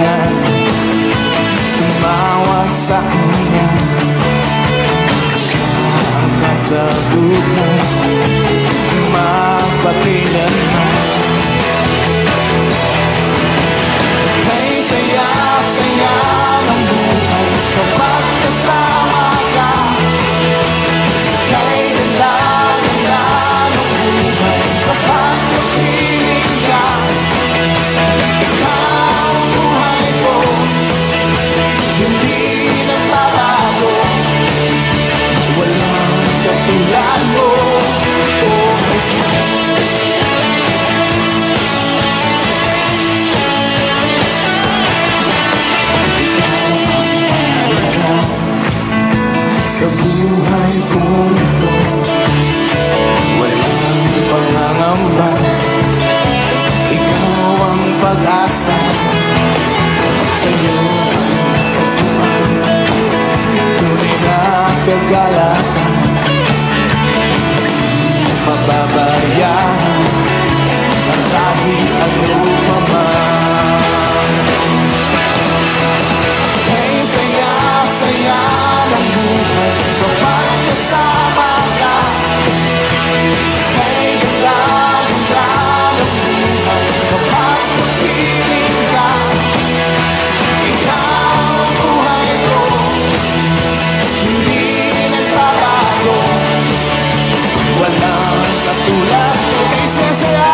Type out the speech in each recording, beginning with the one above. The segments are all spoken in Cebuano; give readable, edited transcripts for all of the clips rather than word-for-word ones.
Kailangan tumawag sa kanya. Siya ang kasagutan magpakailanman. Kay saya-saya ng buhay kapag kasama ka. Kay ganda-ganda ng buhay kapag kapiling ka. Ikaw ang buhay ko, hindi nagbabago. Walang katulad mo, oh Jesus. Ikaw ang mahalaga sa buhay kong ito. Walang pangangamba, ikaw ang pag-asa. Sa'yo ang natagpuan tunay na kagalakan. Hindi mababayaan ang kahit ano pa man. Kay saya-saya ng buhay kapag kasama ka. Kay ganda-ganda ng buhay kapag kapiling ka. Ikaw ang buhay ko, hindi nagbabago. Walang katulad mo. Kay saya-saya,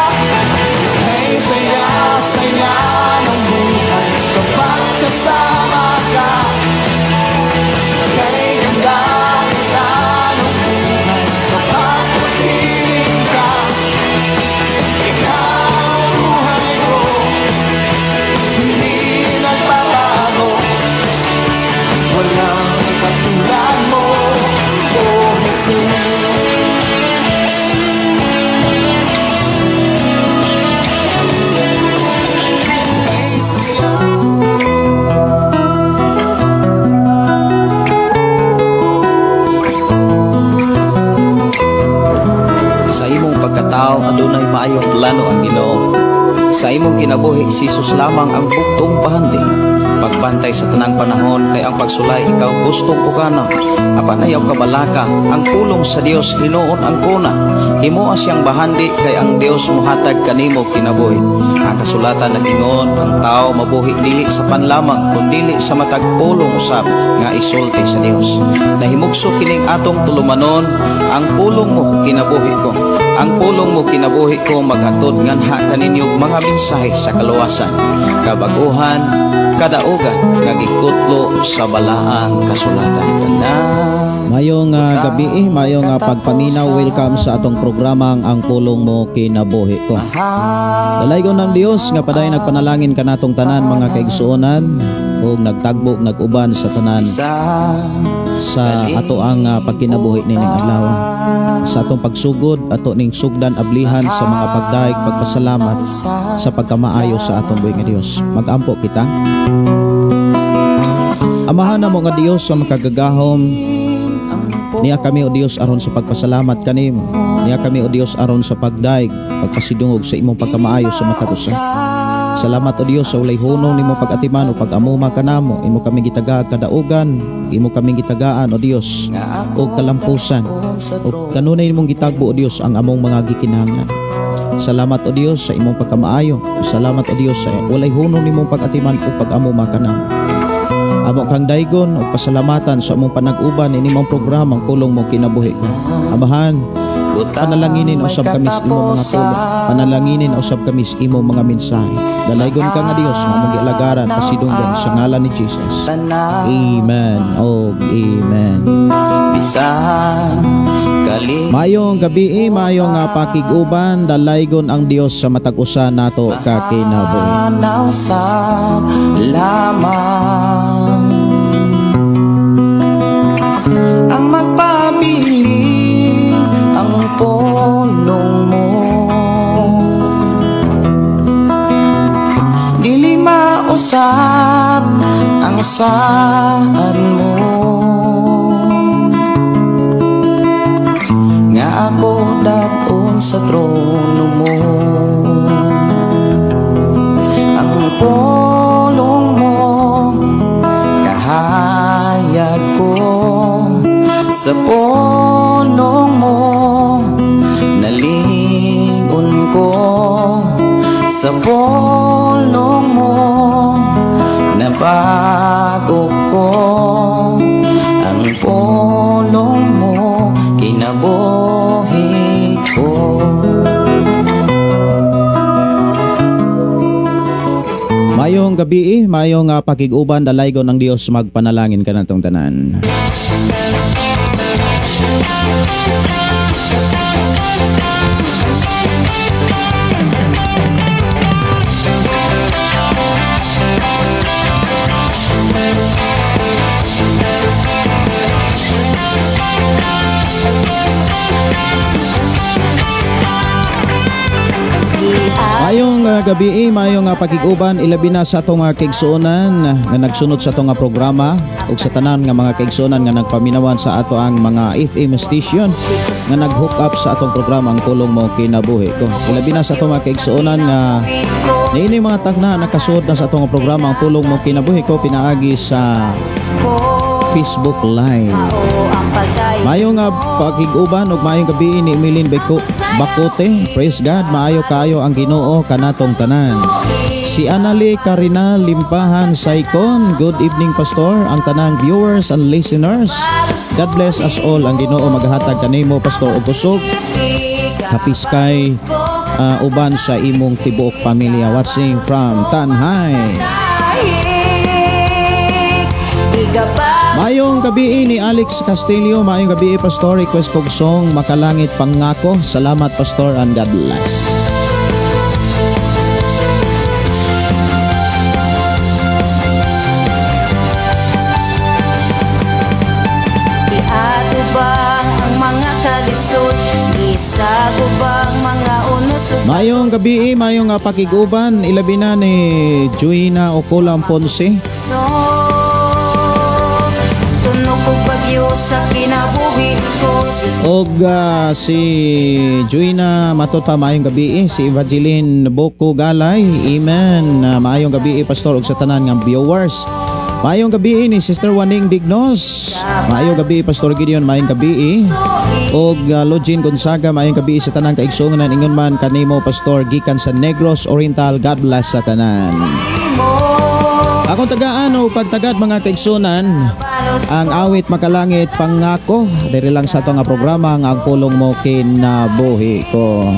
kay saya-saya ng buhay kapag kasama ka. Kay ganda-ganda ng buhay kapag kapiling ka. Ikaw ang buhay ko, hindi nagbabago. Walang katulad mo, oh Jesus. Kay saya. Sa imong pagkatao adunay maayong plano ang Ginoo. Sa imong kinabuhi si Jesus lamang ang buktong bahandi. Pagbantay sa tanang panahon kay ang pagsulay ikaw gustong pukana. Apan ayaw kabalaka, ang pulong sa Dios hinuon ang kuna. Himoa siyang bahandi kay ang Dios mohatag kanimo kinabuhi. Ang kasulatan nag-ingon, ang tao mabuhi dili sa panlamang kundili sa matag pulong usab nga isulti sa Dios. Nahimugso kining atong tulumanon, ang pulong mo kinabuhi ko. Ang pulong mo kinabuhi ko maghatod nganha kaninyo mga mensahe sa kaluwasan, kabaguhan, kadaugan nga gikutlo sa balaang kasulatan. Tanan. Mayong gabi, mayong pagpaminaw, welcome sa atong programang Ang Pulong Mo Kinabuhi Ko. Dalaygon ng Dios nga padayon nagpanalangin kanatong tanan mga kaigsuonan ug nagtagbo nag-uban sa tanan sa ato ang pagkinabuhi nining adlaw. Sa atong pagsugod ato ning sugdan ablihan sa mga pagdaig pagpasalamat sa pagkamaayo sa atong buhi nga Dios. Magampo kita. Amahan namo nga Dios sa makagagahom, niya kami, o Dios, aron sa pagpasalamat kanimo. Niya kami, o Dios, aron sa pagdaig, pagpasidungog sa imong pagkamaayo sa matag usa. Salamat, o Dios, sa walay hunong nimo pag-atiman o pag-amuma kanamo. Imo kami gitaga kadaugan, imo kami gitagaan, o Dios, og kalampusan. O kanunay nimong gitagbo, o Dios, ang among mga gikinahanglan. Salamat, o Dios, sa imong pagkamaayo. Salamat, o Dios, sa walay hunong nimong pag-atiman o pag-amuma kanamo. Amo kang daygon ug pasalamatan sa among panag-uban ini mong programa Ang Pulong Mo Kinabuhi Ko. Amahan, panalanginin usab kami sa imong mga pulong. Panalanginin usab kami sa imong mga mensahe. Dalaygon ka nga Dios nga among gialagaran, pasidunggan sa ngalan ni Jesus. Amen. Oh, amen. Bisan kali Mayong gabi, mayong nga pakig-uban, dalaygon ang Dios sa matag usa nato ka kinabuhi. Anaw sa lamang ang magpabili ang pulong mo dili mausab ang saad mo nga ako dad-on sa trono mo. Ang pulong Sa pulong mo nalingon ko, sa pulong mo nabago ko. Ang pulong mo kinabuhi ko. Mayong gabi, mayong pakig-uban, dalaygon ng Dios, magpanalangin kanatong tanan. Mayong gabi, mayong pakig-uban, ilabi na sa atong kaigsuonan nga nagsunod sa atong programa ug sa tanan nga mga kaigsuonan nga nagpaminawan sa ato ang mga FM station nga nag-hook up sa atong programa, Ang Pulong Mo Kinabuhi Ko. Ilabi na sa atong mga kaigsuonan nga niini mga tagna nakasuod na sa atong programa, Ang Pulong Mo Kinabuhi Ko, pinaagi sa Facebook Live. Maayong nga pakig-uban ug maayong gabi ni Emilin Beko Bakote. Praise God, maayo kaayo ang Ginoo kanatong tanan. Si Anali Karina Limpahan Saikon, good evening, Pastor, ang tanang viewers and listeners. God bless us all. Ang Ginoo maghatag kanimo, Pastor, og kusog, kapiskay, uban sa imong tibuok pamilya, watching from Tanjay. Maayong gabi ni Alex Castillo, maayong gabi, Pastor, request kog song Makalangit Pangako. Salamat, Pastor, and God bless. Iatubang ang mga kalisod, Isagubang mga unos ug Maayong gabi, maayong pakig-uban, ilabi na ni Juina Ocolam Ponce. So Tunog og bagyo sa kinabuhi ko. Og si Juina Matot pa, maayong gabi. Si Evangeline Boko Galay. Amen. Maayong gabi, Pastor, ug sa tanan nga viewers. Maayong gabi ni Sister Waning Dignos. Maayong gabi, Pastor Gideon, maayong gabi. Og Login Gonzaga, maayong gabi sa tanang kaigsuonan, ingon man kanimo, Pastor, gikan sa Negros Oriental. God bless sa tanan. Akong tagaan o pagtagad, mga kaigsuonan, ang awit Makalangit Pangako, diri lang sa ato nga programa nga Ang Pulong Mo Kinabuhi Ko.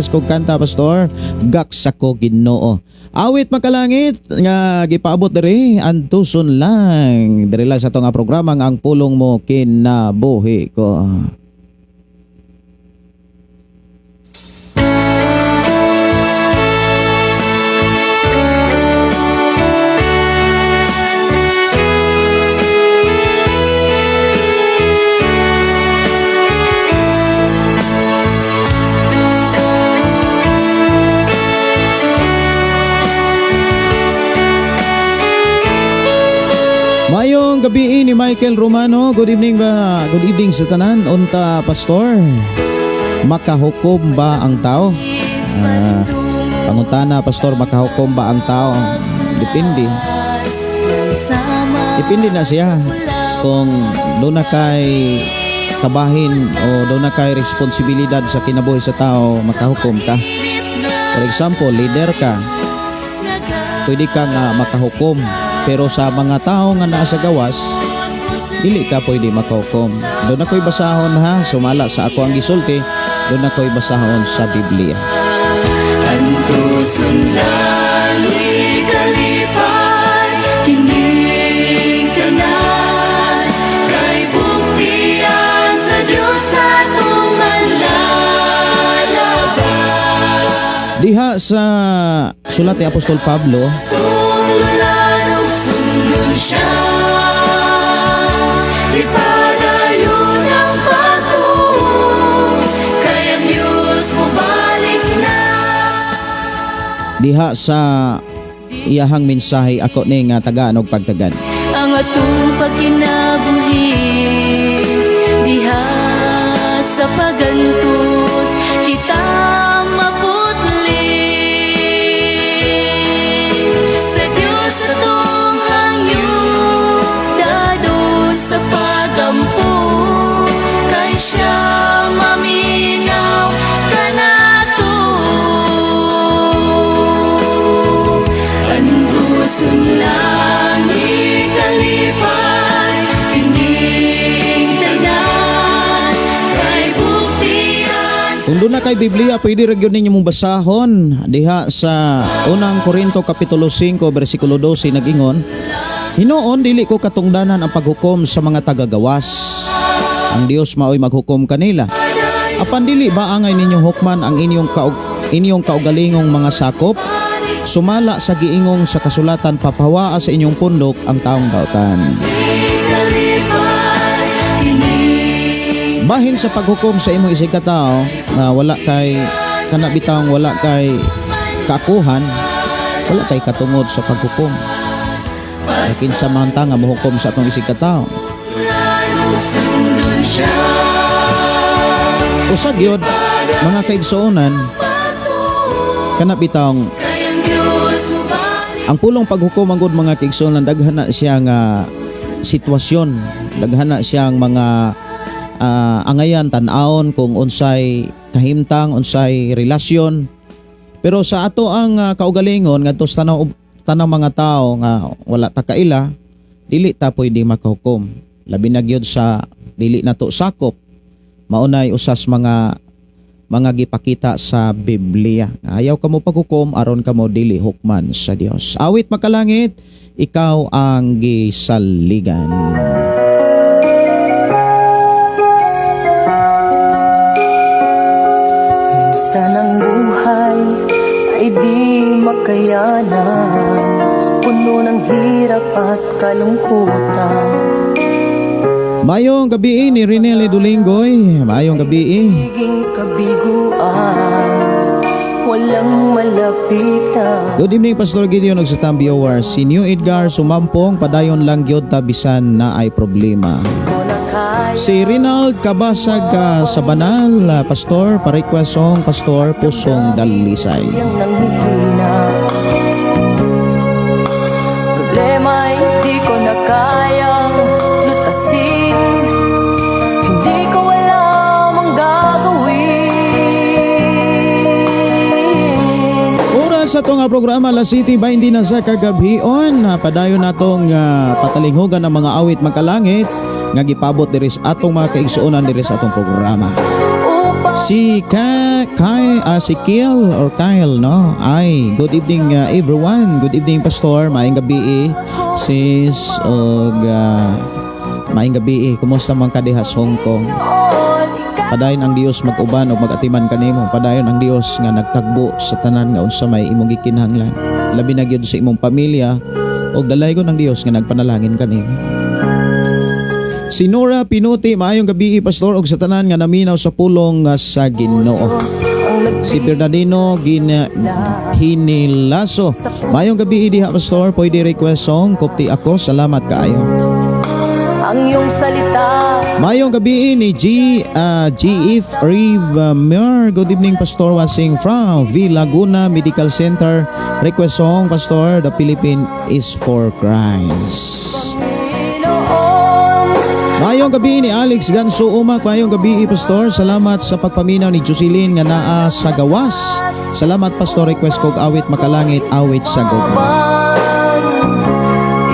Kog kanta, Pastor, "Gaksa ko Ginoo." Awit makalangit nga gipaabot diri antuson lang diri lang sa atong nga programa nga "Ang Pulong Mo Kinabuhi Ko." Mayong gabi ni Michael Romano. Good evening ba? Good evening sa tanan. Unta, Pastor. Makahukom ba ang tao? Pangutana, Pastor, makahukom ba ang tao? Depende. Depende na siya kung duna kay kabahin o duna kay responsibilidad sa kinabuhi sa tao, makahukom ka. For example, leader ka, pwede ka nga makahukom. Pero sa mga tao nga naa sa gawas, dili ka pwede makahukom. Duna ko'y basahon ha, sumala sa ako ang gisulti, duna ko'y basahon sa Biblia. Antuson lang ikalipay kining tanan kay buktian sa Dios atong manlalabay. Diha sa sulat ni Apostol Pablo, Kung lulan ug sundon siya, ipadayon ang pagtuo kay ang Diyos mobalik na. Diha sa iyahang mensahe, ako ni nga tagaan og pagtagan. Ang atong pagkinabuhi diha sa pagantos kita maputli sa Dios atong hangyo dado sa pagampo kay siya maminaw kanato. Antuson lang ikalipay kining tanan kay buktian. Kung duna kay Biblia, pwede ra gyud ninyo mong basahon diha sa Unang Korinto kapitulo 5 bersikulo 12, nagingon, "Hinuon dili ko katungdanan ang paghukom sa mga tagagawas. Ang Dios maoy maghukom kanila. Apan dili ba angay ninyo hukman ang inyong kaugalingong mga sakop? Sumala sa giingong sa kasulatan, papahawaa sa inyong pundok ang taong dautan." Ikalipay kining Bahin sa paghukom sa imong isig ka tao nga wala kay kana bitawng wala kay kakuhan, wala tay katungod sa paghukom. Kay kinsa man ta nga mohukom sa atong isig ka tao? Sundon siya. Usa gyud, mga kaigsuonan, kana bitawng kay ang Dios mobalik. Ang pulong paghukom ang gud, mga kaigsuonan, daghan na siya nga sitwasyon, daghan na siyang mga angayan tan-awon kung unsay kahimtang, unsay relasyon. Pero sa ato ang kaugalingon ngadto sa tanaw tanang mga tao nga wala ta kaila, dili ta pwede makahukom. Labi na gyud sa dili nato sakop. Maunay usas mga gipakita sa Biblia. Ayaw kamo paghukom aron kamo dili hukman sa Dios. Awit makalangit, "Ikaw ang Gisaligan." Minsan ang buhay ay di makayanan, puno ng hirap at kalungkutan. Mayong gabi ni Renele Dulingoy. Mayong gabi. Nagiging kabiguan, walang malapitan. Good evening, Pastor Gideon ug sa tanang viewers. Si New Edgar Sumampong, padayon lang gyud ta bisan naay problema. Ko na kaya. Si Rinald Kabasag ka sa Banal, Pastor, pa-request song, Pastor, "Pusong Dalisay." Yang nanghihina. Problema'y di ko na kayang lutasin. Hindi ko alam ang gagawin. Oras sa itong programa, alas 7:20 na sa kagabhion. Padayon natong patalinghugan ng mga awit magkalangit nga gipabot diri sa atong mga kaigsuonan diri sa atong programa. Upang Si Kai, si Kiel or Kyle, no? Ay, good evening everyone. Good evening, Pastor. Maayong gabi eh. Sis og maayong gabi eh. Kumusta man ka diha sa Hong Kong? Padayon ang Dios mag-uban ug mag-atiman kanimo. Padayon ang Dios nga nagtagbo sa tanan nga unsa may imong gikinahanglan. Labi na gyud sa imong pamilya ug dalaygon ang Dios nga nagpanalangin kanimo. Si Nora Pinuti, maayong gabi, Pastor, ug sa tanan nga naminaw sa pulong nga sa Ginoo. Si Bernardino Gina Hinilaso. Maayong gabi diha, Pastor, pwede request song Kupti Ako, salamat kaayo. Ang iyong salita. Maayong gabi ni GF Rivamer. Good evening, Pastor, watching from V Laguna Medical Center. Request song, Pastor, The Philippine is for Christ. Panginoon. Maayong gabi ni Alex Ganso Umak. Maayong gabi, Pastor. Salamat sa pagpaminaw ni Jocelyn nga naa sa gawas. Salamat, Pastor. Request kog awit makalangit, awit sa gugma. Man,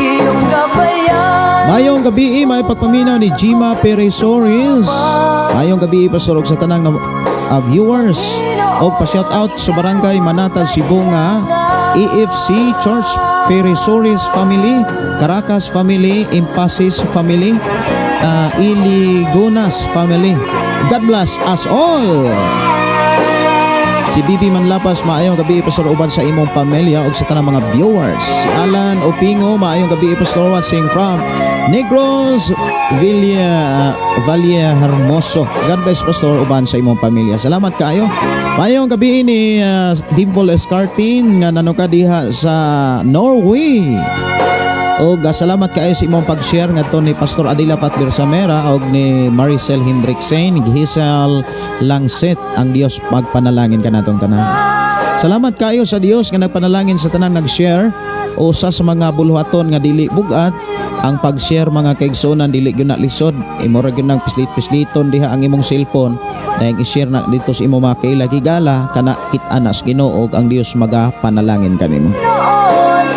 iyong gabayan. Maayong gabi, may pagpaminaw ni Gima Peresoris. Maayong gabi, Pastor, ug sa tanang viewers. Og pa-shout out sa Barangay Manatad Sibonga, EFC Church Peresoris Family, Caracas Family, Impasis Family, Iligonas Family. God bless us all. Si Bibi Manlapas, maayong gabi, Pastor, uban sa imong pamilya ug sa tanang mga viewers. Si Alan Opingo, maayong gabi, Pastor, watching from Negros Villa Valle Hermoso. God bless, Pastor, uban sa imong pamilya. Salamat kaayo. Maayong gabi ni Dimple Escartin nga nanuka diha sa Norway. Og salamat kaayo sa imong pag-share ngadto ni Pastor Adila Patlir Samera og ni Maricel Hendricksen, Giselle Langset. Ang Dios magpanalangin kanatong tanan. Salamat kaayo sa Dios nga nagpanalangin sa tanan nag-share. Usa sa mga buluhaton nga dili bugat ang pag-share, mga kaigsuonan, dili gyud na lisod. Imo ra gyud nang pislit-pisliton diha ang imong cellphone dahil i-share na dito sa imong mga kaila gigala kana kit-an na sa Ginoo ug ang Dios magapanalangin kanimo.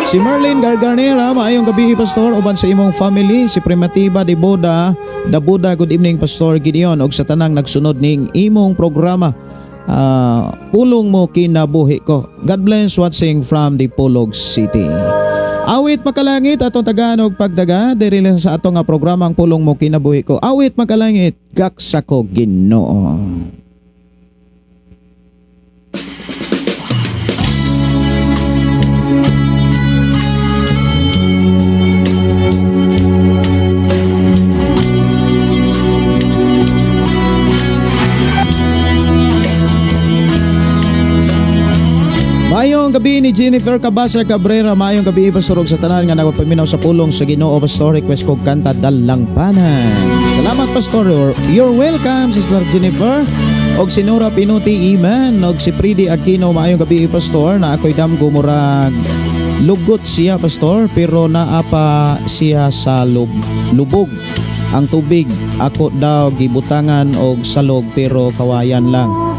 Si Merlin Garganera, maayong gabi, Pastor, uban sa imong family. Si Primatiba de Boda, da Buda, good evening, Pastor Gideon ug sa tanang nagsunod ning imong programa. Pulong mo kinabuhi ko. God bless, watching from the Polog City. Awit makalangit atong tagaan og pagdaga diri lang sa atong nga programang Pulong Mo Kinabuhi Ko. Awit makalangit, gaksa ko Ginoo. Maayong gabi ni Jennifer Cabasa Cabrera, maayong gabi, Pastor, ug sa tanan nga nagpaminaw sa pulong sa Ginoo. Pastor, request kog kanta Dalangpanan. Salamat, Pastor. You're welcome, Sister Jennifer. Og si Nora Pinuti Iman og si Pridi Aquino, maayong gabi, Pastor, na ako'y damgo murag lugot siya, Pastor, pero naa pa siya sa lubog ang tubig. Ako daw gibutangan og salog pero kawayan lang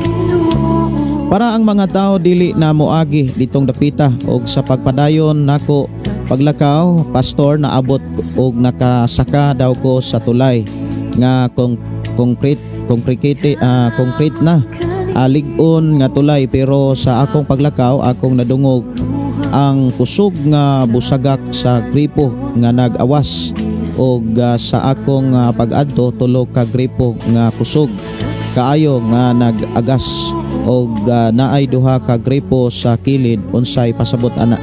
para ang mga tao dili na moagi ditong dapita. Og sa pagpadayon nako paglakaw, Pastor, naabot og nakasaka daw ko sa tulay nga kung concrete concrete concrete na lig-on nga tulay, pero sa akong paglakaw akong nadungog ang kusog nga busagak sa gripo nga nag-awas og sa akong pag-adto tulo ka gripo nga kusog kaayo nga nag-agas og naay duha ka gripo sa kilid. Unsay pasabot ana?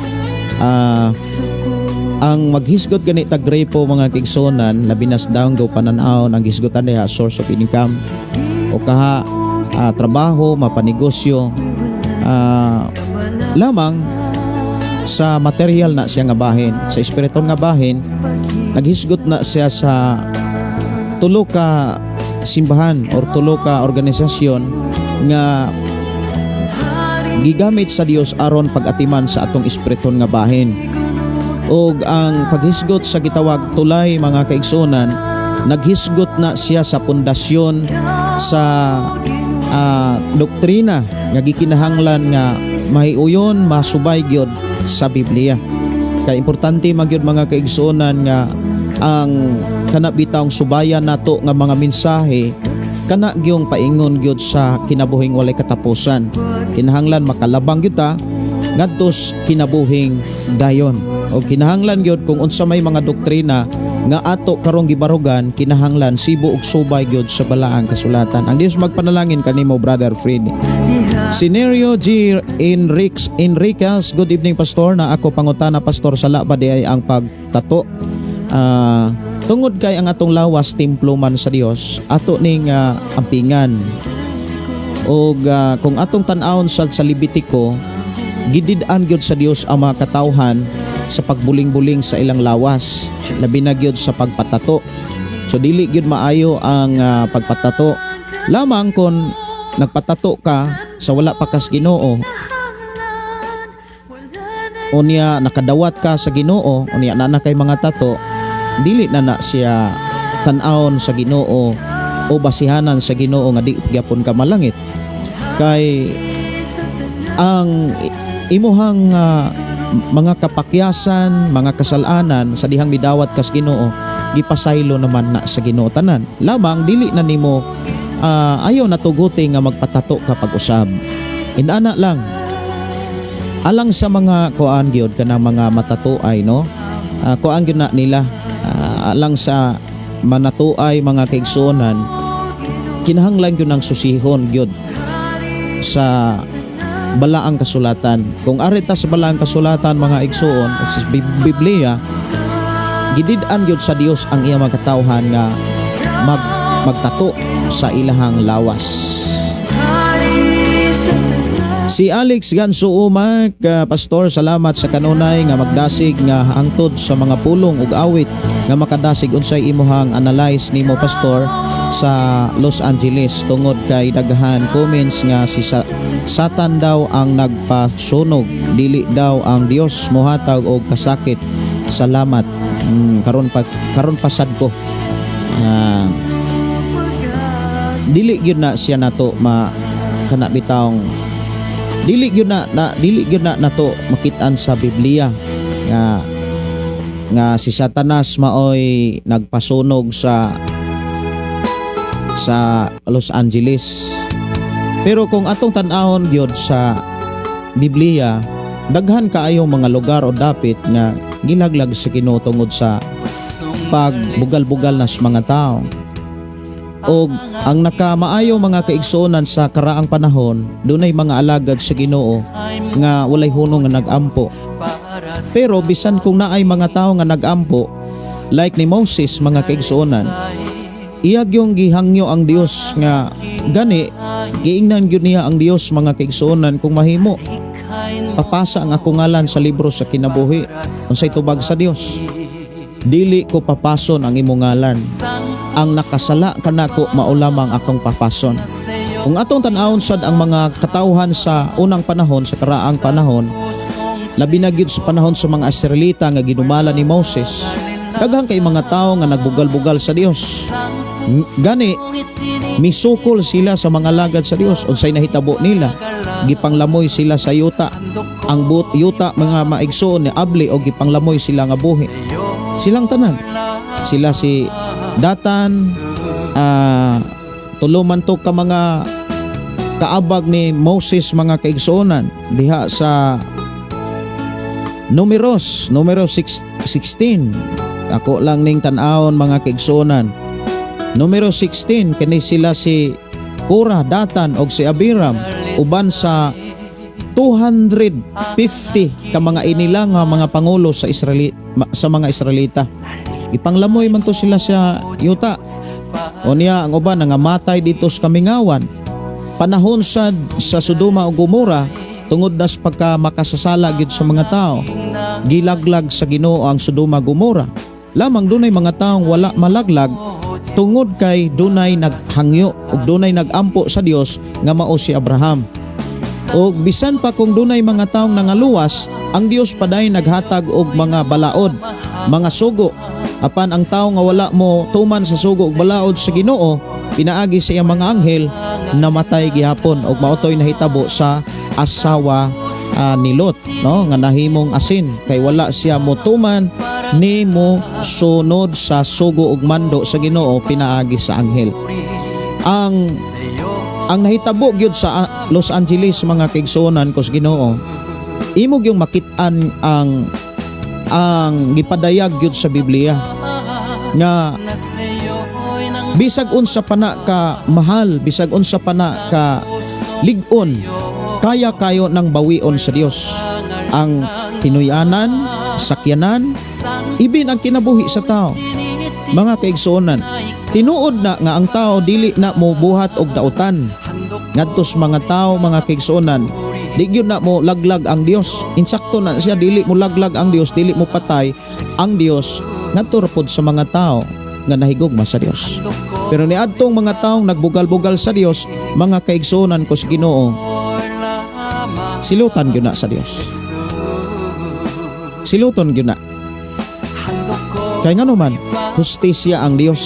Ang maghisgot gani tag gripo, mga kaigsuonan, labi na sa DANGO panan-awon, ang hisgotan diha source of income o kaha trabaho, mapanegosyo, lamang sa material na siya nga bahin. Sa espiritual nga bahin, naghisgot na siya sa tulo ka simbahan or tulo ka organisasyon nga gigamit sa Dios aron pag-atiman sa atong espiritual nga bahin. Og ang paghisgot sa gitawag tulay, mga kaigsuonan, naghisgot na siya sa pundasyon sa doktrina nga gikinahanglan nga mahiuyon masubay gyud sa Biblia. Kay importante magyud, mga kaigsuonan, nga ang kana bitawng subayan nato nga mga mensahe. Kana gyung paingon gyud sa kinabuhing walay katapusan. Kinahanglan makalabang gyud ta ngadto sa kinabuhing dayon. O kinahanglan gyud kung unsa may mga doktrina nga ato karong gibarugan, kinahanglan sibo ug subay gyud sa Balaang Kasulatan. Ang Dios magpanalangin kanimo, Brother Freddy. Sinerio G. Enriquez, Enriquez, "Good evening, Pastor. Na ako pangutana, Pastor, sala ba diay ang pagtato? Tungod kay ang atong lawas templo man sa Dios, ato ning ampingan. Og kung atong tan-awon sa Levitico, gidid-an gyud sa Dios ang mga katawhan sa pagbuling-buling sa ilang lawas, labi na gyud sa pagpatato. So dili gyud maayo ang pagpatato. Lamang kung nagpatato ka sa wala pa kas Ginoo, unya nakadawat ka sa Ginoo, unya naa na kay mga tato, dili na na siya tan-awon sa Ginoo o basihanan sa Ginoo nga di gyapon ka malangit, kay ang imuhang mga kapakyasan, mga kasalanan sa dihang midawat kas Ginoo, gipasaylo naman na sa Ginoo tanan. Lamang dili na nimo ayaw natuguti nga magpatato ka pag-usab. Inana lang." Alang sa mga kuan gyud, kanang mga matatuay, no? Kuan gyud na nila, alang sa manatuay, mga kaigsuonan, kinahanglan gyud ng susihon gyud sa Balaang Kasulatan. Kung ari ta sa Balaang Kasulatan, mga igsuon, sa Biblia, gidid-an gyud sa Dios ang iyang mga katawhan nga magtato sa ilahang lawas. Si Alex Ganso Umak, "Pastor, salamat sa kanunay nga magdasig nga hangtod sa mga pulong ug awit nga makadasig. Unsay imuhang analyze nimo, Pastor, sa Los Angeles, tungod kay daghan comments nga si Satan daw ang nagpasunog, dili daw ang Dios mohatag og kasakit? Salamat." Karon pa sad ko. Dili gyud na siya nato ma kana bitawng dili gyud na nato makit-an sa Biblia nga nga si Satanas maoy nagpasunog sa Los Angeles. Pero kung atong tan-awon gyud sa Biblia, daghan kaayo mga lugar o dapit nga gilaglag sa Ginoo tungod sa pagbugal-bugal na sa mga tao. Og ang nakamaayo, mga kaigsuonan, sa karaang panahon, dunay mga alagad sa Ginoo nga walay hunong nga nagampo. Pero bisan kung naay mga tao nga nagampo, like ni Moses, mga kaigsuonan, iya gyung gihangyo ang Dios nga gani giingnan gyud niya ang Dios, mga kaigsuonan, "Kung mahimo, papasa ang akong ngalan sa libro sa kinabuhi." Unsay tubag sa Dios? "Dili ko papason ang imong ngalan. Ang nakasala kanako mao lamang akong papason." Kung atong tan-awon sad ang mga katawhan sa unang panahon, sa karaang panahon, labi na gyud sa panahon sa mga Israelita nga ginumala ni Moses, daghan kay mga tao nga nagbugal-bugal sa Dios. Gani misukol sila sa mga lagad sa Dios. Unsay nahitabo nila? Gipanglamoy sila sa yuta. Ang but yuta, mga maigsoon, ni abli o gipanglamoy sila nga buhi. Silang tanan. Sila si Datan, tulo man to ka mga kaabag ni Moses, mga kaigsuonan, diha sa Numeros, Numero 6, 16. Ako lang ning tan-awon, mga kaigsuonan. Numero 16, kini sila si Korah, Datan og si Abiram, uban sa 250 ka mga inila nga mga pangulo sa mga Israelita. Ipanglamoy man to sila sa yuta. O niya ang uban nangamatay dito sa kamingawan. Panahon sa Sodoma ug Gomora, tungod na sa pagka makasasala gyud sa mga tao, gilaglag sa Ginoo ang Sodoma Gomora. Lamang dunay mga taong wala malaglag tungod kay dunay naghangyo ug dunay nagampo sa Dios nga mao si Abraham. Og bisan pa kung dunay mga taong nangaluwas, ang Dios paday naghatag og mga balaod, mga sugo. Apan ang tao nga wala mo tuman sa sugo ug balaod sa Ginoo, pinaagi sa iyang mga anghel, namatay gihapon, ug mao toy nahitabo sa asawa ni Lot, no, nga nahimong asin kay wala siya motuman ni mo sunod sa sugo ug mando sa Ginoo pinaagi sa anghel. Ang nahitabo gyud sa Los Angeles, mga kaigsuonan ko sa Ginoo, imo gyung makit-an ang gipadayag gyud sa Biblia nga bisag unsa pa na ka mahal, bisag unsa pa na ka lig-on, kaya kayo nang bawion sa Dios ang tinuyanan, sakyanan, ibin ang kinabuhi sa tao. Mga kaigsuonan, tinuod na nga ang tao dili na mo buhat og dautan ngadto sa mga tao. Mga kaigsuonan, di gyud na mo laglag ang Dios. Insakto na siya, dili mo laglag ang Dios, dili mo patay ang Dios ngadto ra pod sa mga tao nga nahigugma sa Dios. Pero niadtong mga taong nagbugal-bugal sa Dios, mga kaigsuonan ko sa Ginoo, silutan gyud na sa Dios, siluton gyud na. Kay ngano man, hustisya ang Dios.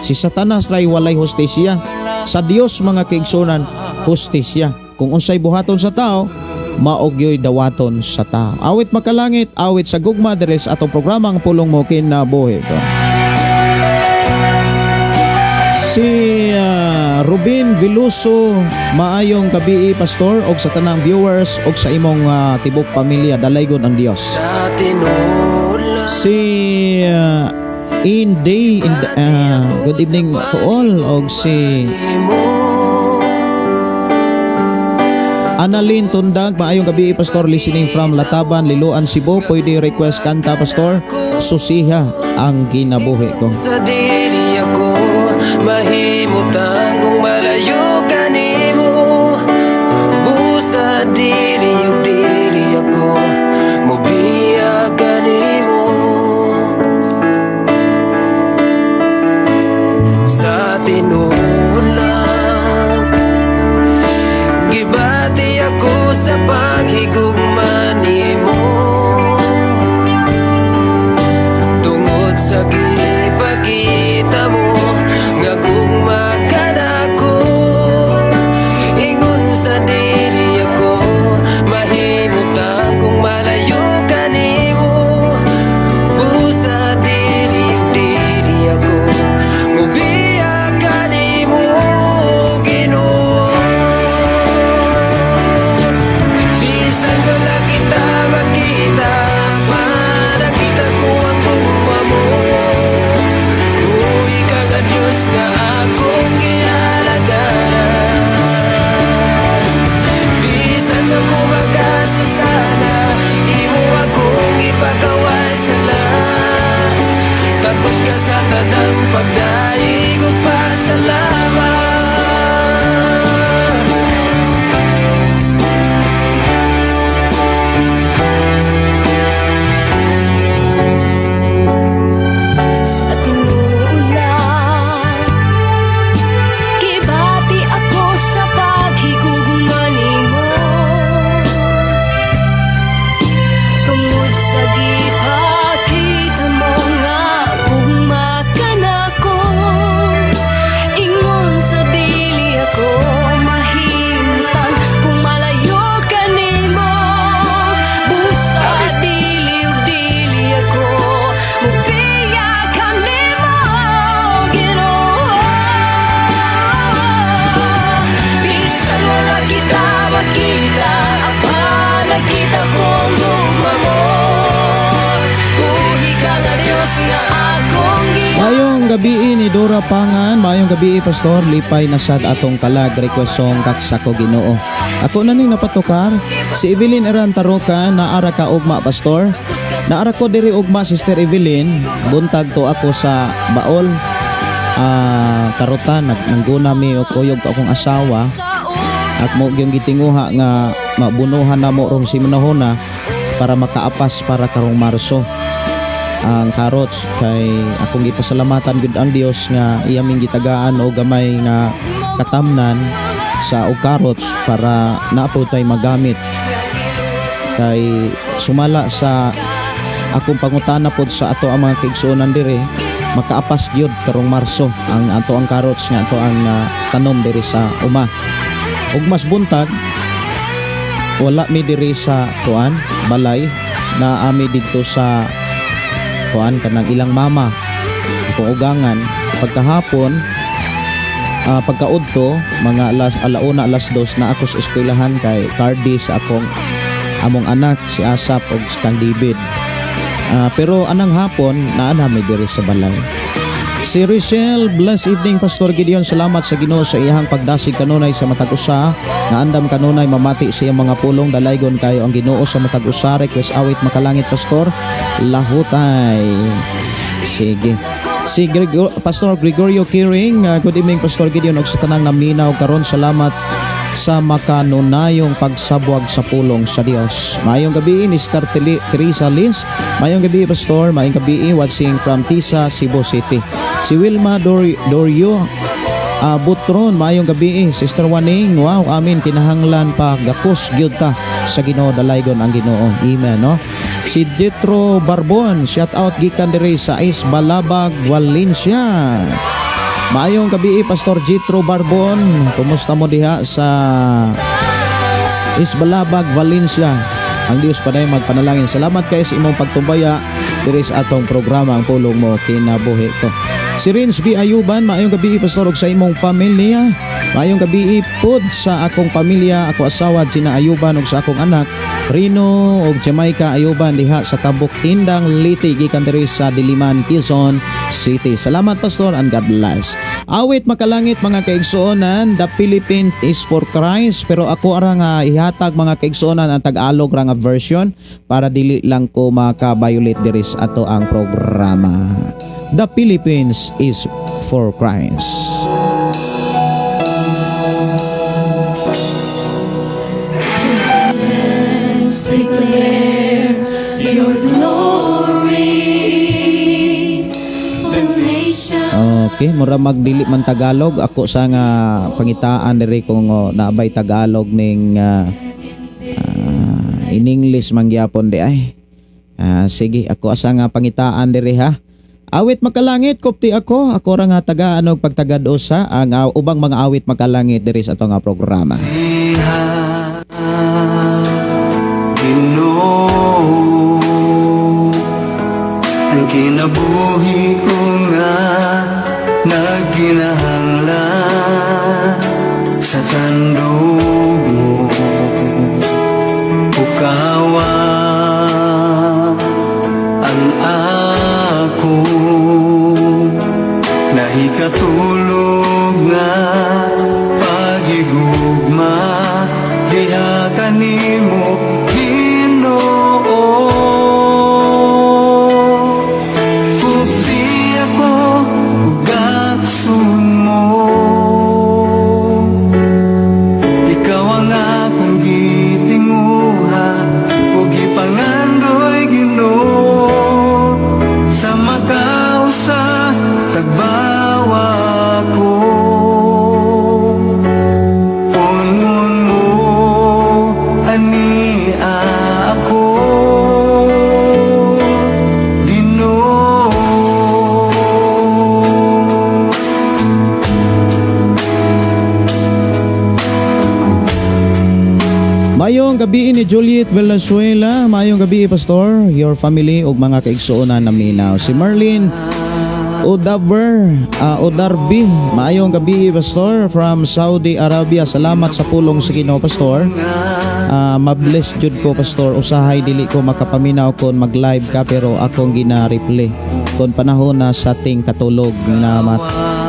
Si Satanas ray walay hustisya. Sa Dios, mga kaigsuonan, hustisya. Kung unsay buhaton sa tao, mao gyoy dawaton sa tao. Awit makalangit, awit sa gugma diri sa atong programa, Ang Pulong Mo Kinabuhi Ko. Si Ruben Veloso, maayong gabii, pastor, og sa tanang viewers og sa imong tibok pamilya, dalaygon ang Dios. Sa tinuod lang. Si Inday, good evening to all, og si mo Annalyn Tundag, maayong gabi, pastor, listening from Lataban, Liloan, Cebu. Pwede request kanta, pastor? Susiha ang kinabuhi ko. Sa dili ako mahimutang kung malayo ka nimo. Busa dili ug dili ako mobiya kanimo. Sa tinuod lang, gibati ako sa paghigugma nimo tungod sa gipakita mo nga gugma ka nako. Ingon sa dili ako mahimutang kung malayo ka nimo. Busa dili ug dili ako mubiya kanimo, Ginoo. Bisan wala kita makita, nakita ko ang gugma mo. Buhi ka nga Diyos nga akong gialagaran. Bisan ako makasasala, imo akong ipakawasala. Takos ka sa tanang pagdaig ug pasalamat. Sa tinuod lang, gibati ako sa paghigugma nimo tungod sa gipakita mo nga gugma ka nako. Ingon sa dili ako mahimutang kung malayo ka nimo. Busa dili ug dili ako mubiya kanimo, Ginoo. Bisan wala kita makita, apan nakita ko ang gugma mo. Buhi ka nga Dios nga akong Maayong gabi ni Dora Pangan, maayong gabi, pastor, lipay na sad atong kalag, request song, Kaksako Ginoo. Ako na ning napatukar, si Evelyn Eran Taroka, naara ka ugma, pastor? Naara ko diri ugma, Sister Evelyn, buntag to ako sa Baol. Karutan nangguna mi og kuyog ko akong asawa at mo yung gitinguha nga mabunuhan na mo rong simanahona para makaapas para karong Marso ang carrots, kay akong gipasalamatan gud ang Dios nga iya ming gitagaan og gamay nga katamnan sa og carrots para naa po tay magamit, kay sumala sa akong pangutana pod sa ato ang mga kaigsuonan diri, makaapas gyud karong Marso ang ato ang carrots nga ato ang tanom diri sa uma. Ug mas buntag wala mi diri sa kuan balay, na ami didto sa kuan kanang ilang mama, akong ugangan. Pagkahapon Pagkaudto mga alas 1:00, 2:00 na ako sa eskwelahan kay Cardi sa akong among anak si Asap og kang David. Pero anang hapon naa na mi diri sa balay. Si Richelle, bless evening, Pastor Gideon. Salamat sa Ginoo sa iyang pagdasig kanunay sa matag usa. Naandam kanunay mamati sa iyang mga pulong. Dalaygon kayo ang Ginoo sa matag usa. Request awit makalangit, Pastor. Lahutay. Sige. Si Pastor Gregorio Kiring, good evening, Pastor Gideon ug sa tanang naminaw karon. Salamat sa makanunayong pagsabwag sa pulong sa Dios. Maayong gabi ni Star Teresa Liz. Maayong gabi, Pastor, maayong gabi, watching from Tisa, Cebu City. Si Wilma Dorio Butron, maayong gabi, Sister Waning. Wow, amin kinahanglan pa gakos gyud ta sa Ginoo, dalaygon ang Ginoo. Amen, no? Si Jetro Barbon, shout out gikan diri sa Is Balabag, Valencia. Maayong gabi, Pastor Jitro Barbon. Kumusta mo diha sa Isbalabag, Valencia? Ang Dios paday magpanalangin. Salamat kay sa imong pagtumbaya diri sa atong programa Ang Pulong Mo Kinabuhi Ko. Si Rins B. Ayuban, maayong gabi, Pastor, ug sa imong pamilya. Maayong gabi pod sa akong pamilya, ako asawa Gina Ayuban ug sa akong anak Rino ug Jamaica Ayuban diha sa Tabuk Indang Leyte gikan diri sa Diliman, Quezon City. Salamat, Pastor, and God bless. Awit makalangit, mga kaigsuonan, The Philippines is for Christ, pero ako ara nga ihatag, mga kaigsuonan, ang Tagalog ra nga version para dili lang ko maka-violate diri sa ato ang programa. The Philippines is for Christ. Declare your glory. The nation Okay, mura magdili man Tagalog ako sa nga pangitaan diri kung oh, naabay Tagalog ning in English man gyapon di ay. Sige, ako asa nga pangitaan diri ha. Awit makalangit kopti ako, ako ra nga tagaan og pagtagad usa ang ubang mga awit makalangit diri sa ato nga programa. Ginoo, ang kinabuhi ko nga nagkinahanglan sa tandog mo. Pukawa ang ako nahikatulog nga pagigugma diha kanimo, Ginoo. Kupti ako ug gaksun mo. Ikaw ang akong gitinguha ug gipangandoy, Ginoo, sa makausa tagbawa ko. Punon mo ani ako, Ginoo. Mayong gabi ni Juliet Venezuela, mayong gabi, Pastor, your family ug mga kaigsuonan naminaw. Si Merlin Odaver, Odarbi, maayong gabi, Pastor, from Saudi Arabia. Salamat sa pulong sa Ginoo, Pastor. Ma-bless jud ko, Pastor. Usahay dili ko makapaminaw kon mag-live ka pero akong gina-replay. Kon panahon na sa ting katulog na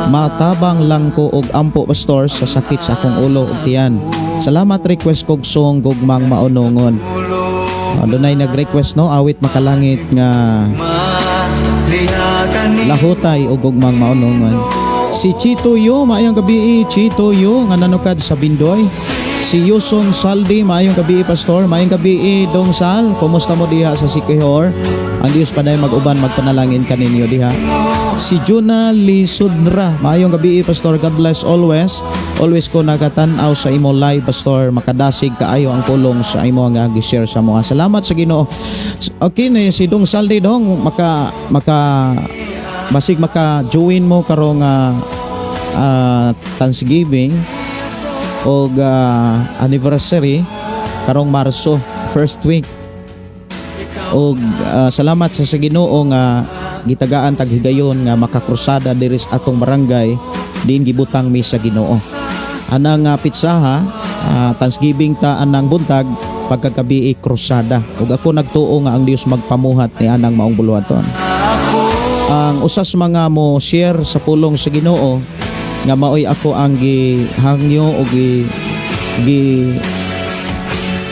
matabang lang ko og ampo, Pastor, sa sakit sa akong ulo ug tiyan. Salamat, request kog song Gugmang Maunongon. Dunay nag-request no awit makalangit nga Lahutay o Gugmang Maunongon. Si Chito Yo, maayong gabi, Chito Yo nga nanukad sa Bindoy. Si Yuson Saldi, maayong gabi, Pastor, maayong gabi, Dong Sal. Kumusta mo diha sa Siquijor? Ang Dios paday mag-uban magpanalangin kaninyo diha. Si Juna Lisudra, maayong gabi, Pastor, God bless always. Always ko nagatan-aw sa imo live, Pastor, makadasig kaayo ang pulong sa imo nga gi-share sa mga. Salamat sa Ginoo. Okay na si Dong Saldi dong maka maka basig maka-join mo karong Thanksgiving og anniversary karong Marso first week. Og salamat sa Ginoo nga gitagaan tag higayon nga makakrusada diri sa atong barangay. Diin gibutang mi sa Ginoo. Anang pitsaha, Thanksgiving ta anang buntag, pagkagabi krusada. Ug ako nagtuo nga ang Dios magpamuhat ni anang maong buluhaton. Ang usas mga mo share sa pulong sa Ginoo nga maoy ako ang gihangyo o gi, gi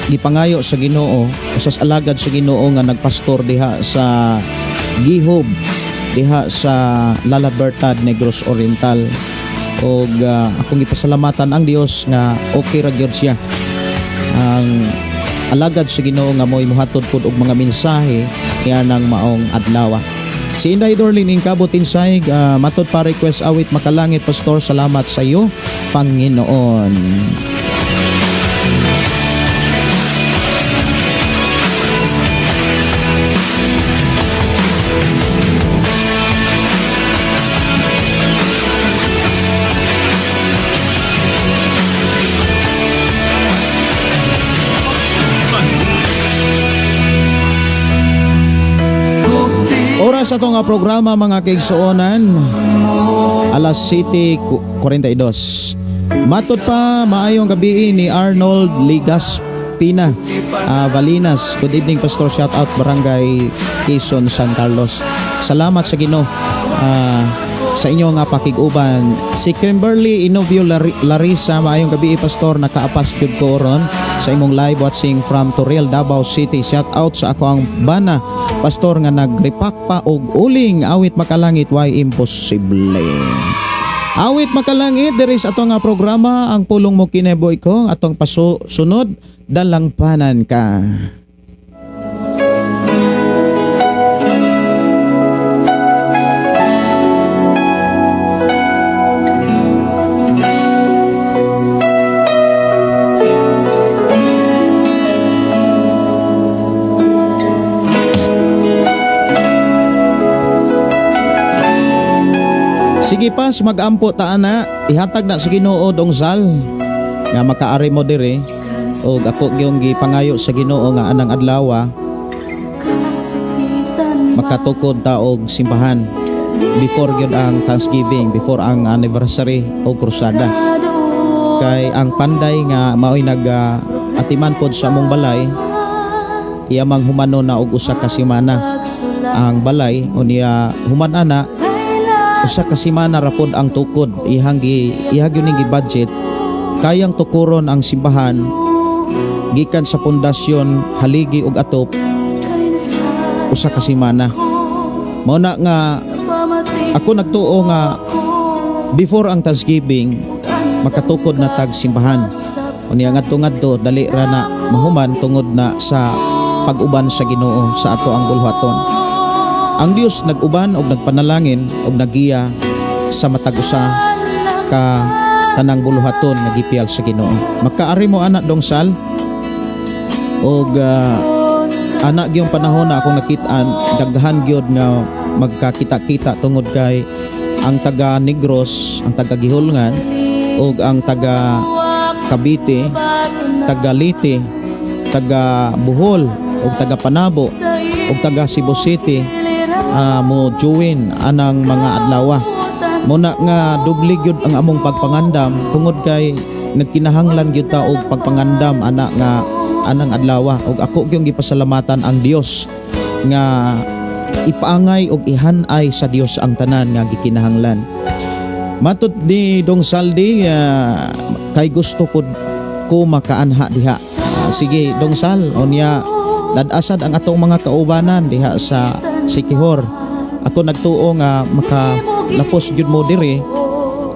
gipangayo sa Ginoo, usas alagad sa Ginoo nga nagpastor diha sa Gihob, diha sa La Libertad, Negros Oriental. Og akong gipasalamatan ang Dios nga okay ra gyud siya, ang alagad sa Ginoo nga mo'y muhatod pud og mga mensahe nianang maong adlaw. Si Inday Dorlin Ingkabot Insay, matod pa request awit Makalangit, Pastor, salamat sa iyo Panginoon. Oras sa nga programa, mga kaigsuonan, alas 7:42. Matod pa, maayong gabi ni Arnold Ligaspina Valinas. Good evening, Pastor, shout out Barangay Quezon, San Carlos. Salamat sa Ginoo sa inyo nga pakig-uban. Si Kimberly Inovio Larissa, maayong gabi, Pastor, nakaapas gyud ko ron sa imong live, watching from Torreal, Davao City. Shout out sa ako ang bana, Pastor, nga nagrepack pa og uling, awit Makalangit, why imposible. Awit Makalangit diri sa ato nga programa, ang pulong mo kinabuhi ko, atong pasunod, Dalangpanan Ka. Sige pas, magampo ta ana, ihatag na sa Ginoo, dongsal, nga makaari mo dire og ako gyung gipangayo sa Ginoo nga anang adlaw makatukod ta og simbahan before gyud ang Thanksgiving, before ang anniversary o krusada. Kay ang panday nga maoy nag atiman pod sa among balay, iya mang humano na og usa ka semana ang balay, unya human ana usa ka semana ra pod ang tukod. Ihang gi iha gyud ning gi-budget, kayang tukuron ang simbahan gikan sa pundasyon, haligi ug atop, usa ka semana. Mao na nga ako nagtuo nga before ang Thanksgiving makatukod na tag simbahan. Unya ngadto ngadto dali ra na mahuman tungod na sa pag-uban sa Ginoo sa ato ang bulhaton. Ang Dios nag-uban og nagpanalangin og nagiya sa matag usa ka tanang buluhaton nga gipiyal sa Ginoo. Makaari mo ana, dongsal, og ana gyung panahon na akong nakitaan daghan gyud nga magkakita-kita tungod kay ang taga Negros, ang taga Gihulngan ug ang taga Cavite, taga Leyte, taga Bohol ug taga Panabo ug taga Cebu City mo join anang mga adlaw. Muna nga doble gyud ang among pagpangandam tungod kay nagkinahanglan gyud ta og pagpangandam ana nga anang adlaw, ug ako gyung gipasalamatan ang Dios nga ipaangay og ihanay sa Dios ang tanan nga gikinahanglan. Matod ni Dong Saldi, kay gusto pod ko makaanha diha. Sige Dong Sal, unya dadasad ang atong mga kaubanan diha sa Sikihor. Ako nagtuo nga makalapos gyud mo diri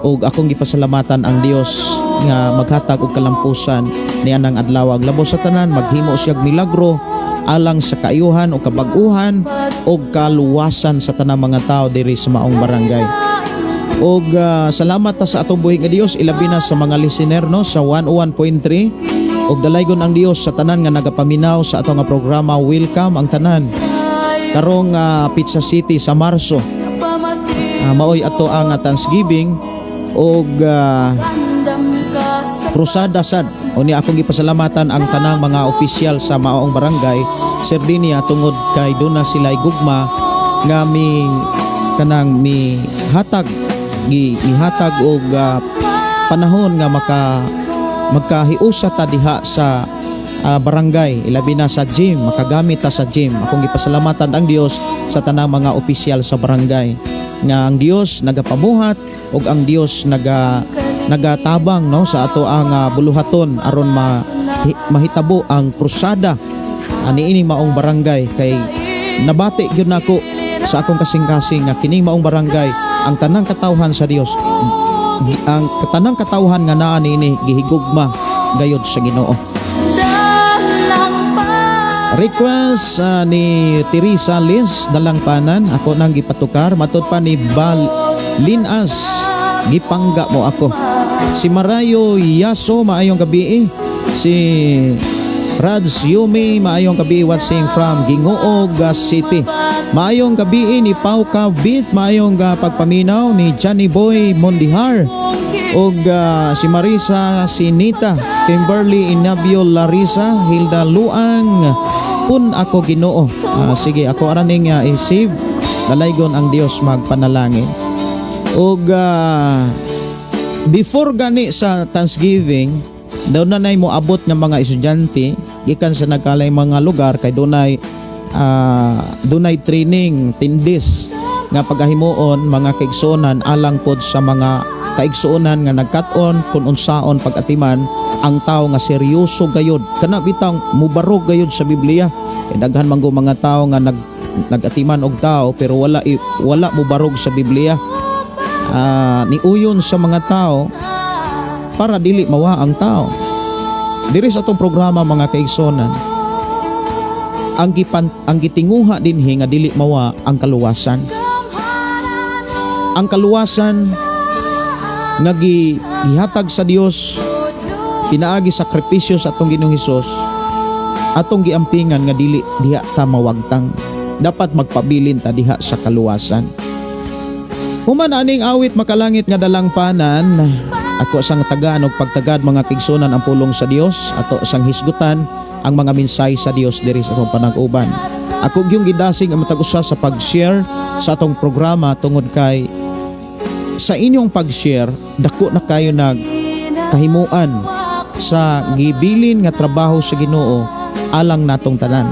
ug akong gipasalamatan ang Dios nga maghatag og kalampusan nianang adlaw. Labos sa tanan, maghimo siyag milagro alang sa kaayuhan o kabag-uhan o kaluwasan sa tanang mga tao diri sa maong barangay. Og salamat ta sa atong buhi nga Dios, ilabi na sa mga listener, no, sa 101.3, ug dalaygon ang Dios sa tanan nga nagapaminaw sa atong nga programa. Welcome ang tanan karong Pizza City sa Marso. Maoy ato ang Thanksgiving og krusada sad. Unya akong gipasalamatan ang tanang mga opisyal sa maong barangay Sardinia tungod kay duna sila gugma nga mi kanang mi hatag Gihatag og panahon nga magkahiusa ta diha sa barangay, ilabi na sa gym, makagamit ta sa gym. Akong gipasalamatan ang Dios sa tanang mga opisyal sa barangay nga ang Dios nagapamuhat ug ang Dios nagatabang, no, sa ato ang buluhaton aron mahitabo ang krusada ani ini maong barangay, kay nabati gyud nako sa akong kasing-kasing nga kining maong barangay, ang tanang katawhan sa Dios, ang tanang katawhan nga naa niini gihigugma gayod sa Ginoo. Request ni Teresa Liz, Dalangpanan, ako nang gipatukar. Matod pa ni Bal Linas, Gipangga Mo Ako. Si Marayo Yaso, maayong gabi. Si Raj Yumi, maayong gabi, watching from Gingoog City. Maayong gabi ni Pau Kabit, maayong pagpaminaw ni Johnny Boy Mondihar. Og si Marisa Sinita, Kimberly Inabio Larissa, Hilda Luang, Pun Ako Ginoo. Sige, ako araning i-save. Dalaygon ang Dios magpanalangin. Og before gani sa Thanksgiving, daw na nay moabot nga mga estudyante gikan sa nagkalay mga lugar kay dunay training tindis nga pagahimuon, mga kaigsuonan, alang pod sa mga kaigsuonan nga nagkat-on kung unsaon pag-atiman ang tao nga seryoso gayod, kana bitang mubarog gayod sa Biblia, kay daghan man go mga tao nga nagatiman og tao pero wala mubarog sa Biblia, niuyon sa mga tao para dili mawa ang tao. Diri sa atong programa, mga kaigsonan, ang gitinguha dinhi nga dili mawa ang kaluwasan. Ang kaluwasan nga gihatag sa Dios pinaagi sakripisyo sa atong Ginoong Hesus, atong giampingan nga dili diha ta mawagtang. Dapat magpabilin ta diha sa kaluwasan. Human aning awit, Makalangit nga Dalangpanan, ako sang tagaan og pagtagad, mga kaigsuonan, ang pulong sa Dios, ato sang hisgutan ang mga mensahe sa Dios diri sa atong panag-uban. Ako gyung gidasig ang matag usa sa pag-share sa atong programa tungod kay sa inyong pag-share dako na kayo nag kahimuan sa gibilin nga trabaho sa Ginoo alang natong tanan.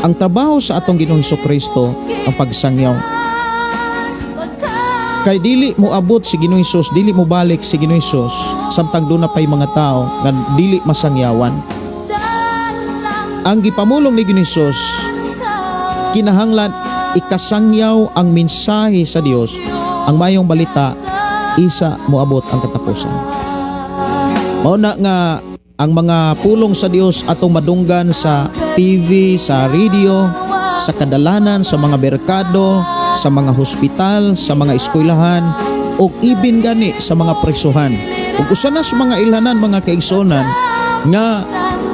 Ang trabaho sa atong Ginoong Kristo ang pagsangyaw. Kay dili mo abot si Ginoong Hesus, dili mo balik si Ginoong Hesus samtang duna pay mga tao nga dili masangyawan. Ang gipamulong ni Ginoong Hesus, kinahanglan ikasangyaw ang mensahe sa Dios, ang mayong balita, isa moabot ang katapusan. Mao na nga ang mga pulong sa Dios atong madunggan sa TV, sa radio, sa kadalanan, sa mga merkado, sa mga hospital, sa mga eskwelahan, ug ibin gani sa mga presohan. Ug usa na sa mga ilhanan, mga kaigsonan, nga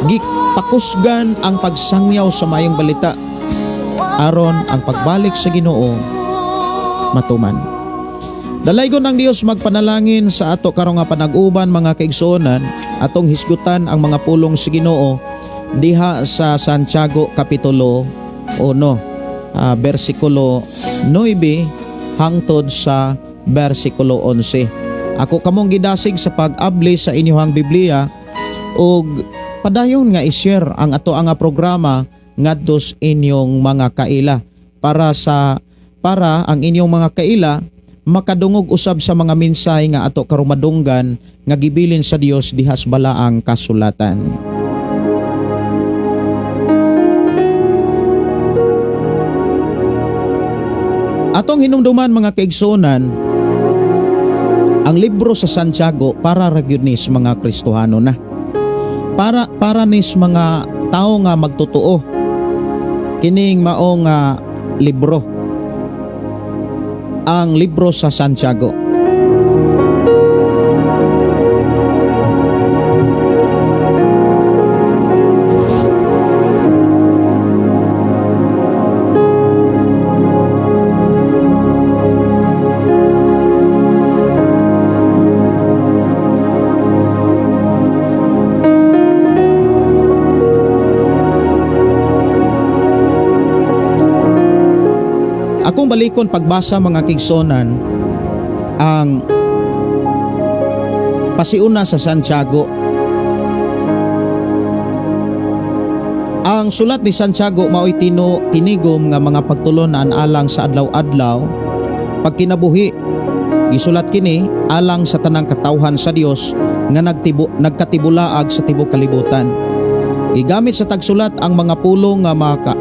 gipakusgan ang pagsangyaw sa maayong balita aron ang pagbalik sa Ginoo matuman. Dalaygon ang Dios magpanalangin sa ato karong nga panag-uban, mga kaigsuonan, atong hisgutan ang mga pulong sa Ginoo diha sa Santiago kapitulo 1, bersikulo 9 hangtod sa bersikulo 11. Ako kamong gidasig sa pag-abli sa inyong Biblia ug padayon nga i-share ang ato ang programa ngadto sa inyong mga kaila para ang inyong mga kaila makadungog usab sa mga mensahe nga ato karong madunggan nga gibilin sa Dios dihas balaang kasulatan. Atong hinumduman, mga kaigsuonan, ang libro sa Santiago para ra gyud ni sa mga Kristohano na. Para ni sa mga tao nga magtotoo kining maong libro. Ang libro sa Santiago. Akong balikon pagbasa, mga kaigsuonan, Ang pasiuna sa Santiago. Ang sulat ni Santiago mao'y tinigom nga mga pagtulunan alang sa adlaw-adlaw pagkinabuhi. Gisulat kini alang sa tanang katawhan sa Dios nga nagkatibulaag sa tibok kalibutan. Gigamit sa tagsulat ang mga pulong nga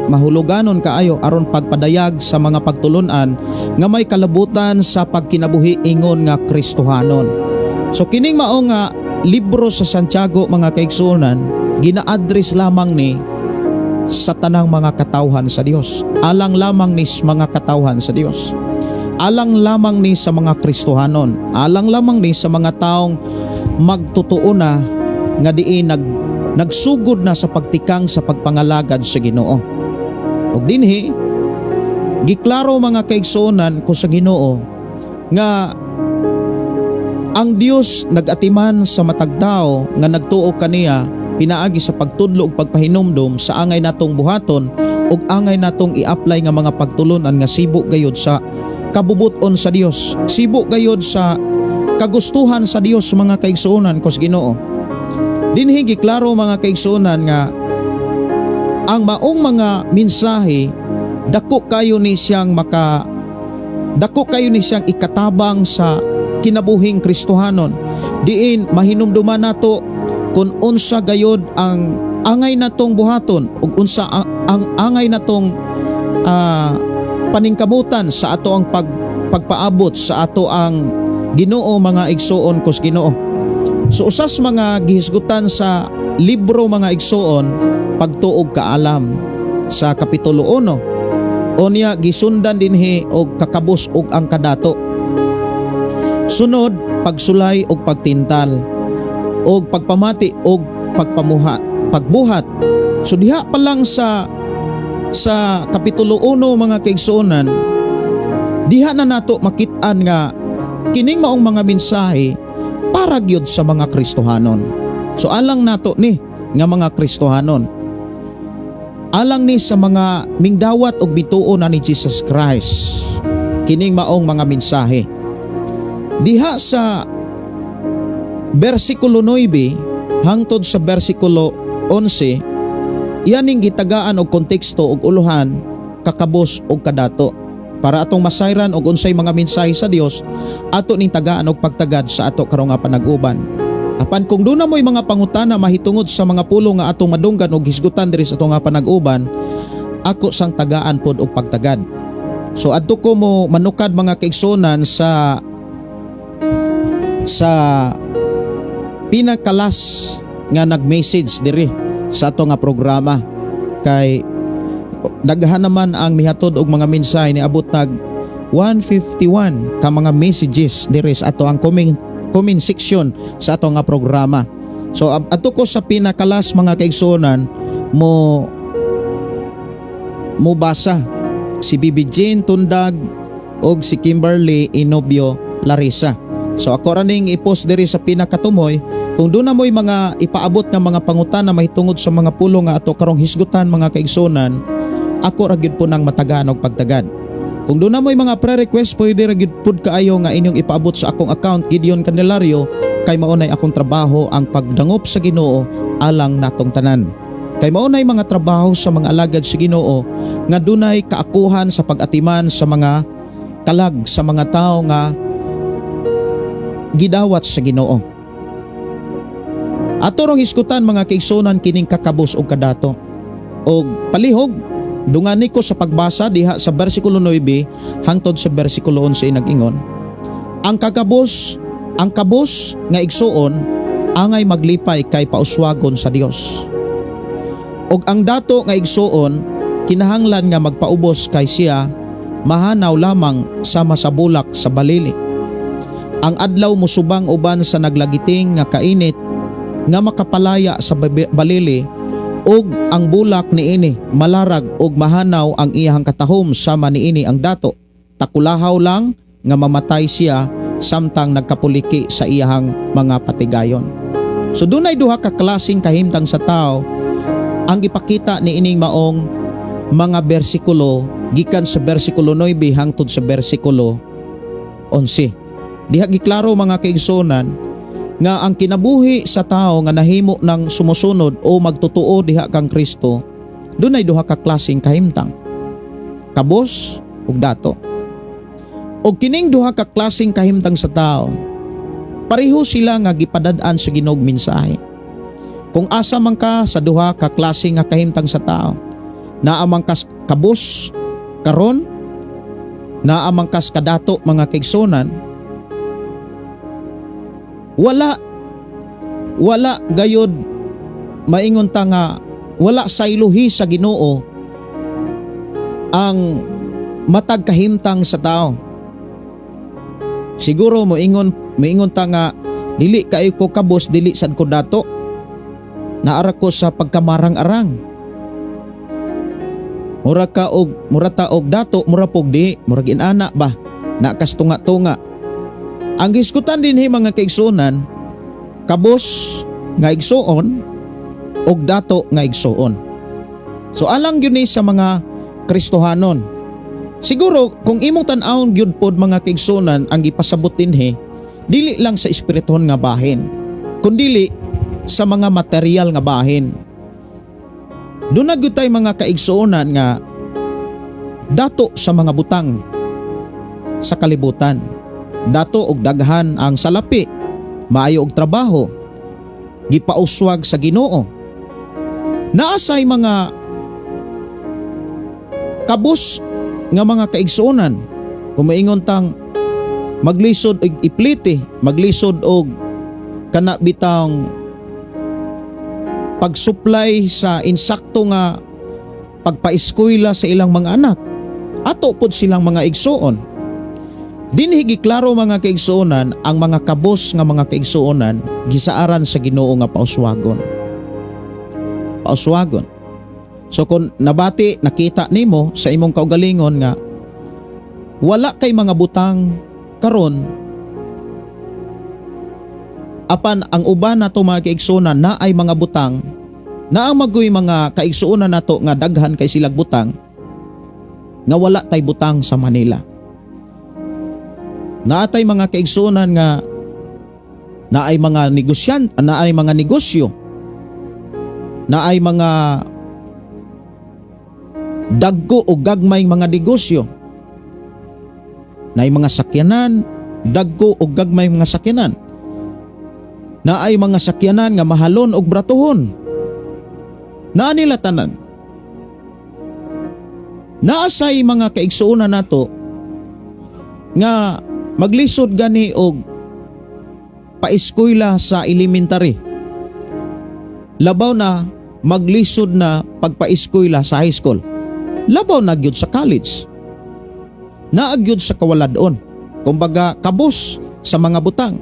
mahuluganon kaayo aron pagpadayag sa mga pagtulunan nga may kalabutan sa pagkinabuhi ingon nga Kristohanon. So kining mao nga libro sa Santiago, mga kaigsuonan, gina-address lamang ni sa tanang mga katawhan sa Dios. Alang lamang ni sa mga katawhan sa Dios. Alang lamang ni sa mga Kristohanon. Alang lamang ni sa mga taong magtotoo na nga diin nagsugod na sa pagtikang sa pagpangalagad sa Ginoo. Og dinhi giklaro, mga kaigsuonan ko sa Ginoo, nga ang Dios nagatiman sa matag tawo nga nagtuo kaniya pinaagi sa pagtudlo ug pagpahinumdom sa angay natong buhaton ug angay natong i-apply nga mga pagtulunan nga sibo gayud sa kabubuton sa Dios, sibo gayud sa kagustuhan sa Dios, mga kaigsuonan ko sa Ginoo. Dinhi giklaro, mga kaigsuonan, nga ang maong mga mensahe dako kayo ni siyang ikatabang sa kinabuhing Kristohanon, diin mahinumduman nato kung unsa gayod ang angay natong buhaton ug unsa ang angay natong paningkamutan sa ato ang pagpaabot sa ato ang Ginoo, mga igsuon kos Ginoo. So usas mga gihisgutan sa libro, mga igsuoon, pagtuog kaalam sa kapitulo 1. Unya gisundan dinhi og kakabos ug ang kadato. Sunod, pagsulay og pagtintal og pagpamati og pagbuhat. So diha pa lang sa kapitulo 1, mga kaigsuonan, diha na nato makit-an nga kining maong mga mensahe para gyud sa mga Kristohanon. So alang nato ni nga mga Kristohanon. Alang ni sa mga mingdawat og mituo na ni Jesus Christ kining maong mga mensahe. Diha sa bersikulo 9 hangtod sa bersikulo 11, iyaning gitagaan og konteksto og uluhan, kakabos og kadato. Para atong masayran og unsay mga mensahe sa Dios, ato ning tagaan og pagtagad sa ato karong nga panag-uban. Apan kung duna mo'y mga pangutana mahitungod sa mga pulong nga atong madunggan og hisgutan diri sa atong nga panag-uban, ako sang tagaan pod og pagtagad. So adto ko mo manukad, mga kaigsuonan, sa pinakalas nga nag-message diri sa ato nga programa, kay daghan naman ang mihatod og mga mensahe. Niabot nag 151 ka mga messages diri sa ato ang comment section sa ato nga programa. So adto ko sa pinakalas, mga kaigsuonan, mo mubasa, si Bibi Jane Tundag og si Kimberly Inobio Larissa. So ako ra ning i-post diri sa pinakatumoy. Kung duna mo'y mga ipaabot nga mga pangutana mahitungod sa mga pulong nga ato karong hisgutan, mga kaigsuonan, ako ra gyud po nang matagaan og pagtagad. Kung duna mo'y mga pre-request, pwede ra gyud pud kaayo nga inyong ipaabot sa akong account, Gideon Candelario, kay mao nay akong trabaho, ang pagdangop sa Ginoo alang natong tanan. Kay mao nay mga trabaho sa mga alagad sa Ginoo nga dunay kaakuhan sa pag-atiman sa mga kalag sa mga tao nga gidawat sa Ginoo. Ato rong hisgutan, mga kaigsuonan, kining kakabos og kadato. Og palihog dungani ko sa pagbasa diha sa bersikulo 9 hangtod sa bersikulo 11, nag-ingon: Ang kabos nga igsuon angay maglipay kay pauswagon sa Dios. Og ang dato nga igsuon kinahanglan nga magpaubos kay siya mahanaw lamang sama sa bulak sa balili. Ang adlaw musubang uban sa naglagiting nga kainit nga makapalaya sa balili, ug ang bulak niini malarag ug mahanaw ang iyahang katahom sama niini ang dato. Takulahaw lang nga mamatay siya samtang nagkapuliki sa iyahang mga patigayon. So dunay duha ka klaseng kahimtang sa tao ang gipakita ni ining maong mga bersikulo gikan sa bersikulo 9 hangtod sa bersikulo 11. Diha giklaro, mga kaigsunan, nga ang kinabuhi sa tao nga nahimo ng sumusunod o magtotoo diha kang Kristo, dunay duha ka klaseng kahimtang: kabos ug dato. Og kining duha ka klaseng kahimtang sa tao, pareho sila nga gipadad-an sa Ginoo og mensahe. Kung asa man ka sa duha ka klase nga kahimtang sa tao, naa man kas kabos karon, naa man kas kadato, mga kaigsunan, wala wala gayod maingon ta nga wala saylohi sa Ginoo ang matag kahimtang sa tao. Siguro moingon ta nga dili kaayo ko kabos, dili sad ko dato. Naara ko sa pagkamarang-arang. Mura ta og dato, mura pog di, murag inana ba? Nakas tunga-tunga. Ang gisgutan dinhi, mga kaigsuonan, kabos nga igsuon og dato nga igsuon. So alang gyud ni sa mga Kristohanon. Siguro kung imong tan-awon gyud pod, mga kaigsuonan, ang gipasabot dinhi dili lang sa espirituhon nga bahin, kundili sa mga material nga bahin. Duna gyud tay mga kaigsuonan nga dato sa mga butang sa kalibutan. Dato og daghan ang salapi, maayo og trabaho, gipauswag sa Ginoo. Naasay mga kabos nga mga kaigsuonan, kung maingon tang maglisod og iplite, maglisod og kana bitang pag-supply sa insakto nga pagpaeskwela sa ilang mga anak, ato pod silang mga igsuon. Dinhi giklaro, mga kaigsuonan, ang mga kabos nga mga kaigsuonan gisaaran sa Ginoo nga pauswagon. Pauswagon. So kung nabati, nakita nimo sa imong kaugalingon nga wala kay mga butang karon, apan ang uban nato, mga kaigsuonan, na ay mga butang, naa magoy mga kaigsuonan nato nga daghan kay silag butang nga wala tay butang sa Manila. Naatay mga kaigsuonan nga naay mga negosyan, naay mga negosyo, naay mga dagko o gagmay mga negosyo, naay mga sakyanan, dagko o gagmay mga sakyanan, naay mga sakyanan nga mahalon og bratuhon. Naa nila tanan. Naasay mga kaigsuonan nato nga maglisod gani og paeskwela sa elementary. Labaw na maglisod na pagpaeskwela sa high school. Labaw na gyud sa college. Naa gyud sa kawaladon. Kumbaga kabos sa mga butang.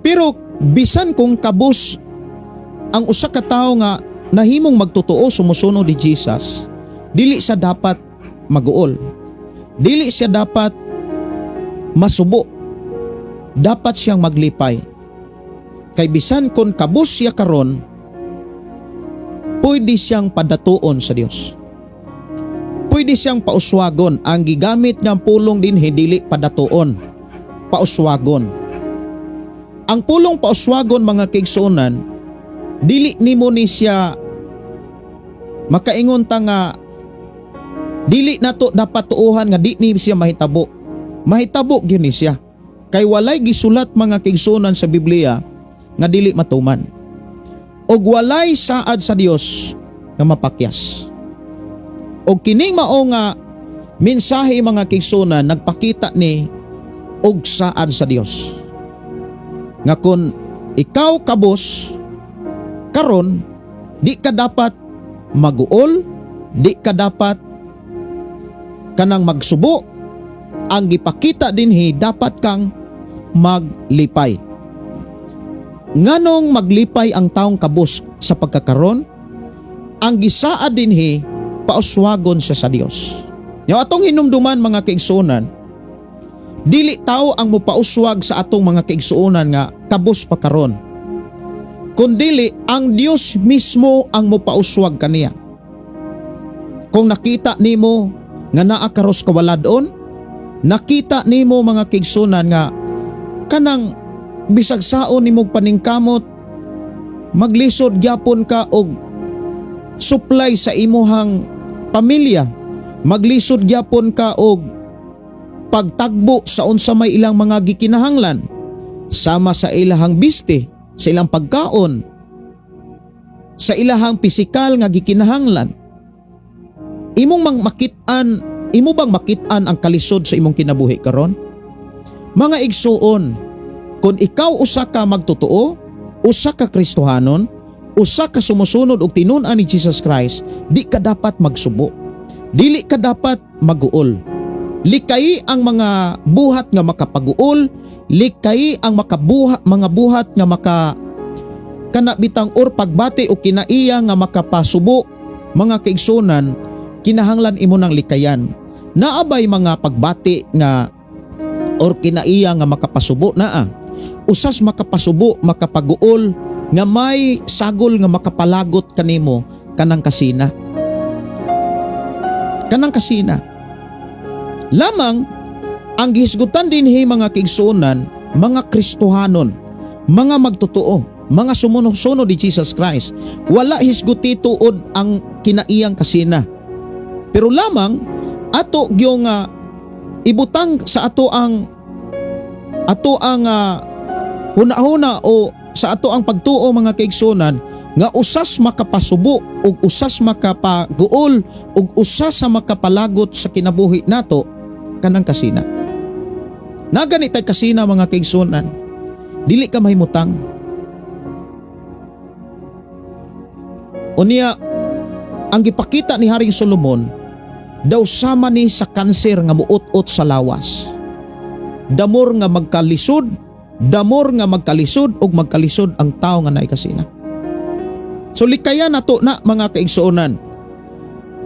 Pero bisan kung kabos ang usa ka tawo nga nahimong magtotoo, sumusunod ni Jesus, dili siya dapat maguol. Dili siya dapat masubo. Dapat siyang maglipay. Kay bisan kung kabos siya karon, pwede siyang padatuon sa Dios. Pwede siyang pauswagon. Ang gigamit ng pulong dinhi dili padatuon, pauswagon. Ang pulong pauswagon, mga kaigsuonan, dili nimo ni siya makaingon ta nga dili nato dapat tuuhan nga di ni siya mahitabo. Mahitabo gyud ni siya. Kay walay gisulat, mga kaigsuonan, sa Biblia nga dili matuman. Og walay saad sa Dios nga mapakyas. Og kining mao nga mensahe, mga kaigsuonan, nagpakita ni og saad sa Dios. Nga kung ikaw kabos karon, di ka dapat maguol, di ka dapat kanang magsubo. Ang gipakita dinhi, dapat kang maglipay. Nganong maglipay ang taong kabos sa pagkakaron? Ang gisaad dinhi, pauswagon siya sa Dios. Nya atong hinumduman, mga kaigsuonan, dili tao ang mopauswag sa atong mga kaigsuonan nga kabos pa karon. Kundili ang Dios mismo ang mopauswag kaniya. Kung nakita nimo nga naa karos kawaladon, Nakita nimo, mga kaigsuonan, nga kanang bisag saon nimo paningkamot, maglisod gyapon ka og supply sa imuhang pamilya, maglisod gyapon ka og pagtagbo sa unsa may ilang mga gikinahanglan, sama sa ilahang biste, sa ilang pagkaon, sa ilahang pisikal nga gikinahanglan. Imong mang makit-an, imo bang makit-an ang kalisod sa imong kinabuhi karon? Mga igsuon, kung ikaw usa ka magtotoo, usa ka Kristohanon, usa ka sumusunod og tinun-an ni Jesus Christ, di ka dapat magsubo. Dili ka dapat maguol. Likay ang mga buhat nga makapaguol, likay ang mga buhat nga maka kana bitang or pagbati o kinaiya nga makapasubo, mga kaigsunan, kinahanglan imo nang likayan. Naa bay mga pagbati nga or kinaiya nga makapasubo? Naa. Usas makapasubo, makapaguol nga may sagol nga makapalagot kanimo, kanang kasina. Kanang kasina. Lamang ang gihisgutan dinhi, mga kaigsuonan, mga Kristohanon, mga magtotoo, mga sumusunod ni Jesus Christ. Wala hisguti tuod ang kinaiyang kasina. Pero lamang ato gyung ibutang sa ato ang huna-huna o sa ato ang pagtuo, mga kaigsuonan, nga usas makapasubo ug usas makapaguol ug usas sa makapalagot sa kinabuhi nato kanang kasina. Nagani tay kasina, mga kaigsuonan. Dili ka mahimutang. Unya ang gipakita ni Haring Solomon daw sama ni sa kanser nga muut-ut sa lawas. The more nga magkalisod, the more nga magkalisod ug magkalisod ang tao nga naay kasina. So likayan nato na, mga kaigsuonan.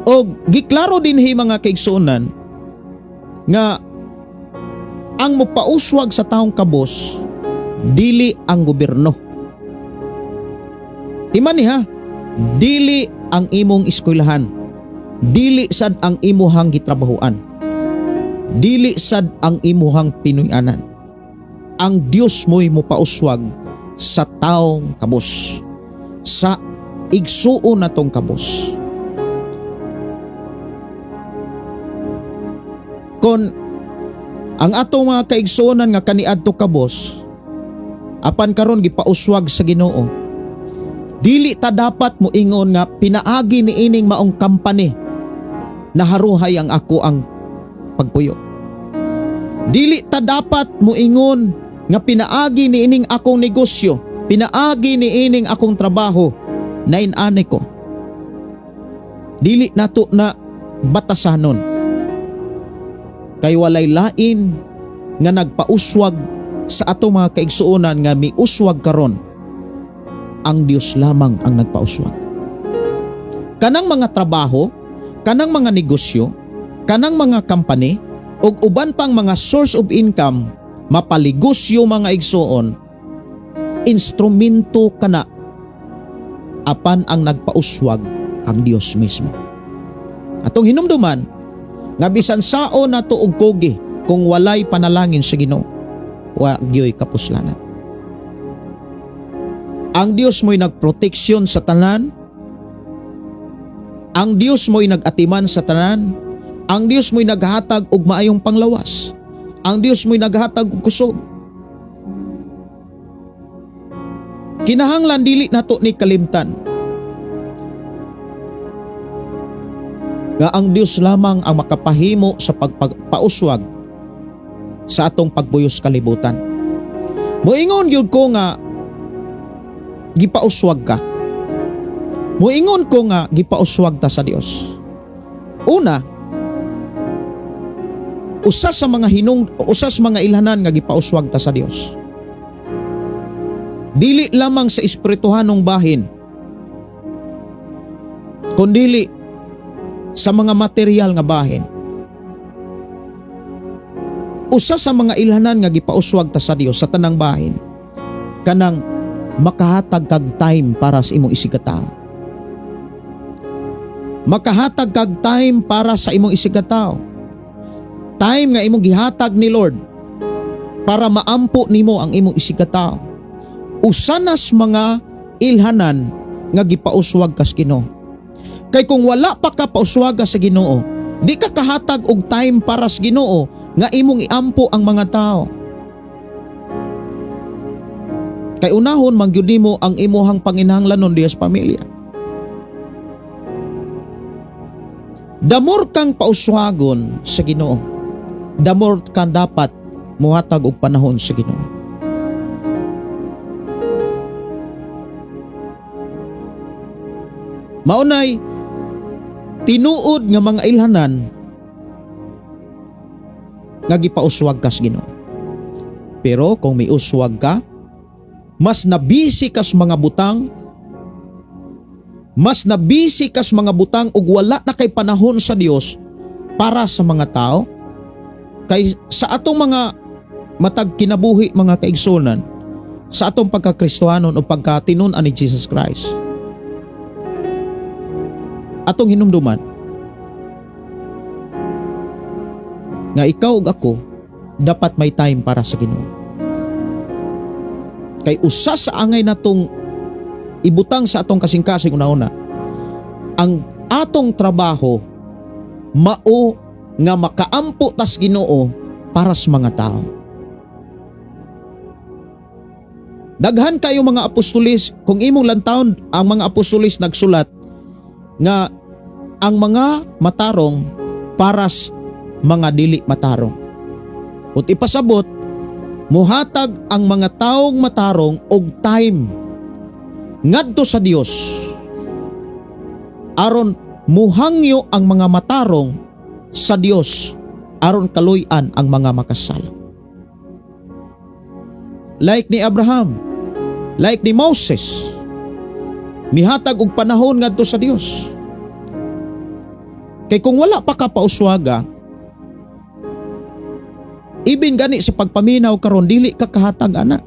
Og giklaro dinhi, mga kaigsuonan, nga ang mopauswag sa taong kabos dili ang gobyerno. Timan ni ha, dili ang imong eskwelahan. Dili sad ang imuhang gitrabahuan. Dili sad ang imuhang pinuy-anan. Ang Dios mo'y mopauswag sa taong kabos. Sa igsuon natong kabos. Kon ang atong mga kaigsuonan nga kaniadto kabos apan karon gipauswag sa Ginoo, dili ta dapat moingon nga pinaagi ni ining maong company naharuhay ang ako ang pagpuyo. Dili ta dapat moingon nga pinaagi ni ining akong negosyo, pinaagi ni ining akong trabaho na inani ko. Dili nato na batasanon. Kay walay lain nga nagpauswag sa ato mga kaigsuonan nga miuswag karon, ang Dios lamang ang nagpauswag. Kanang mga trabaho, kanang mga negosyo, kanang mga company ug uban pang mga source of income, mapaligosyo, mga igsuon, instrumento kana, apan ang nagpauswag ang Dios mismo. Atong hinumduman nga bisan saon nato og kugi, kung walay panalangin sa Ginoo, wa gyoy kapuslanan. Ang Dios mo'y nagproteksyon sa tanan. Ang Dios mo'y nag-atiman sa tanan. Ang Dios mo'y naghatag og maayong panglawas. Ang Dios mo'y naghatag og kusog. Kinahanglan dili nato ni kalimtan nga ang Dios lamang ang makapahimo sa pagpauswag sa atong pagbuyos kalibutan. Moingon gyud ko nga gipauswag ka. Moingon ko nga gipauswag ta sa Dios. Una, usa sa mga ilhanan nga gipauswag ta sa Dios. Dili lamang sa espirituhanong bahin, kundili sa mga material nga bahin. Usa sa mga ilhanan nga gipauswag ta sa Dios sa tanang bahin, kanang makahatag kag time para sa imong isigkatawo. Makahatag kag time para sa imong isigkatawo. Time nga imong gihatag ni Lord para maampo nimo ang imong isigkatao. Usa nas mga ilhanan nga gipauswag kas Ginoo. Kay kung wala pa ka pauswaga sa Ginoo, di ka kahatag og time para sa Ginoo nga imong iampo ang mga tao. Kay unahon man gyud nimo ang imuhang panginahanglanon diha sa pamilya. Damor kang pauswagon sa Ginoo. Damor kang dapat muhatag og panahon sa Ginoo. Maunay tinuod nga mga ilhanan nga gipauswag ka sa Ginoo. Pero kung miuswag ka, mas nabisi kas mga butang, mas nabisi kas mga butang ug wala na kay panahon sa Dios para sa mga tao. Kay sa atong mga matag kinabuhi, mga kaigsunan, sa atong pagkakristohanon o pagkatinun-an ni Jesus Christ, atong hinumduman nga ikaw ug ako dapat may time para sa Ginoo. Kay usa sa angay natong ibutang sa atong kasing-kasing una-una, ang atong trabaho mao nga makaampo tas Ginoo para sa mga tao. Daghan kayo mga apostolis, kung imong lantawon ang mga apostolis nagsulat nga ang mga matarong paras mga dili matarong. Ut ipasabot, muhatag ang mga taong matarong og time ngadto sa Dios aron muhangyo ang mga matarong sa Dios aron kaluy-an ang mga makasala. Like ni Abraham, like ni Moses, mihatag og panahon ngadto sa Dios. Kay kung wala pa ka pauswaga, ibin gani sa pagpaminaw karon dili ka kahatag ana.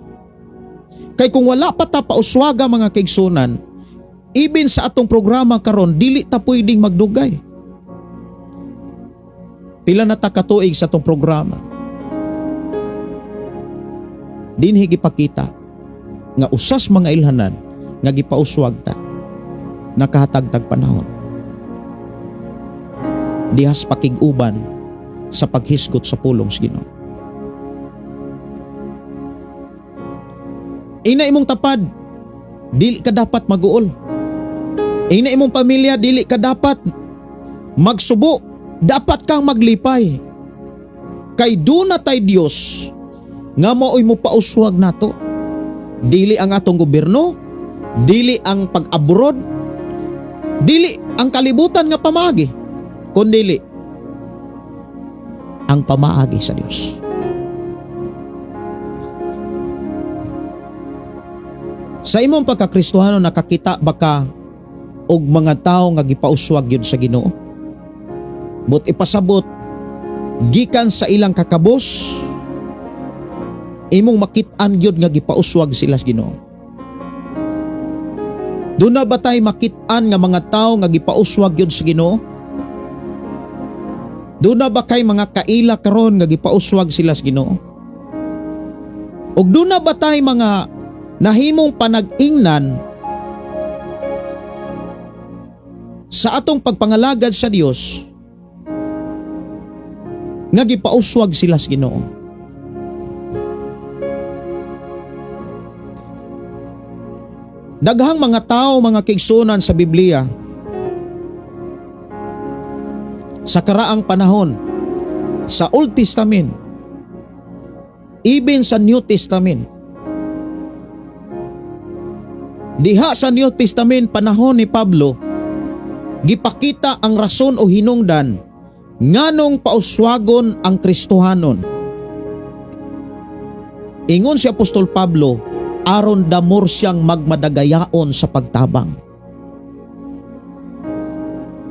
Kay kung wala pa ta pauswaga, mga kaigsunan, ibin sa atong programa karon dili ta pwedeng magdugay. Pila na ta katuig sa atong programa. Dinhi gipakita nga usas mga ilhanan nga gipauswag ta, nakahatag tag panahon. Dihas pakig-uban sa paghisgot sa pulong sa Ginoo. Ina imong tapad, dili ka dapat maguol. Ina imong pamilya, dili ka dapat magsubo. Dapat kang maglipay. Kay duna tay Dios nga maoy mo pauswag nato. Dili ang atong gobyerno, dili ang pag-abroad, dili ang kalibutan nga pamaagi, kundili ang pamaagi sa Dios. Sa imong pagkakristohano, nakakita ba ka og mga tawo nga gipauswag gyud sa Ginoo? But ipasabot gikan sa ilang kakabos, imong makit-an gyud nga gipauswag sila sa Ginoo. Duna ba tay makit-an nga mga tawo nga gipauswag gyud sa Ginoo? Duna ba kay mga kaila karon nga gipauswag sila sa Ginoo? Ug duna ba tay mga nahimong panag-ingnan sa atong pagpangalagad sa Dios nga gipauswag sila sa Ginoo? Daghang mga tao, mga kaigsunan sa Biblia sa karaang panahon, sa Old Testament, even sa New Testament. Diha sa New Testament, panahon ni Pablo, gipakita ang rason o hinungdan nganong pauswagon ang Kristohanon. Ingon si Apostol Pablo, aron damor siyang magmadagayaon sa pagtabang.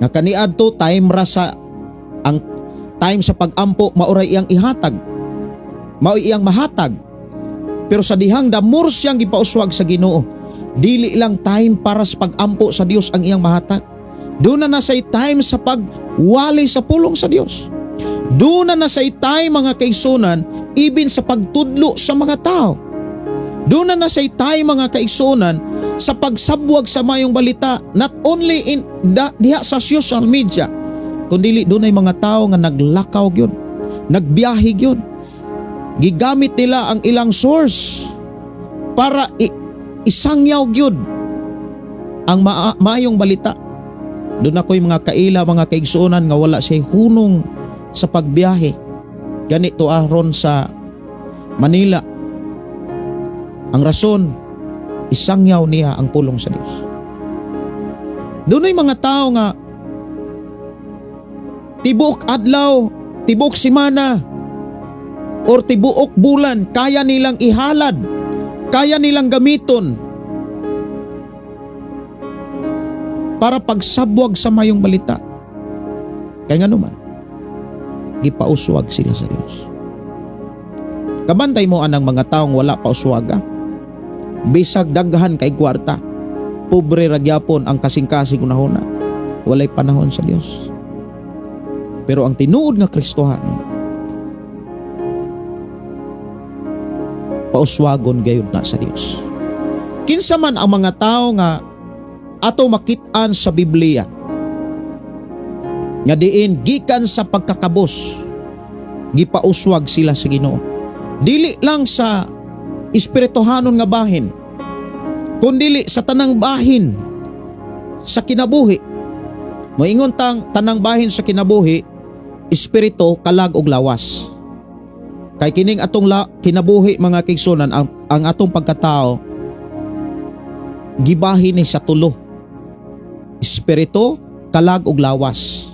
Nga kaniadto time ra sa ang time sa pag-ampo maoray iyang ihatag, maoy iyang mahatag. Pero sa dihang damor siyang gipauswag sa Ginoo, dili lang time para sa pag-ampo sa Dios ang iyang mahatag. Doon na nasay time sa pagwali sa pulong sa Dios. Duna na say time, mga kaigsuonan, even sa pagtudlo sa mga tao. Duna na say time, mga kaigsuonan, sa pagsabwag sa mayong balita, not only in da, diha sa social media, kundi dunay mga tao nga naglakaw gyud, nagbiyahe gyud. Gigamit nila ang ilang source para isangyaw gyud ang maayong balita. Duna ko'y mga kaila, mga kaigsuonan, nga wala siya hunong sa pagbiyahe. Ganito aron sa Manila. Ang rason, isangyaw niya ang pulong sa Dios. Dunay mga tao nga tibuok adlaw, tibuok simana, or tibuok bulan, kaya nilang ihalad, kaya nilang gamiton para pagsabwag sa mayong balita. Kaya nga naman, gipauswag sila sa Dios. Kabantay mo anang mga taong wala pauswaga. Bisag daghan kay kwarta, pobre ra gyapon ang kasing-kasing unahuna. Walay panahon sa Dios. Pero ang tinuod nga Kristohano, pauswagon gayud na sa Dios. Kinsa man ang mga tawo nga ato makit-an sa Biblia nga diin gikan sa pagkakabos gipauswag sila sa Ginoo, dili lang sa espirituhanon nga bahin, kundili sa tanang bahin sa kinabuhi. Moingon tang tanang bahin sa kinabuhi, espiritu, kalag ug lawas. Kay kining atong kinabuhi, mga kaigsuonan, ang atong pagkatao gibahin ni sa tulo: espiritu, kalag ug lawas.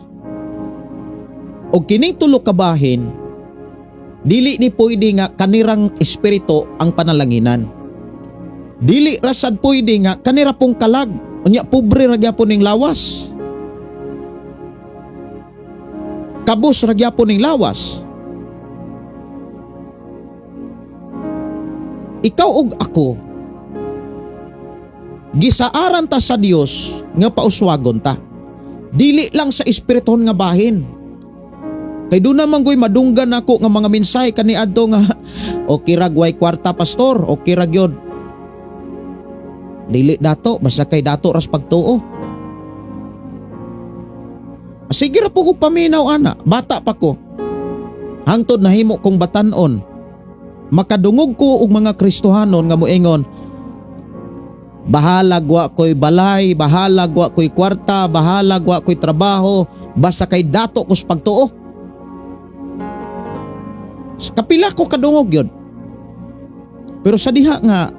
Og kining tulo ka bahin, dili ni pwede nga kanirang espiritu ang panalanginan. Dili rasad pwede nga kanira pong kalag, unya pobre ra gyapon ning lawas. Kabos ra gyapon ning lawas. Ikaw ug ako, gisaaran ta sa Dios nga pauswagon ta. Dili lang sa espirituhon nga bahin. Kay doon naman goy madunggan ako nga mga mensahe kaniadto nga okay ra gway kwarta, pastor, okay ra gyud. Dili dato, basta kay dato ras pagtuo. Sige ra po ko paminaw ana, bata pa ko. Hangtod nahimo kong batan-on, makadungog ko og mga Kristohanon nga moingon, bahalag wa ko'y balay, bahalag wa ko'y kwarta, bahalag wa ko'y trabaho, basta kay dato kos pagtuo. Kapila ko kadungog yun. Pero sa diha nga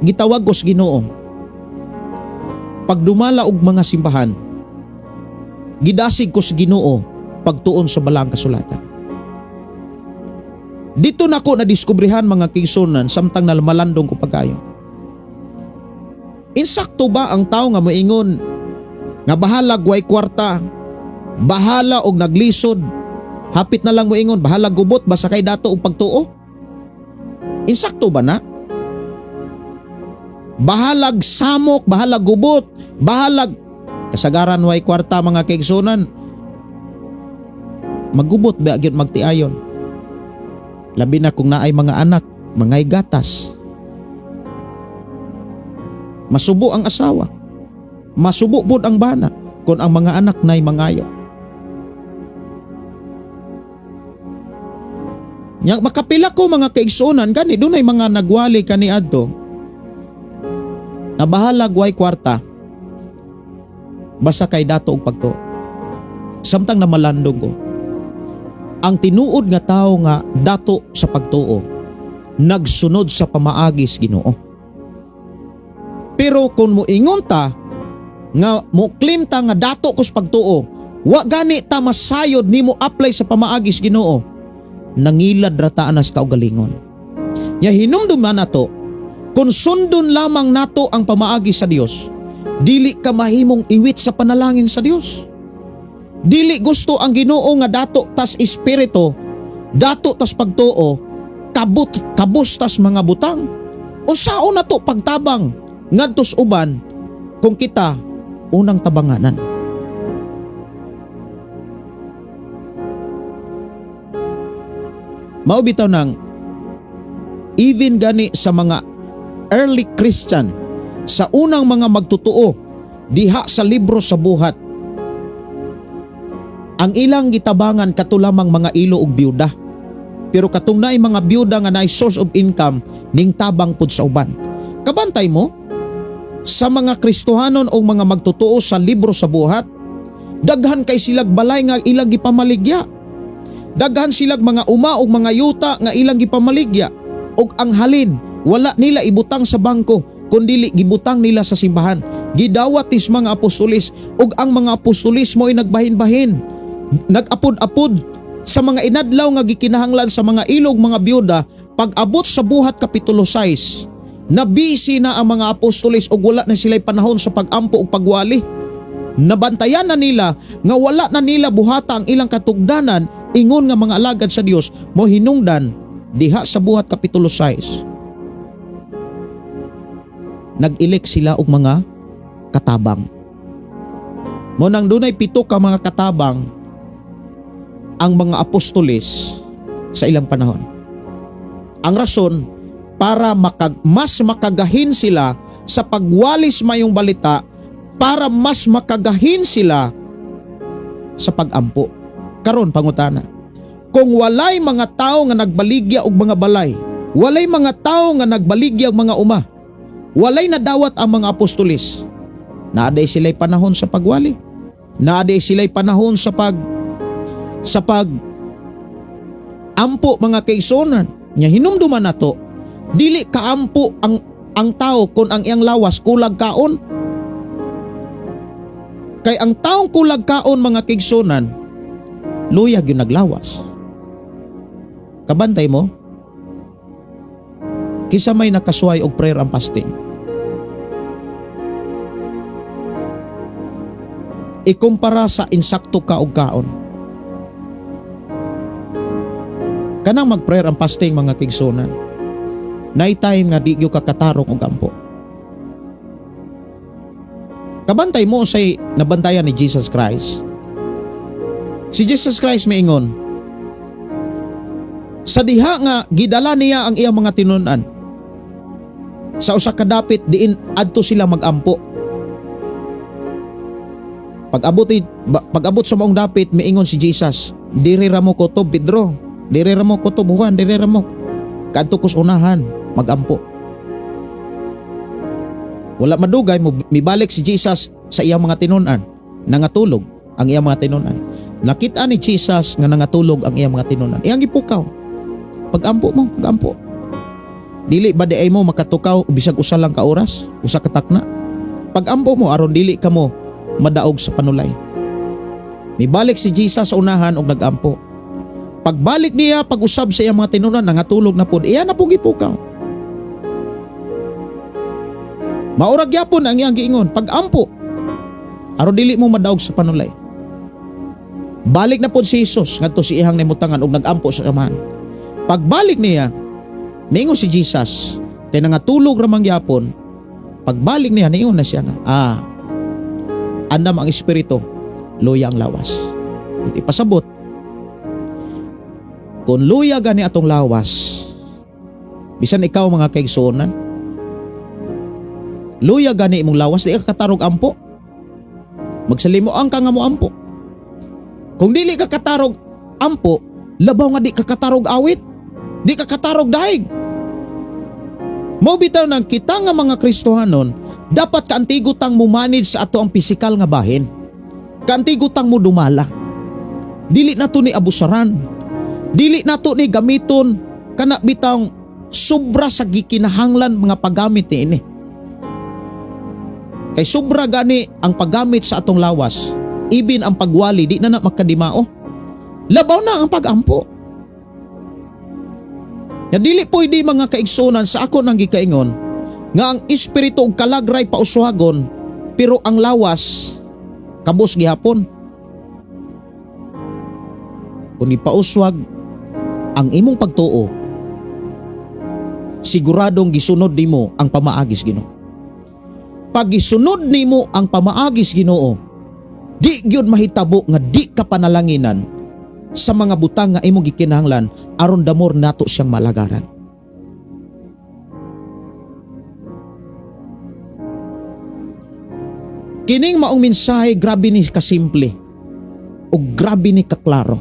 gitawag ko sa Ginoo, pagdumala og mga simbahan, gidasig ko sa Ginoo pagtuon sa balang kasulatan. Dito na ko nadiskubrehan, mga kaigsuonan, samtang nalmalandong ko pagkayo. Insakto ba ang tao nga moingon nga bahalag way kwarta, bahala og naglisod, hapit na lang moingon bahala gubot basta kay dato og pagtuo? Insakto ba na? Bahalag samok, bahalag gubot, bahalag kasagaran way kwarta, mga kaigsuonan. Magubot ba gyud magtiayon? Labi na kung naay mga anak, mga gatas. Masubo ang asawa. Masubo pod ang bana kung ang mga anak na'y mangayo. Nya makapila ko, mga kaigsuonan, gani dunay mga nagwali kaniadto na bahalag way kwarta basta kay dato og pagtuo. Samtang namalandong ko, ang tinuod nga tawo nga dato sa pagtuo nagsunod sa pamaagis Ginoo. Pero kung moingon ta nga mo-claim ta nga dato kos pagtuo, wa gani ta masayod nimo apply sa pamaagis Ginoo, nangilad ra ta anas kaugalingon. Nya hinumduman nato, kung sundon lamang nato ang pamaagi sa Dios, dili ka mahimong iwit sa panalangin sa Dios. Dili gusto ang Ginoo nga dato tas espiritu, dato tas pagtuo, kabos tas mga butang. Unsaon nato pagtabang ngadtos uban kung kita unang tabanganan? Mao bitaw nang even gani sa mga early Christian, sa unang mga magtotoo diha sa Libro sa Buhat, ang ilang gitabangan kato lamang mga ilo ug byuda. Pero katong naay mga byuda nga naay source of income, ning tabang pud sa uban. Kabantay mo sa mga Kristohanon o mga magtotoo sa Libro sa Buhat, daghan kay silag balay nga ilang gipamaligya. Daghan silag mga uma ug mga yuta nga ilang gipamaligya, ug ang halin wala nila ibutang sa bangko kundili gibutang nila sa simbahan. Gidawat tis mga apostolis, ug ang mga apostolis mo'y nagbahin-bahin, nag-apod-apod sa mga inadlaw nga gikinahanglan sa mga ilog, mga byuda. Pag-abot sa Buhat Kapitulo 6, na busy na ang mga apostolis ug wala na sila'y panahon sa pag-ampo ug pagwali. Nabantayan na nila nga wala na nila buhata ang ilang katugdanan ingon nga mga alagad sa Dios. Mo hinungdan diha sa Buhat Kapitulo 6, nag-elect sila og mga katabang. Mo nang dunay 7 ka mga katabang ang mga apostoles sa ilang panahon. Ang rason, para mas makagahin sila sa pagwalis mayong balita, para mas makagahin sila sa pagampo. Karon pangutana, kung walay mga tao nga nagbaligya og mga balay, walay mga tao nga nagbaligya og mga uma, walay nadawat ang mga apostolis, naaday sila'y panahon sa pagwali? Naaday sila'y panahon sa pag ampo, mga kaigsuonan? Nya hinumduman nato, dili kaampo ang tao kung ang iyang lawas kulag kaon. Kay ang taong kulag kaon, mga kaigsuonan, luya gyud naglawas. Kabantay mo kisa may nakasuway og prayer and fasting? Ikumpara sa insakto ka og kaon. Kanang mag-prayer and fasting, mga kaigsuonan, nay time nga di gyud ka katarong og ampo. Kabantay mo say nabantayan ni Jesus Christ. Si Jesus Christ miingon sa diha nga gidala niya ang iyang mga tinun-an sa usa ka dapit diin adto sila magampo. Pag-abot sa maong dapit, miingon si Jesus, "Diri ra mo kutob, Pedro. Diri ra mo kutob, Juan, diri ra mo. Kadto kus unahan, magampo." Wala madugay mo mibalik si Jesus sa iyang mga tinun-an. Nangatulog ang iyang mga tinun-an. Nakita ni Jesus nga nangatulog ang iyang mga tinun-an. Iyang gipukaw. "Pagampo mo, pagampo. Dili ba di ay mo makatukaw bisag usa lang ka oras, usa ka takna? Pagampo mo aron dili kamo madaog sa panulay." Mibalik si Jesus sa unahan og nagampo. Pagbalik niya, pag-usab sa iyang mga tinunan, nangatulog na pod. Iya na pong gipukaw. Maurag gyapon ang iyang giingon, "Pagampo aron dili mo madaog sa panulay." Balik na pod si Jesus ngadto si iyang nimutangan og nagampo sa Amahan. Pagbalik niya, miingon si Jesus, kay nangatulog ra man gyapon. Pagbalik niya, niingon na siya nga, "Andam ang espiritu, luya ang lawas." Ipasabot, kung luya gani atong lawas, bisan ikaw, mga kaigsuonan, luya gani imong lawas, di ka katarog ampo. Magsalimoang ka nga mo ampo. Kung dili ka katarog ampo, labaw nga di ka katarog awit, di ka katarog daig. Mao bitaw nang kita nga mga Kristohanon, dapat kaantigo tang mo manage sa ato ang pisikal nga bahin. Kaantigo tang mo dumala. Dili nato ni abusaran. Dili nato ni gamiton kana bitang sobra sa gikinahanglan mga paggamit niini. Kay sobra gani ang paggamit sa atong lawas, ibin ang pagwali di na na makadimao. Labaw na ang pagampo. Ya dili pwede, mga kaigsunan, sa ako nang gikaingon nga ang espiritu ug kalagray pauswagon pero ang lawas kabos gihapon. Kung ipauswag ang imong pagtuo, siguradong gisunod nimo ang pamaagis Ginoo. Pag gisunod nimo ang pamaagis Ginoo, di gyud mahitabo nga di ka panalanginan. sa mga butang nga imong gikinahanglan aron damor nato siyang malagaran. Kining maong mensahe, grabe ni kasimple o grabe ni kaklaro.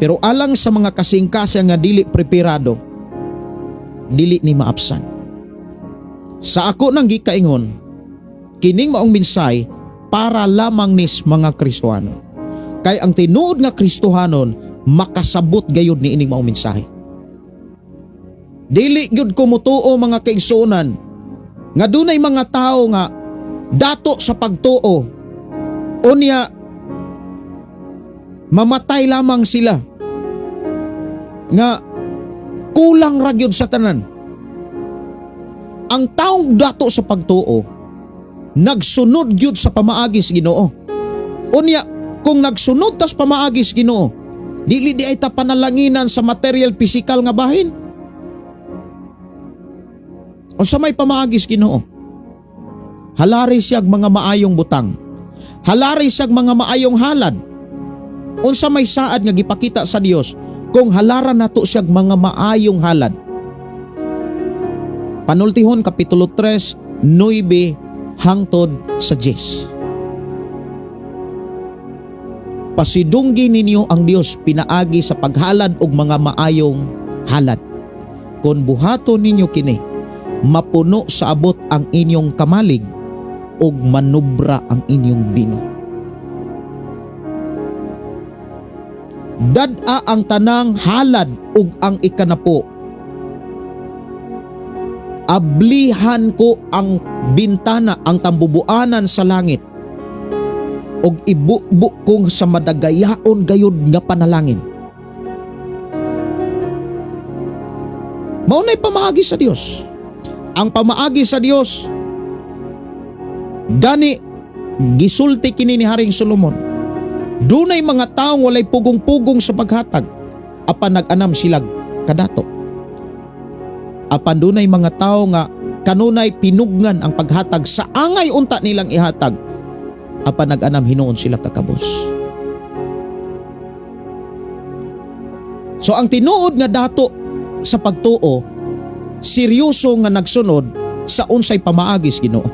Pero alang sa mga kasingkasya nga dili preparado, dili ni maapsan. Sa ako nang gikaingon, kining maong mensahe para lamang nis mga Kristohano. Kay ang tinuod nga Kristohanon makasabot gayud ni ining maong mensahe. Dili gyud ko motuo, mga kaigsuonan, nga dunay mga tawo nga dato sa pagtuo, unya mamatay lamang sila nga kulang ra gyud sa tanan. Ang taong dato sa pagtuo nagsunod gyud sa pamaagi sa Ginoo. Unya kung nagsunod tas pamaagi sa Ginoo, dili di ay ta panalanginan sa material physical nga bahin. Unsa may pamaagi sa Ginoo? Halari siyag mga maayong butang. Halari siyag mga maayong halad. Unsa may saad nga gipakita sa Dios kung halaran nato siyag mga maayong halad? Panultihon Kapitulo 3, 9 hangtod sa 10. Pasidunggi ninyo ang Dios pinaagi sa paghalad og mga maayong halad. Kung buhaton ninyo kini, mapuno sa abot ang inyong kamalig ug manubra ang inyong bino. Dad-a ang tanang halad ug ang ikanapo. Ablihan ko ang bintana, ang tambubuanan sa langit, ug ibubo kong sa madagayaon gayud nga panalangin. Mao nay pamaagi sa Dios. Ang pamaagi sa Dios gani gisulti kini ni Haring Solomon. Dunay mga taong walay pugong-pugong sa paghatag apan nag-anam sila kadato. Apan dunay mga tawo nga kanunay pinugnan ang paghatag sa angay unta nilang ihatag apan nag-anam hinuon sila kakabos. So ang tinuod nga dato sa pagtuo, seryoso nga nagsunod sa unsay pamaagis Ginoo.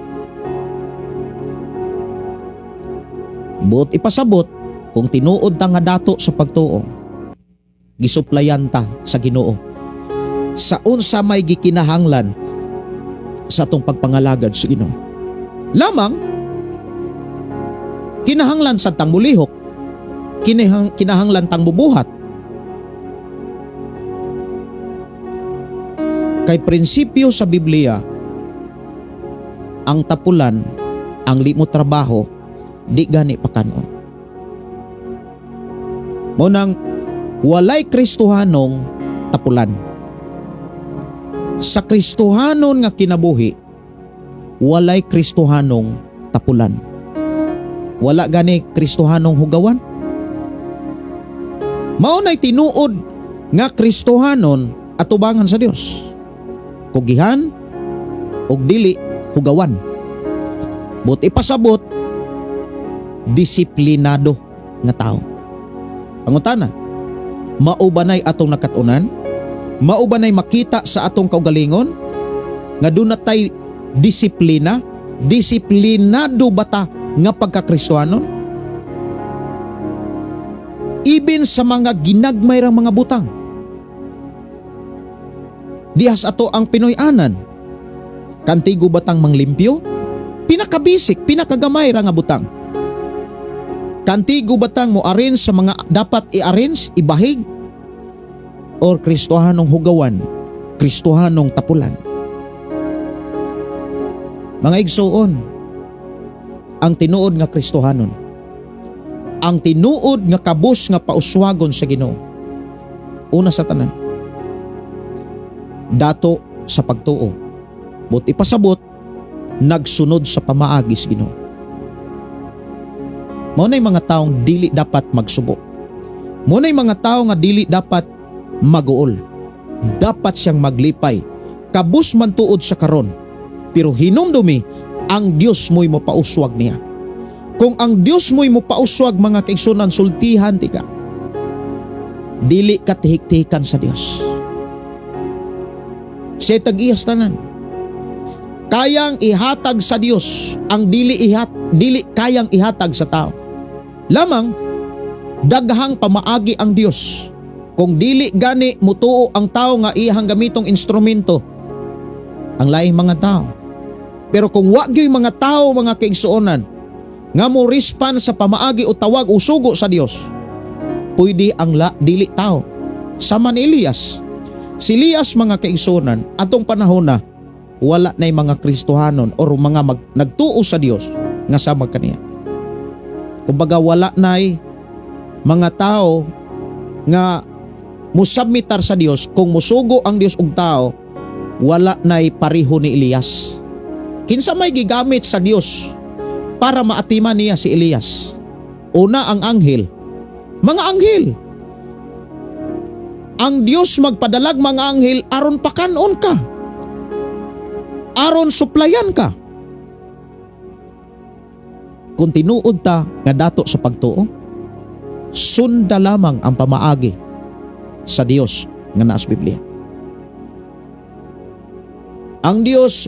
Buot ipasabot kung tinuod ta nga dato sa pagtuo, gisuplayan ta sa Ginoo sa unsa may gikinahanglan sa atong pagpangalagad sa Ginoo. Lamang kinahanglan sa tang mulihok, kinahanglan tang mubuhat. Kay prinsipyo sa Biblia, ang tapulan, ang limo trabaho, di gani pakanon. Mao nang walay Kristohanong tapulan. Sa Kristohanon nga kinabuhi, walay Kristohanong tapulan. Wala gani Kristohanong hugawan. Mao nay tinuod nga Kristohanon atubangan sa Dios. Kugihan og dili hugawan. But ipasabot, disiplinado nga tao. Pangutana, mao ba nay atong nakatunan? Mao ba nay makita sa atong kaugalingon nga doon natay disiplina? Disiplinado ba ta nga pagkakristohanon? Ibin sa mga ginagmay rang mga butang. Dihas ato ang Pinoy-anan. Kantigo batang manglimpyo? Pinakabisik, pinakagamay ra nga butang. Kantigo batang mo arrange sa mga dapat i-arrange, ibahig? Or Kristohanong hugawan, Kristohanong tapulan? Mga igsuon, ang tinuod nga Kristohanon, ang tinuod nga kabus nga pauswagon sa Ginoo, una sa tanan, dato sa pagtuo, but ipasabot, nagsunod sa pamaagi sa Ginoo. Mao nay mga taong dili dapat magsubo. Mao nay mga tawo nga dili dapat maguol. Dapat siyang maglipay. Kabus man tuod sa karon, pero hinumdumi ang Dios mo'y mapauswag niya. Kung ang Dios mo'y mopauswag, mga kaigsunan, sultihan ti ka. Dili ka tihik-tihikan sa Dios. Siya tag-iyas tanan. Kayang ihatag sa Dios ang dili kayang ihatag sa tao. Lamang daghang pamaagi ang Dios. Kung dili gani mutuo ang tao nga iyang gamitong instrumento ang laing mga tao. Pero kung wa gyud mga tao, mga kaigsuonan, nga mo respond sa pamaagi o tawag o sugo sa Dios, pwede ang dili tao. Sama ni Elias. Si Elias, mga kaigsuonan, atong panahon na wala na'y mga Kristohanon or mga nagtuo sa Dios nga sama kaniya. Kumbaga wala na'y mga tao nga musubmitar sa Dios. Kung musugo ang Dios og tao, wala na'y pareho ni Elias. Kinsa may gigamit sa Dios para maatiman niya si Elias? Una, ang anghel. Mga anghel. Ang Dios magpadalag mga anghel aron pakanon ka. Aron suplayan ka. Kung tinuod ta nga dato sa pagtuo, sunda lamang ang pamaagi sa Dios nga naa sa Biblia. Ang Dios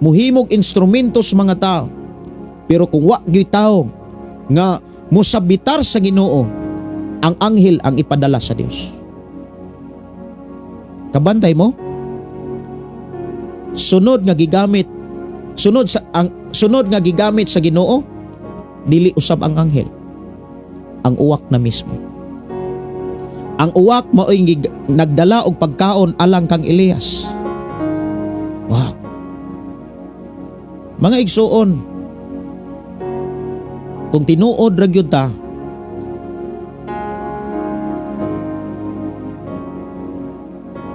muhimog instrumento sa mga tao. Pero kung wa gyud tao nga mosabitar sa Ginoo, ang anghel ang ipadala sa Dios. Kabantay mo? Sunod nga gigamit, sunod sa ang sunod nga gigamit sa Ginoo, dili usab ang anghel. Ang uwak na mismo. Ang uwak mao'y nagdala og pagkaon alang kang Elias. Wow. Mga igsuon, kung tinuod ra gyud ta,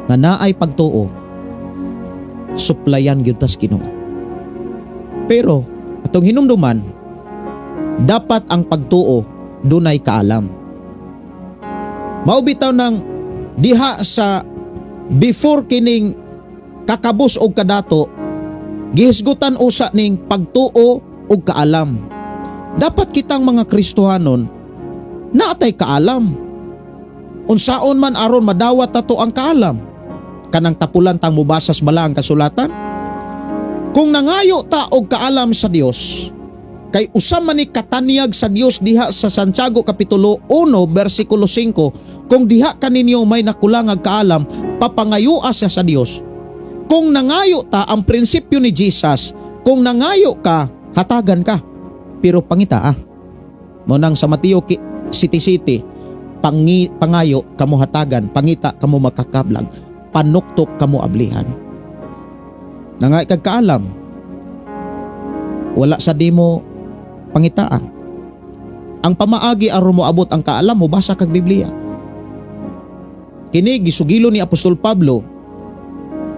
nga naay pagtuo, suplayan gyud tas Ginoo. Pero atong hinumduman, dapat ang pagtuo dunay kaalam. Mao bitaw nang diha sa before kining kakabus og kadato, gihisgutan usa ning pagtuo og kaalam. Dapat kitang mga Kristohanon naatay kaalam. Unsaon man aron madawat tato ang kaalam? Kanang tapulan tang mubasas bala ang kasulatan? Kung nangayo ta og kaalam sa Dios, kay usa man ni katanyag sa Dios diha sa Santiago Kapitulo 1 versikulo 5, kung diha kaninyo may nakulang ang kaalam, papangayoa siya sa Dios. Kung nangayo ta, ang prinsipyo ni Jesus, kung nangayo ka, hatagan ka. Pero pangita ah. Mo nang sa Mateo City City, pangayo kamo hatagan, pangita kamo makakablag, panuktok kamo ablihan. Nangay kag kaalam, wala sa di mo pangitaan. Ang pamaagi aron moabot ang kaalam, mobasa kag Biblia. Kini gisugilo ni Apostol Pablo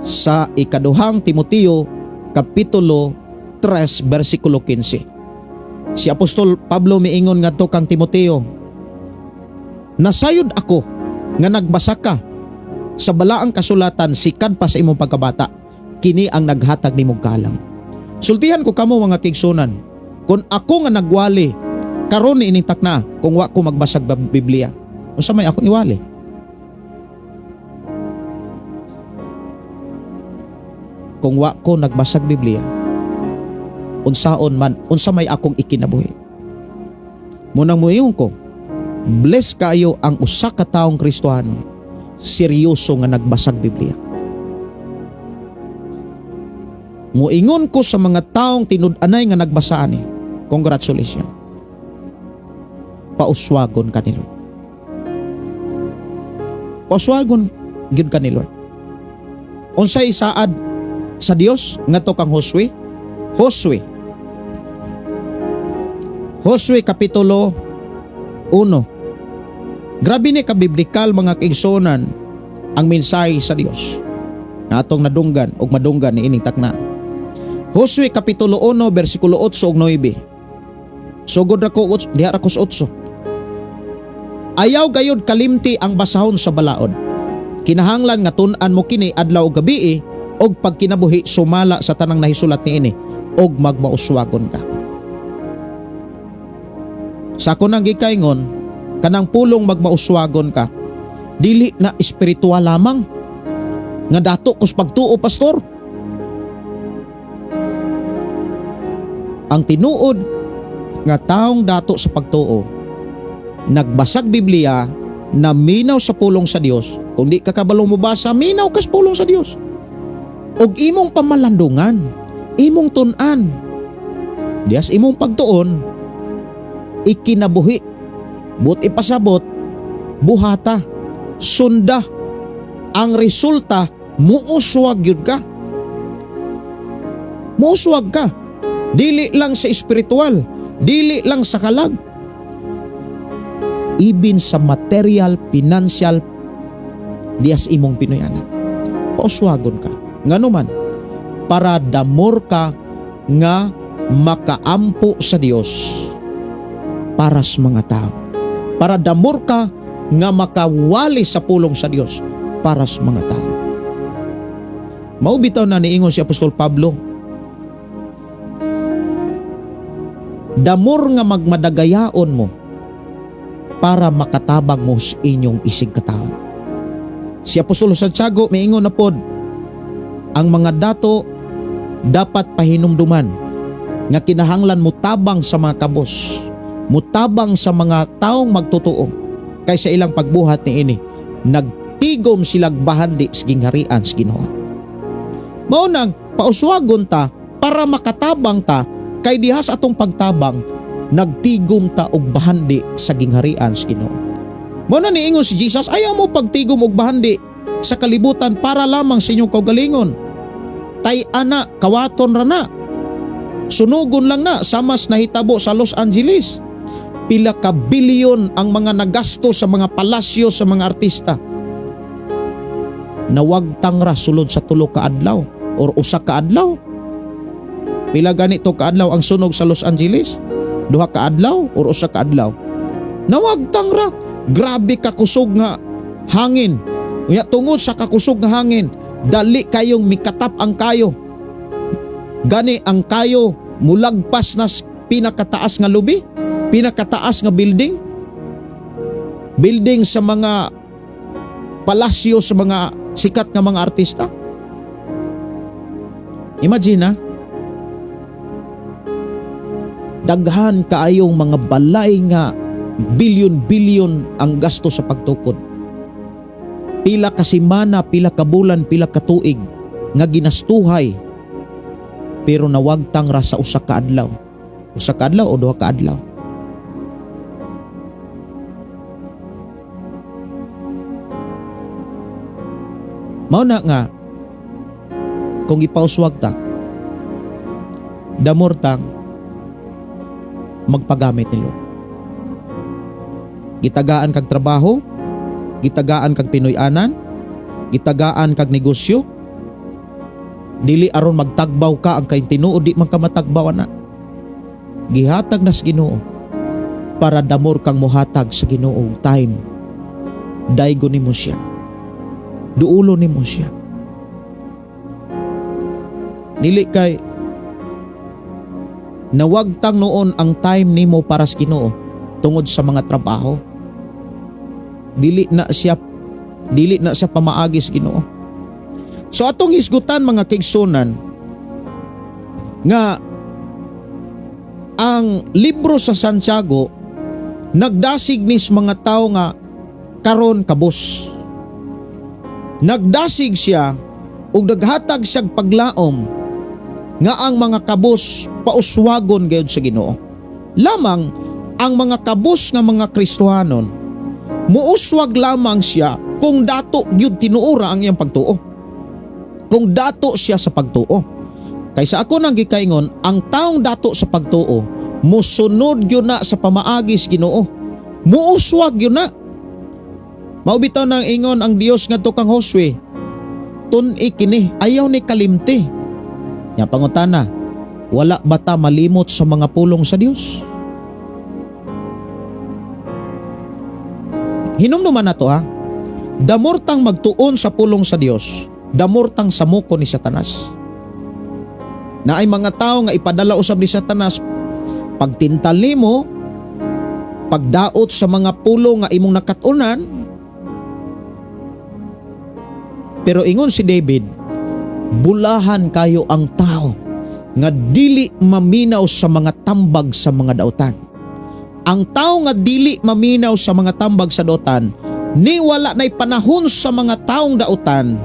sa ikaduhang Timoteo Kapitulo 3 versikulo 15. Si Apostol Pablo miingon ngadto kang Timoteo, nasayod ako nga nagbasa ka sa balaang kasulatan sikad pa sa imong pagkabata, kini ang naghatag nimong kaalam. Sultihan ko kamo mga kaigsunan, kung ako nga nagwali karon ni ining takna, kung wa ko magbasag Biblia, unsa may akong iwali? Kung wa ko nagbasag Biblia, unsaon man, unsa may akong ikinabuhi? Munang muingon ko, bless kayo ang usa ka taong Kristohano, seryoso nga nagbasag Biblia. Muingon ko sa mga taong tinud-anay nga nagbasa ani, congratulations. Pauswagon ka ni Lord. Pauswagon gyud ka ni Lord. Unsay saad sa Dios ngadto kang Josue? Josue. Josue Kapitulo 1. Grabe ni kabiblikal mga kaigsunan ang mensahe sa Dios na atong nadunggan og madunggan ni ining takna. Josue Kapitulo 1 versikulo 8 ug 9. Sugod ra ko diha ra ko sa 8. Ayaw gayud kalimti ang basahon sa balaod. Kinahanglan nga tun-an mo kini adlaw ug gabii og pagkinabuhi sumala sa tanang nahisulat niini og magmauswagon ka. Sa ako nang gikaingon, kanang pulong magmauswagon ka, dili na espiritual lamang nga dato kus pagtuo, pastor. Ang tinuod nga taong dato sa pagtuo, nagbasag Biblia, naminaw sa pulong sa Dios. Kung di ka kabalo mobasa, minaw kas pulong sa Dios. Og imong pamalandungan, imong tun-an, dias imong pagtuon, ikinabuhi, but ipasabot, buhata, sunda. Ang resulta, muuswag yun ka. Muuswag ka. Dili lang sa espiritual, dili lang sa kalag. Ibin sa material, financial, dias imong Pinoyanan. Pauswagon ka. Ngano man, para damor ka nga makaampo sa Dios para sa mga tao. Para damor ka nga makawali sa pulong sa Dios para sa mga tao. Mao bitaw na niingon si Apostol Pablo, damor nga magmadagayaon mo para makatabang mo sa inyong isig katao. Si Apostol Santiago miingon na pod, ang mga dato dapat pahinumduman nga kinahanglan mutabang sa mga kabos, mutabang sa mga taong magtotoo kaysa ilang pagbuhat niini nagtigom silag bahandi sa gingharian sa Ginoo. Mao nang pauswagon ta para makatabang ta, kay diha sa atong pagtabang nagtigom ta og bahandi sa gingharian sa Ginoo. Mao na niingon si Jesus, ayaw mo pagtigom og bahandi sa kalibutan para lamang sa inyong kaugalingon. Tay ana, kawaton ra na. Sunugon lang na, samas nahitabo sa Los Angeles. Pila ka bilyon ang mga nagasto sa mga palasyo sa mga artista. Nawagtang ra sulod sa 3 ka adlaw or 1 ka adlaw. Pila ganito ka adlaw ang sunog sa Los Angeles? 2 ka adlaw or 1 ka adlaw. Nawagtang ra. Grabe kakusog nga hangin. Unya tungod sa kakusog nga hangin, dali kayong mikatap ang kayo. Gani ang kayo mulagpas na pinakataas nga lubi, pinakataas nga building. Building sa mga palasyo sa mga sikat nga mga artista. Imagine ha, daghan kaayong mga balay nga bilyon-bilyon ang gasto sa pagtukod. Pila ka semana, pila ka bulan, pila ka tuig nga ginastuhay, pero nawagtang ra sa 1 ka adlaw. 1 ka adlaw o 2 ka adlaw. Mao na nga kung ipauswag ta, damor tang magpagamit ni Lord. Gitagaan kag trabaho, gitagaan kag Pinoy-anan, gitagaan kag negosyo. Dili aron magtagbaw ka ang kay tinuod di man ka matagbaw ana. Gihatag na sa Ginoo para damor kang mohatag sa Ginoo og time. Daygo nimo siya. Duulo nimo siya. Dili kay nawagtang noon ang time nimo para sa Ginoo tungod sa mga trabaho. Dili na siya pamaagi sa Ginoo. So atong hisgutan mga kaigsunan nga ang libro sa Santiago nagdasig nis mga tao nga karon kabos. Nagdasig siya ug naghatag siyag paglaom nga ang mga kabos pauswagon gayud sa Ginoo. Lamang ang mga kabos nga mga Kristohanon muuswag lamang siya kung dato gyud tinuora ang iyang pagtuo. Kung dato siya sa pagtuo. Kaysa ako nang gikaingon, ang taong dato sa pagtuo musunod gyud na sa pamaagi sa Ginoo. Muuswag gyud na. Mao bitaw nang ingon ang Dios ngadto kang Josue, tun-i kini, ayaw ni kalimti. Nya pangutana, wala ba ta malimot sa mga pulong sa Dios? Hinumduman na to ha. Damor tang magtuon sa pulong sa Dios, damor tang samuko ni Satanas. Naay mga tao nga ipadala usab ni Satanas, pagtintal nimo, Pagdaot sa mga pulo nga imong nakatunan. Pero ingon si David, bulahan kayo ang tao nga dili maminaw sa mga tambag sa mga dautan. Ang tao nga dili maminaw sa mga tambag sa dautan, ni wala na'y panahon sa mga taong dautan,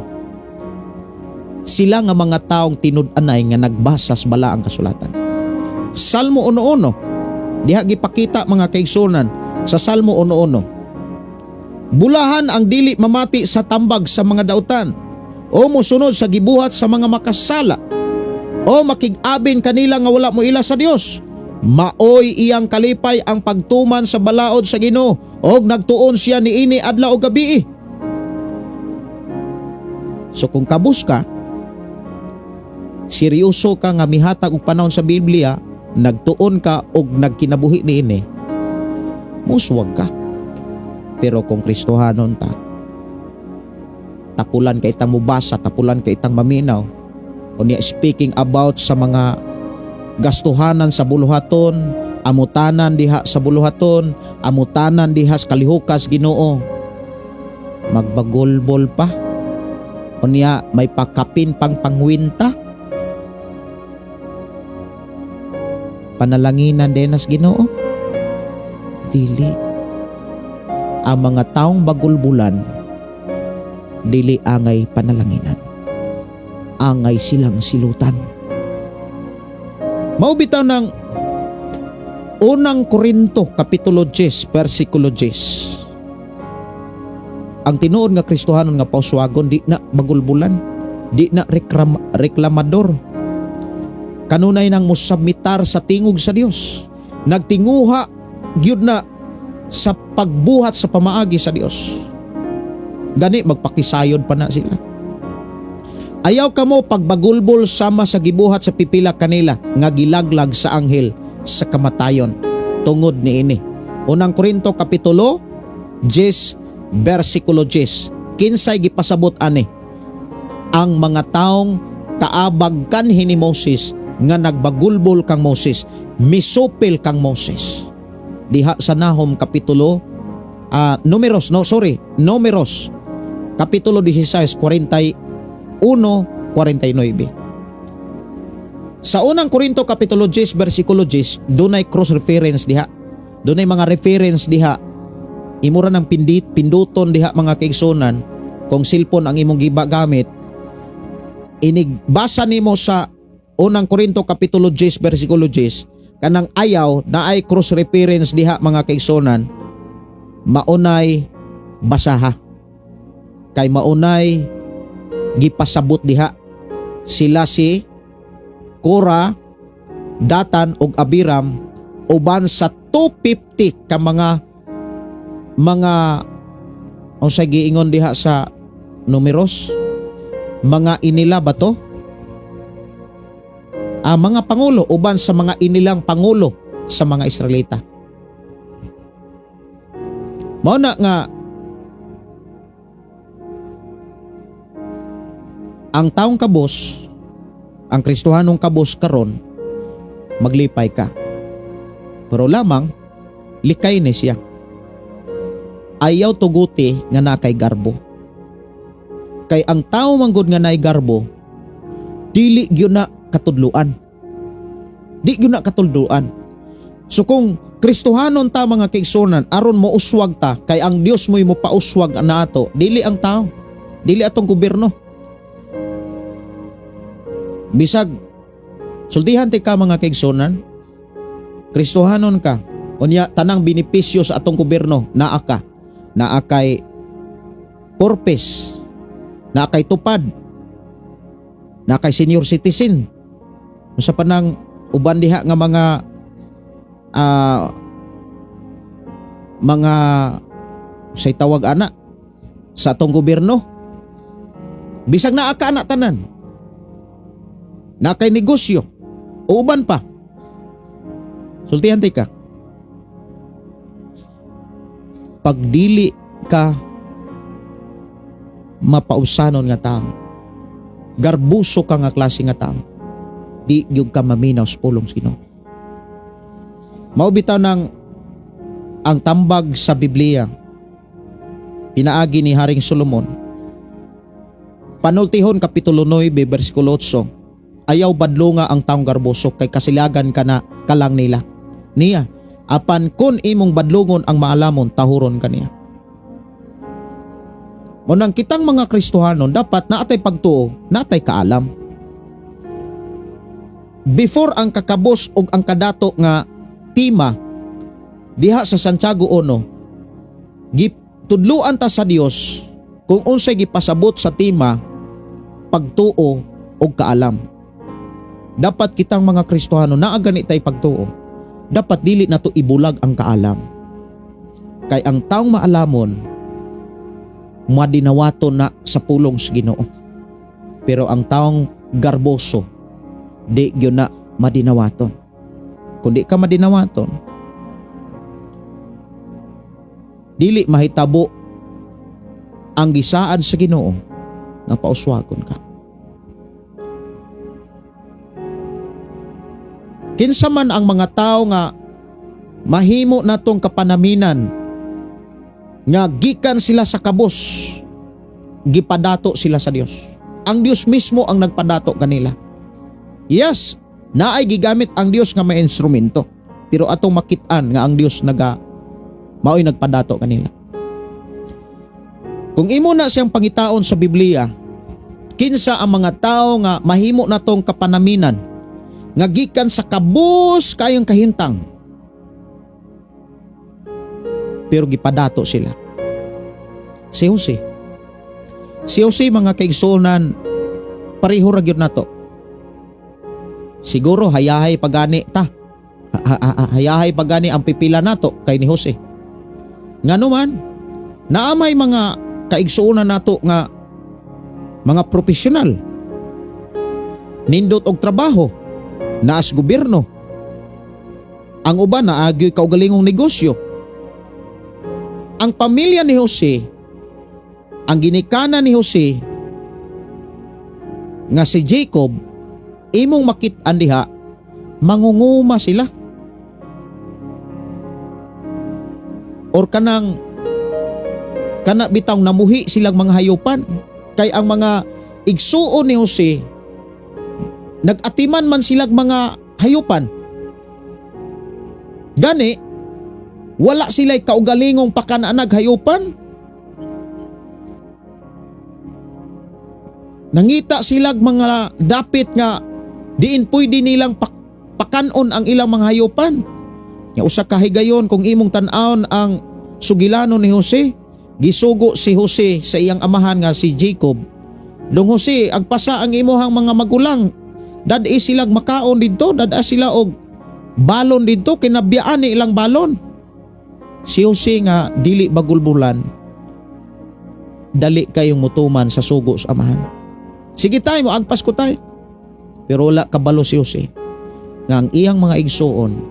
sila nga mga taong tinud-anay nga nagbasa sa balaang kasulatan. Salmo 1:1, diha gipakita, mga kaigsunan, sa Salmo 1:1. Bulahan ang dili mamati sa tambag sa mga dautan o mosunod sa gibuhat sa mga makasala o makig-abin kanila nga wala mo ila sa Dios. Maoy iyang kalipay ang pagtuman sa balaod sa Ginoo og nagtuon siya niini adlaw ug gabii. So kung kabus ka, seryoso ka nga mihatag og panahon sa Biblia, nagtuon ka og nagkinabuhi niini, muswag ka. Pero kung Kristohanon ta, tapulan kay itang mubasa, tapulan kay itang maminaw. Unya, speaking about sa mga gastuhanan sa buluhaton, amutanan diha sa buluhaton, amutanan diha sa kalihukas Ginoo, magbagulbol pa. Unya may pakapin pang pangwinta. Panalanginan din as Ginoo. Dili. Ang mga taong bagulbulan, dili angay panalanginan. Angay silang silutan. Mao bitaw ng Unang Korinto kapitulo 10 versikulo 10. Ang tinuod nga Kristohanon nga pauswagon, di na bagulbulan, di na reklamador. Kanunay nang musubmitar sa tingog sa Dios. Nagtinguha gyud na sa pagbuhat sa pamaagi sa Dios. Gani magpakisayod pa na sila. Ayaw kamo pagbagulbol sama sa gibuhat sa pipila kanila nga gilaglag sa anghel sa kamatayon tungod niini. Unang Korinto kapitulo 10 versikulo 10. Kinsay gipasabot ani? Ang mga taong kaabag kanhi ni Moses nga nagbagulbol kang Moses, misupil kang Moses. Diha sa Nahum kapitulo Numeros, no, sorry, Numeros kapitulo 16 41 49. Sa Unang Korinto kapitulo 10 versikulo 10, dunay cross reference diha. Dunay mga reference diha. Imura ng pinduton diha, mga kaigsunan, kung cellphone ang imong giba gamit, inigbasa nimo sa Unang Korinto kapitulo 10 versikulo 10, kanang ayaw na ay cross reference diha, mga kaigsunan, maunay basaha. Kay maunay gipasabot diha sila si Kora, Datan ug Abiram uban sa 250 ka mga unsay giingon diha sa Numeros, mga inila ba to? Mga pangulo, uban sa mga inilang pangulo sa mga Israelita. Mao na nga ang taong kabos, ang Kristohanong kabos karon, maglipay ka. Pero lamang likay ni siya. Ayaw tuguti nga naa kay garbo. Kay ang tao manggod nga naay garbo, dili gyud na katudluan. Di gyud na katudluan. So kung Kristohanon ta, mga kaigsunan, aron mo uswag ta, kay ang Dios mo'y mopauswag nato, dili ang tao, dili atong gobyerno. Bisag sultihan ti ka, mga kaigsunan, Kristohanon ka, unya tanang benepisyo sa atong gobyerno naa ka, naa kay purpose, naa kay tupad, naa kay senior citizen, sa panang uban diha nga mga say tawag ana sa atong gobyerno, bisag naa ka ana tanan, naa kay negosyo o uban pa, sultihan ti ka, pagdili ka mapausanon nga tao, garbuso ka nga klase nga tao, di gyud ka maminaw sa pulong sa Ginoo. Mao bitaw ng Ang tambag sa Biblia, pinaagi ni Haring Solomon, Panultihon Kapitulo 9, versikulo 8, "Ayaw badlonga ang taong garboso kay kasilagan ka na kalang nila. Niya, apan kun imong badlongon ang maalamon, tahuron ka niya." Mao nang kitang mga Kristohanon, dapat naatay pagtuo, naatay kaalam. Before ang kakabos og ang kadato nga tema diha sa Santiago 1, gitudluan ta sa Dios kung unsay gipasabot sa tema pagtuo og kaalam. Dapat kitang mga Kristohano, naa gani tay pagtuo. Dapat dili nato ibulag ang kaalam. Kay ang taong maalamon, madinawaton na sa pulong sa Ginoo. Pero ang taong garboso, di gyud na madinawaton. Kung di ka madinawaton, dili mahitabo ang gisaad sa Ginoo nga pauswagon ka. Kinsa man ang mga tao nga mahimo natong kapanaminan nga gikan sila sa kabos, gipadato sila sa Dios? Ang Dios mismo ang nagpadato kanila. Yes, naay gigamit ang Dios nga may instrumento, pero atong makit-an nga ang Dios naga mao'y nagpadato kanila. Kung imo na siyang pangitaon sa Biblia, kinsa ang mga tao nga mahimo natong kapanaminan nga gikan sa kabos kayong kahintang pero gipadato sila? Si Jose. Si Jose, mga kaigsuonan, pareho ra gyud nato. Siguro hayahay pagani ta. Hayahay pagani ang pipila nato kay ni Jose. Ngano man, naamay mga kaigsuonan nato nga mga profesional. Nindot og trabaho, naas gobyerno. Ang uban naagyo'y kaugalingong negosyo. Ang pamilya ni Jose, ang ginikanan ni Jose nga si Jacob, imong makit-an diha, mangunguma sila. Or kanang kana bitawng namuhi silang mga hayupan. Kay ang mga igsuon ni Jose, nag-atiman man silang mga hayupan. Gani, wala sila'y kaugalingong pakananag hayupan. Nangita silag mga dapit nga diin pwede nilang pakanon ang ilang mga hayupan. Nga usa ka higayon, kung imong tan-awon ang sugilano ni Jose, gisugo si Jose sa iyang amahan nga si Jacob. "Dong Jose, agpasa ang imuhang mga magulang. Dad-i silag makaon didto, dad-a sila og balon didto, kinabiyaan ni ilang balon." Si Jose nga dili bagulbulan, dali kayong mutuman sa sugo sa amahan. "Sige tay, mo agpas ko, tay." Pero wala kabalo si Jose nga ang iyang mga igsuon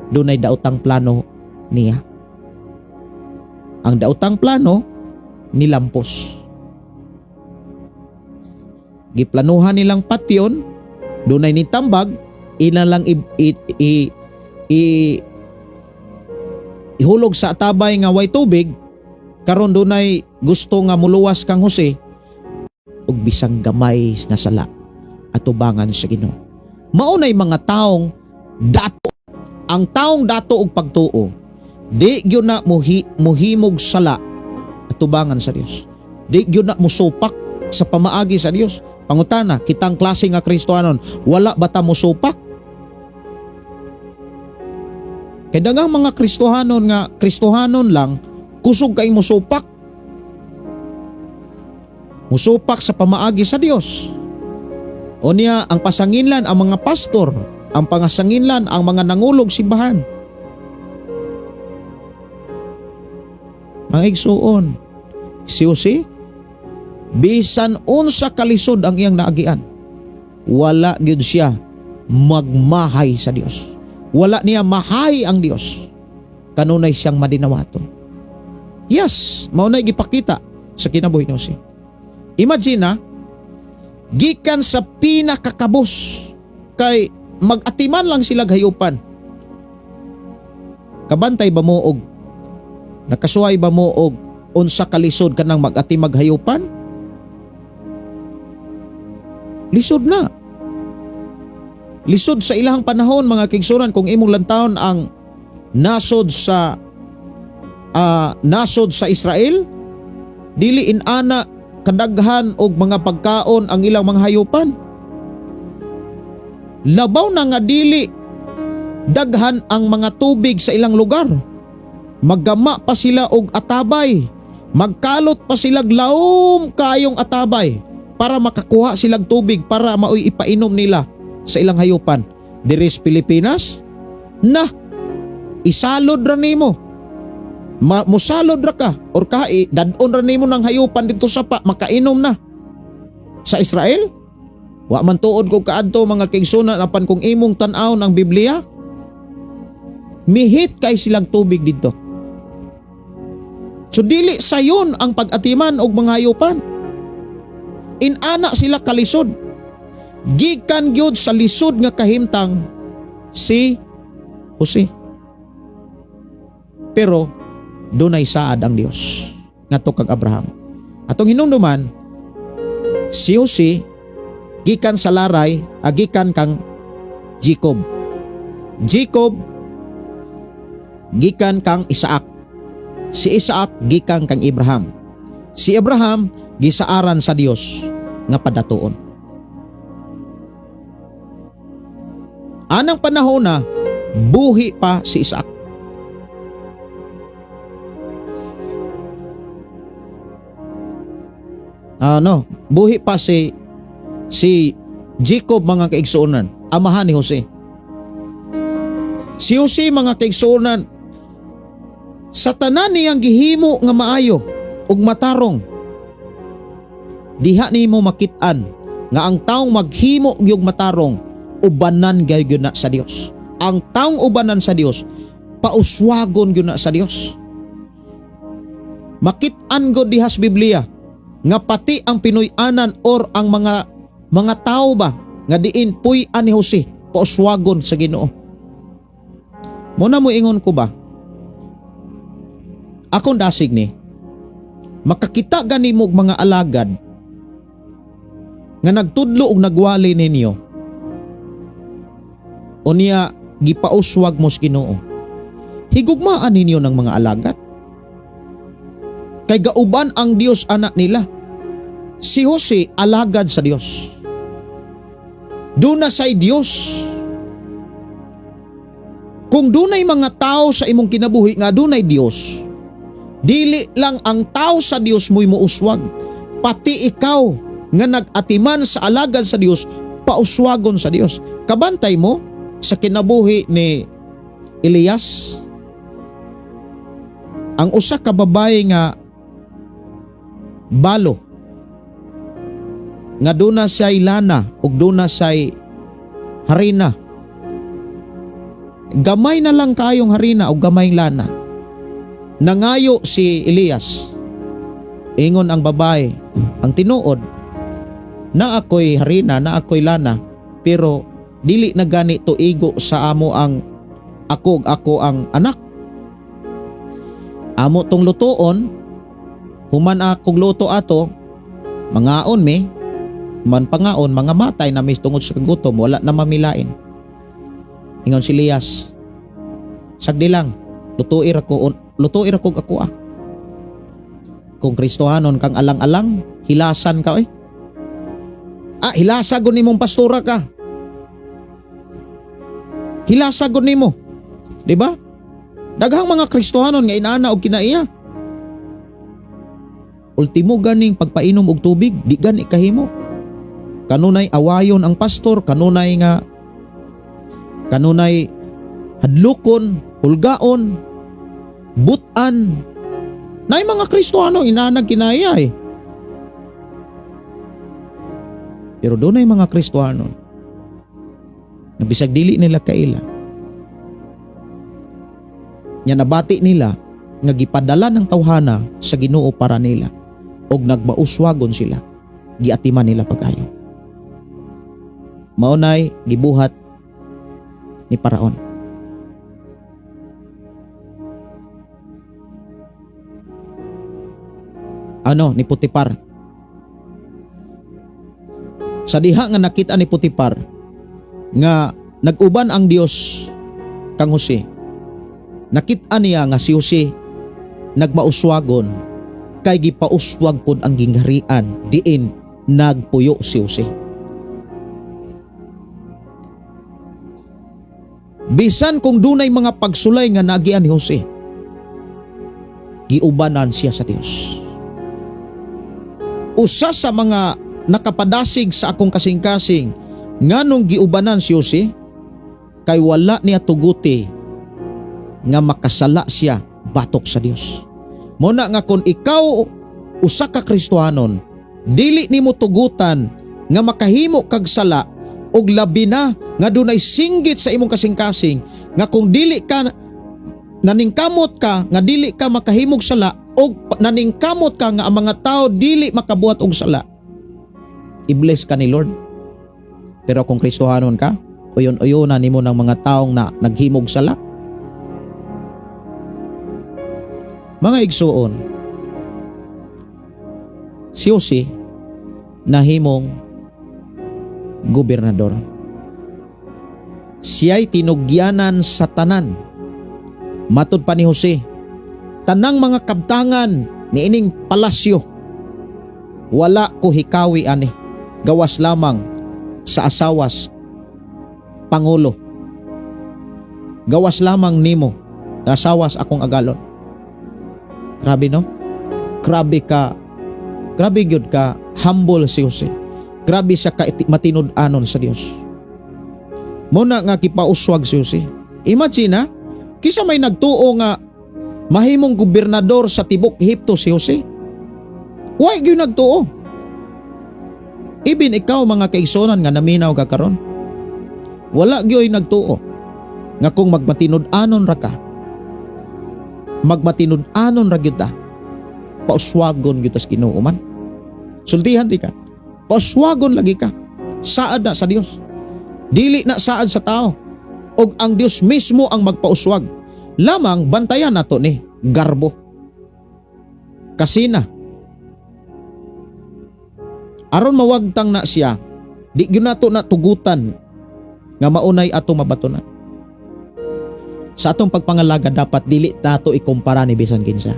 dunay daotang plano niya. Ang daotang plano nilampos. Giplanuhan nilang patyon, dunay nitambag, ila lang ihulog sa atabay nga way tubig, karon dunay gusto nga muluwas kang Jose ug bisang gamay nga sala atubangan sa Ginoo. Mao nay mga taong dato. Ang taong dato og pagtuo, di gyud na muhimog sala atubangan sa Dios. Di gyud na musupak sa pamaagi sa Dios. Pangutana, kitang klase nga Kristohanon, wala ba ta musupak? Kay daghang mga Kristohanon nga Kristohanon lang, kusog kay musupak. Musupak sa pamaagi sa Dios. O niya, ang pasanginlan ang mga pastor, ang pangasanginlan ang mga nangulog simbahan. Mga igsuon, si Jose, bisan unsa kalisod ang iyang naagian, wala gyud siya magmahay sa Dios. Wala niya mahay ang Dios. Kanunay siyang madinawaton. Yes, mao na gipakita sa kinabuhi ni Jose. Imagine na, gikan sa pinakakabos, kay mag-atiman lang sila gayupan. Kabantay ba mo og nakasuway ba mo og unsa kalisod kanang mag-atimag hayupan? Lisod na. Lisod sa ilahang panahon, mga kaigsuonan, kung imong lantawon ang nasod sa Israel, dili inana kadaghan og mga pagkaon ang ilang mga hayupan. Labaw na nga dili daghan ang mga tubig sa ilang lugar. Maggama pa sila og atabay. Magkalot pa sila laom kayong atabay para makakuha silang tubig para maoy ipainom nila sa ilang hayupan. Diri sa Pilipinas, na isalod ra nimo. Musalod ra ka or kai dadon ra nimo ng hayupan didto sa pa makainom na. Sa Israel, wa man tuod ko kaadto, mga kaigsuonan, apan kung imong tan-awon ang Biblia, mihit kay silang tubig didto. So dili sayon ang pag-atiman og mga hayupan. Inana sila kalisod. Gikan gyud sa lisod nga kahimtang si Jose. Pero dunay saad ang Dios ngadto kang Abraham. Atong hinumduman, si Jose gikan sa laray, gikan kang Jacob. Jacob gikan kang Isaac. Si Isaac gikan kang Abraham. Si Abraham gisaaran sa Dios nga padatuon. Anang panahon na buhi pa si Isaac. Ano, buhi pa si Jacob, mga kaigsuonan, amahan ni Jose. Si Jose, mga kaigsuonan, sa tanan niyang gihimo nga maayo ug matarong, diha nimo makit-an nga ang taong maghimo gyud matarong, ubanan gyud na sa Dios. Ang taong ubanan sa Dios, pauswagon gyud na sa Dios. Makit-an gud diha sa Biblia nga pati ang Pinoy-anan or ang mga tao ba nga diin puy-an ni Jose, pauswagon sa Ginoo. Muna mo ingon ko ba, akong dasig ni, makakita gani mo og mga alagad nga nagtudlo og nagwali ninyo, unya gipauswag mo sa Ginoo. Higugmaan ninyo ng mga alagad. Kay gauban ang Dios anak nila. Si Jose alagad sa Dios. Duna say Dios. Kung dunay mga tao sa imong kinabuhi nga dunay Dios, dili lang ang tao sa Dios mo'y muuswag, pati ikaw nga nag-atiman sa alagad sa Dios, pauswagon sa Dios. Kabantay mo sa kinabuhi ni Elias, ang usa ka babae nga balo, nga duna siya'y lana ug duna siya'y harina. Gamay na lang kayong harina o gamay lana. Nangayo si Elias. Ingon ang babae, ang tinuod, na ako'y harina, na ako'y lana, pero dili na gani tuigo sa amo ang ako ug ako ang anak. Amo tong lutoon, human akong luto ato, mangaon mi, man pangaon, mga matay na mi tungod sa gutom, wala na mamilain. Ingon si Elias, sagdi lang, lutuir ako, lutuir ako ako ah. Kung Kristohanon kang alang-alang, hilasan ka. Hilasa gud nimong pastora ka. Hilasa gud nimo. Di ba? Daghang mga Kristohanon nga inaana og kinaiya. Ultimo ganing pagpainom og tubig, di gani kahimo. Kanunay awayon ang pastor, kanunay nga kanunay hadlokon, hulgaon, butan. Nay mga Kristohano inanag kinaya. Pero dunay mga Kristohano nga bisag dili nila kaila, nya nabati nila nga gipadala ng tawhana sa Ginoo para nila og nagmauswagon sila, giatiman nila pag-ayo. Maunay gibuhat ni Paraon. Ano ni Putipar. Sa diha nga nakita ni Putipar nga nag-uban ang Dios kang Jose. Nakita niya nga si Jose nagmauswagon kay gipauswag pod ang gingharian diin nagpuyo si Jose. Bisan kung dunay mga pagsulay nga nagian ni Jose, giubanan siya sa Dios. Usa sa mga nakapadasig sa akong kasing-kasing nganong giubanan si Jose kay wala niya tuguti nga makasala siya batok sa Dios. Mo na nga kung ikaw usa ka Kristohanon, dili nimo tugutan nga makahimo kag sala og labi na nga dunay singgit sa imong kasing-kasing nga kung dili ka naningkamot ka nga dili ka makahimog sala og naningkamot ka nga ang mga tao dili makabuhat og sala, i-bless ka ni Lord. Pero kung Kristohanon ka, uyon-uyona nimo ng mga taong na naghimog sala. Mga igsuon, si Jose nahimong gobernador. Siya'y tinugyanan sa tanan. Matud pa ni Jose, tanang mga kabtangan niining palasyo, wala ko hikawi ani, gawas lamang sa asawas pangulo. Gawas lamang nimo, asawas akong agalon. Grabe, no? Grabe ka, grabe gyud ka humble si Jose. Grabe siya ka matinud-anon sa Dios. Muna nga kipauswag si Jose. Imagine ha, kisa may nagtuo nga mahimong gobernador sa tibok Ehipto si Jose. Why gyud nagtuo? Ibin ikaw mga kaigsonan nga naminaw ka karon, wala gyoy nagtuo nga kung magmatinud-anon ra ka, magmatinud-anon ra gyud ta, pauswagon gyud ta sa Ginoo man. Sultihan di ka. Pauswagon lagi ka. Saad na sa Dios. Dili na saad sa tao. Og ang Dios mismo ang magpauswag. Lamang bantayan nato ni garbo. Kasina. Aron mawagtang na siya, di gyud nato na tugutan nga maunay atong mabatunan. Sa atong pagpangalaga dapat dili nato ikumpara ni bisan kinsa.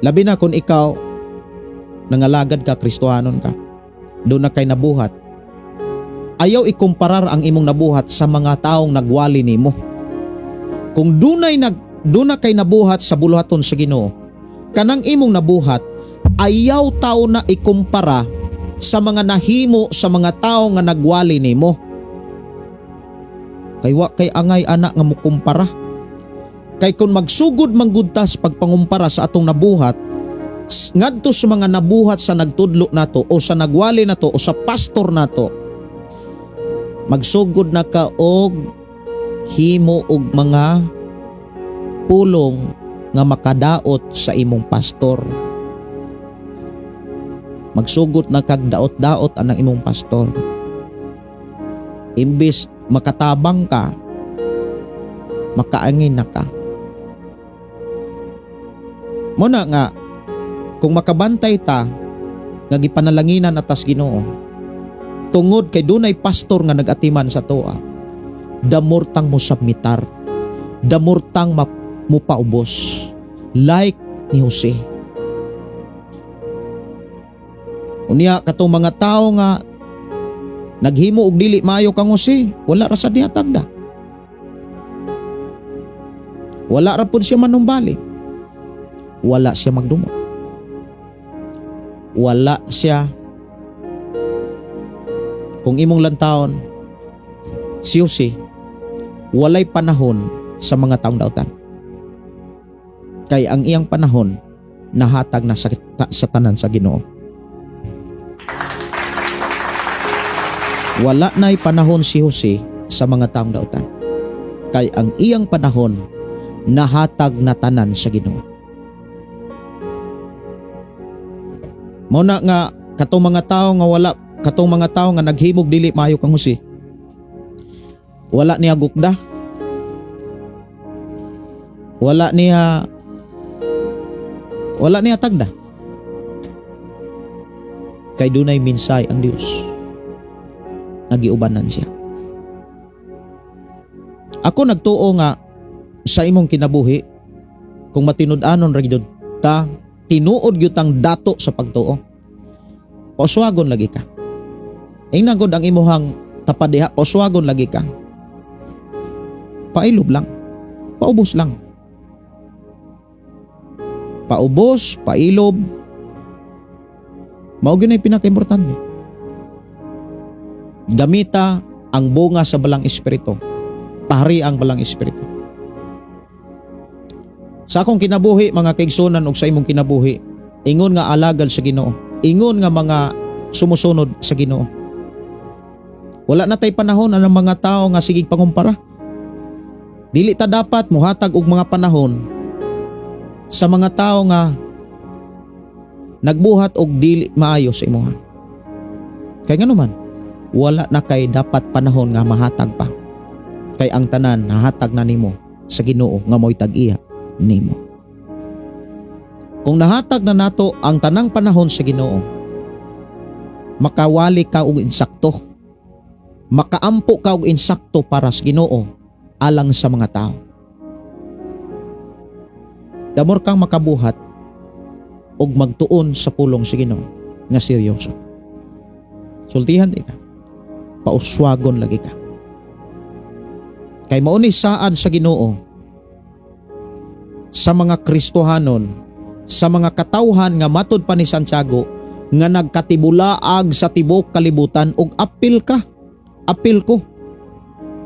Labi na kung ikaw nangalagad ka, Kristohanon ka, doon na kay nabuhat. Ayaw ikumparar ang imong nabuhat sa mga taong nagwali nimo. Kung doon na kay nabuhat sa buluhaton sa Ginoo, kanang imong nabuhat, ayaw tao na ikumpara sa mga nahimo sa mga tao nga nagwali nimo. Kay wa kay angay ana nga mukumpara. Kay kung magsugod manggudtas pagpangumpara sa atong nabuhat ngadto sa mga nabuhat sa nagtudlo nato o sa nagwali nato o sa pastor nato, magsugod na ka og himo og mga pulong nga makadaot sa imong pastor. Magsugot na kag daot-daot anang imong pastor. Imbis makatabang ka, makaangin na ka. Muna nga, kung makabantay ta, nga gipanalanginan atas Ginoo, tungod kay dunay pastor nga nagatiman sa toa, damurtang mo submitar, damurtang mupaubos, like ni Jose. Unya katong mga tao nga naghimo og dili maayo kang Jose, wala ra sa dihatagda. Wala ra pud siya manumbalik. Wala siya magdumo. Wala siya. Kung imong lantawon, si Jose, walay panahon sa mga taong dautan. Kay ang iyang panahon, nahatag na sa tanan sa Ginoo. Wala na'y panahon si Jose sa mga taong dautan. Kay ang iyang panahon, nahatag na tanan sa Ginoo. Mao na nga katong mga tao nga wala, katong mga tao nga naghimog dili maayo kang Jose. Wala niya gukda. Wala niya tagda. Kay dunay minsay ang Dios nga giubanan siya. Ako nagtuo nga sa imong kinabuhi, kung matinud-anon ra gyud ta, tinuod gyud tang dato sa pagtuo. Pauswagon lagi ka. Ingnan gud ang imuhang tapad diha, pauswagon lagi ka. Pailob lang. Paubos lang. Paubos, pailob. Mao gyud na pinaka-importante. Gamita ang bunga sa Balang Espiritu. Pahari ang Balang Espiritu. Sa akong kinabuhi, mga kaigsunan, ug sa imong kinabuhi, ingon nga alagad sa Ginoo, ingon nga mga sumusunod sa Ginoo. Wala na tay panahon ang mga tao nga sigig pangumpara. Dili ta dapat muhatag og mga panahon sa mga tao nga nagbuhat og dili maayo sa imuha. Kay ngano man, wala na kay dapat panahon nga mahatag pa. Kay ang tanan nahatag na nimo sa Ginoo nga mo'y tag-iya nimo. Kung nahatag na nato ang tanang panahon sa Ginoo, makawali ka og insakto. Makaampo ka og insakto para sa Ginoo alang sa mga tao. Damor kang makabuhat og magtuon sa pulong sa Ginoo nga seryoso. Sultihan di ka. Pauswagon lagi ka. Kay mao ni saad sa Ginoo sa mga Kristohanon, sa mga katawhan nga matud pa ni Santiago nga nagkatibulaag sa tibok kalibutan, og apil ka, apil ko.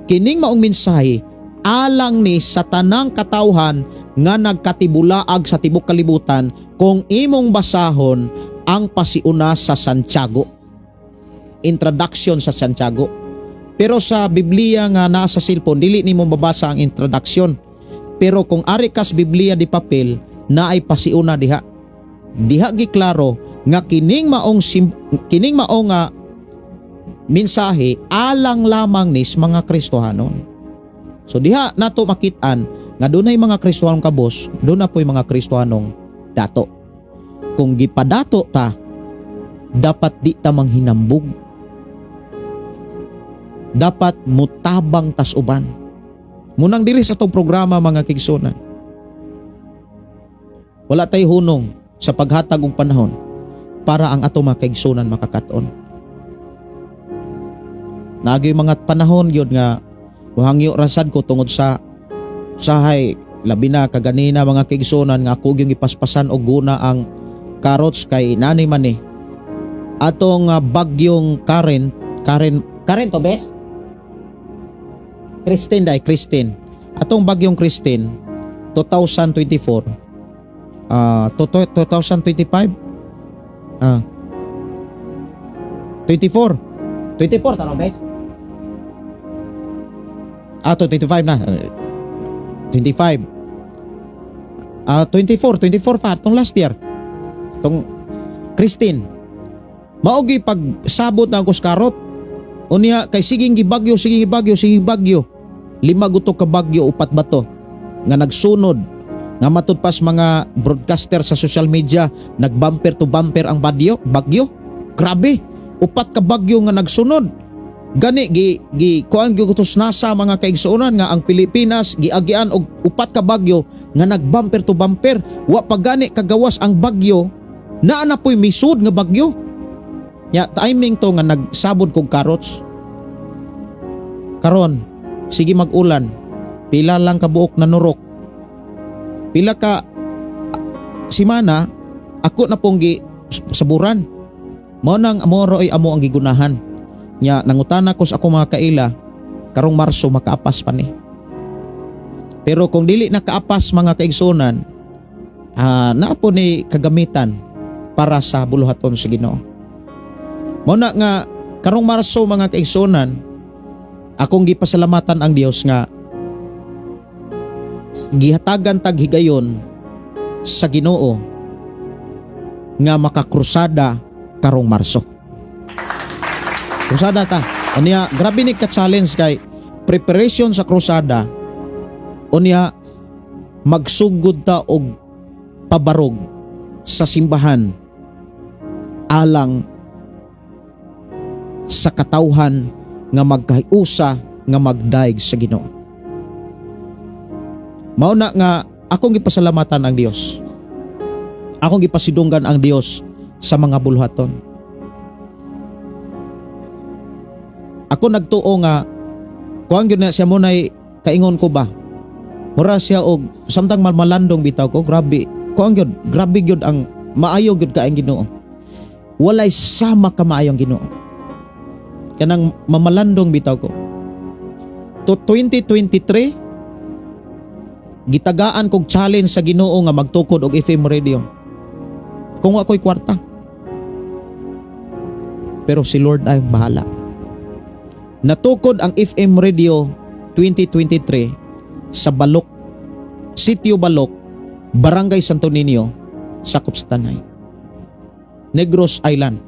Kining maong mensahe alang ni sa tanang katawhan nga nagkatibulaag sa tibok kalibutan kung imong basahon ang pasiuna sa Santiago. Introduction sa Santiago. Pero sa Biblia nga naa sa cellphone, dili nimo mabasa ang introduction. Pero kung ari kas Biblia di papel, naay pasiuna diha. Diha giklaro nga kining maong nga mensahe alang lamang nis mga Kristohanon. So diha nato makit-an nga dunay mga Kristohanong kabos, doon na po'y mga Kristohanong dato. Kung gipadato ta, dapat di ta manghinambog. Dapat mutabang tas uban. Munang diri sa atong programa, mga kigsunan, wala tay hunong sa paghatag og panahon para ang ato mga kaigsunan makakaton. Naagi mga panahon gyud nga muhangyo rasad ko tungod sa sahay, labi na kaganina, mga kaigsunan, nga ako gyung ipaspasan og guna ang carrots kay nani man ni atong bagyong Karen. Karen, Karen to, bes? Christine dai, Christine. Atong bagyong Christine 2024, 2025, 24, 24 tanong, bes? 25 na, 25, 24, 24 pa tong last year, tong Christine. Mao gi pagsabot na ako sa karot unya kay siging gibagyo, sige gibagyo, sige bagyo. Lima guto ka bagyo, upat bato nga nagsunod, nga matud pas mga broadcaster sa social media, nagbumper to bumper ang bagyo. Bagyo, grabe, upat ka bagyo nga nagsunod. Gani gi gi kuan gyud kutos nasa, mga kaigsuonan, nga ang Pilipinas giagian og upat ka bagyo nga nagbumper to bumper. Wa pa gani kagawas ang bagyo, naa na po'y misud nga bagyo. Nya timing to nga nagsabod kog carrots. Karon sige mag-ulan, pila lang kabuok na nurok, pila ka simana, ako na pong gi saburan. Mao nang amoro ay amo ang gigunahan. Nya nangutana ko sa ako mga kaila, karong Marso makaapas pa ni. Pero kung dili nakaapas, mga kaigsunan, naa po ni kagamitan para sa buluhaton sa Ginoo. Mao na nga karong Marso, mga kaigsunan, akong gipasalamatan ang Dios nga gihatagan tag higayon sa Ginoo nga makakrusada karong Marso. Krusada ta. Unya grabe ni ka challenge kay preparation sa krusada. Unya magsugod ta og pabarog sa simbahan alang sa katawhan nga magkahiusa nga magdaig sa Ginoo. Mao na nga akong gipasalamatan ang Dios. Akong gipasidunggan ang Dios sa mga bulhaton. Ako nagtuo nga kuang gyud na siya mo nay kaingon ko ba. Mura siya og samtang malmalandong bitaw ko, grabe. Kuang gyud, grabe gyud ang maayo gyud kaayong Ginoo. Walay sama ka maayong Ginoo. Kanang mamalandong bitaw ko. To 2023 gitagaan kog challenge sa Ginoo nga magtukod og FM radio. Kung ako'y kwarta. Pero si Lord ay bahala. Natukod ang FM radio 2023 sa Balok, Sitio Balok, Barangay Santo Niño, sakop sa Tanay, Negros Island.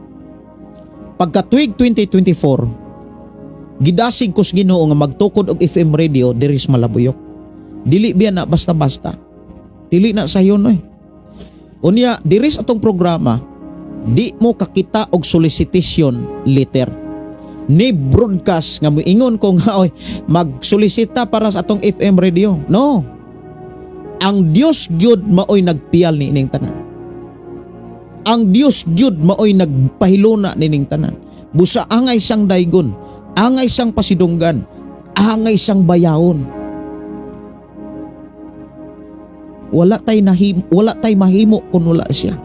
Pagkatuig 2024, gidasig ko sa Ginoo nga magtukod og FM radio diri sa Malabuyok. Dili biya na basta-basta. Dili na sayon oy. Unya diri sa atong programa, di mo kakita og solicitation letter ni broadcast nga moingon ko nga oy magsolisita para sa atong FM radio. No. Ang Dios gyud maoy nagpiyal ni ining tanan. Ang Dios gyud maoy nagpahiluna nining tanan. Busa angay siyang daygon, angay siyang pasidunggan, angay siyang bayawon. Wala tay mahimo kung wala siya.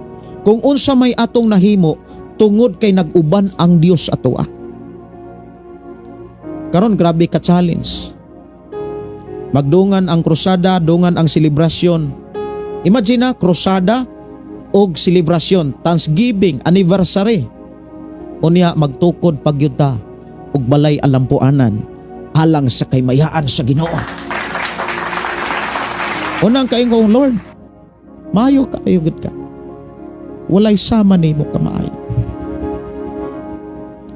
Kung unsa may atong nahimo tungod kay nag-uban ang Dios atoa. Karon grabe ka challenge. Magdungan ang krusada, dungan ang selebrasyon. Imagine na krusada og selebrasyon, Thanksgiving, anniversary. Unya magtukod pagyud ta og balay alampuanan alang sa kaymayaan sa Ginoo. Unang kaingon, Lord, maayo kaayo gud ka. Walay sama nimo ka maayo.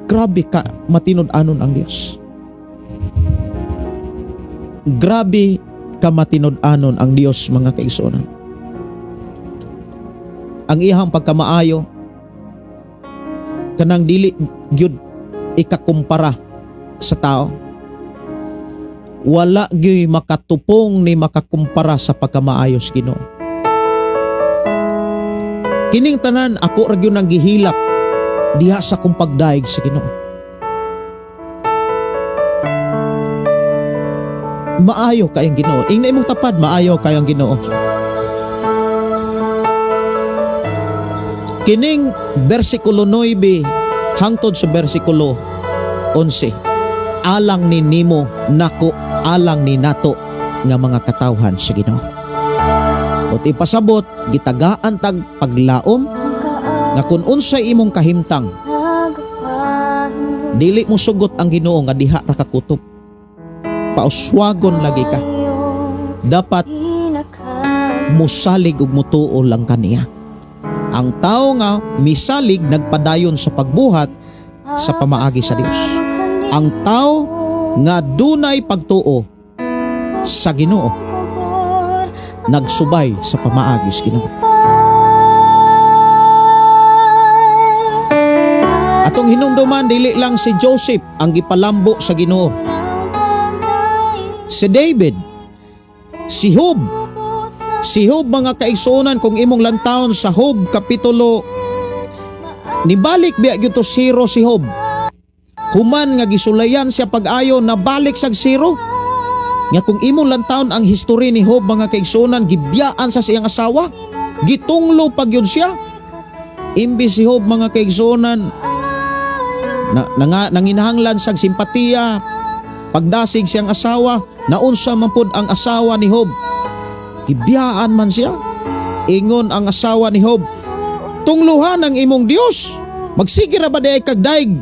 Grabe ka matinud-anon ang Dios. Grabe ka matinud-anon ang Dios, mga kaigsuonan. Ang iyang pagkamaayo kanang dili gyud ikakumpara sa tao. Wala gyud makatupong ni makakumpara sa pagkamaayo sa Ginoo. Kining tanan ako ra gyud nang gihilak diha sa akong pagdaig sa Ginoo. Maayo kayong Ginoo. Ingna imong tapad, maayo kayong Ginoo. Kining bersikulo 9 hangtod sa bersikulo 11. Alang ni nimo nako, alang ni nato nga mga katawhan sa Ginoo. Ot ipasabot gitagaan tag paglaom nga kun unsay imong kahimtang, dili mo sugot ang Ginoo nga diha ra ka kutob. Pauswagon lagi ka. Dapat musalig ug mutuo lang kaniya. Ang tao nga misalig nagpadayon sa pagbuhat sa pamaagi sa Dios. Ang tao nga dunay pagtuo sa Ginoo nagsubay sa pamaagi sa Ginoo. Atong hinumduman, dili lang si Joseph ang gipalambo sa Ginoo. Si David, si Job. Si Job, mga kaigsuonan, kung imong lantawon sa Job kapitulo, nibalik biya gyud to zero si Job. Human nga gisulayan siya pag-ayo, nabalik sag zero. Nga kung imong lantawon ang history ni Job, mga kaigsuonan, gibiyaan sa siyang asawa, gitunglo pag yun siya. Imbis si Job, mga kaigsuonan, nanginahanglan sag simpatiya, pagdasig siyang asawa, naunsa man pud ang asawa ni Job, gibiyaan man siya. Ingon ang asawa ni Job, tungluhan ang imong Dios. Magsige ra ba di ay kag daig?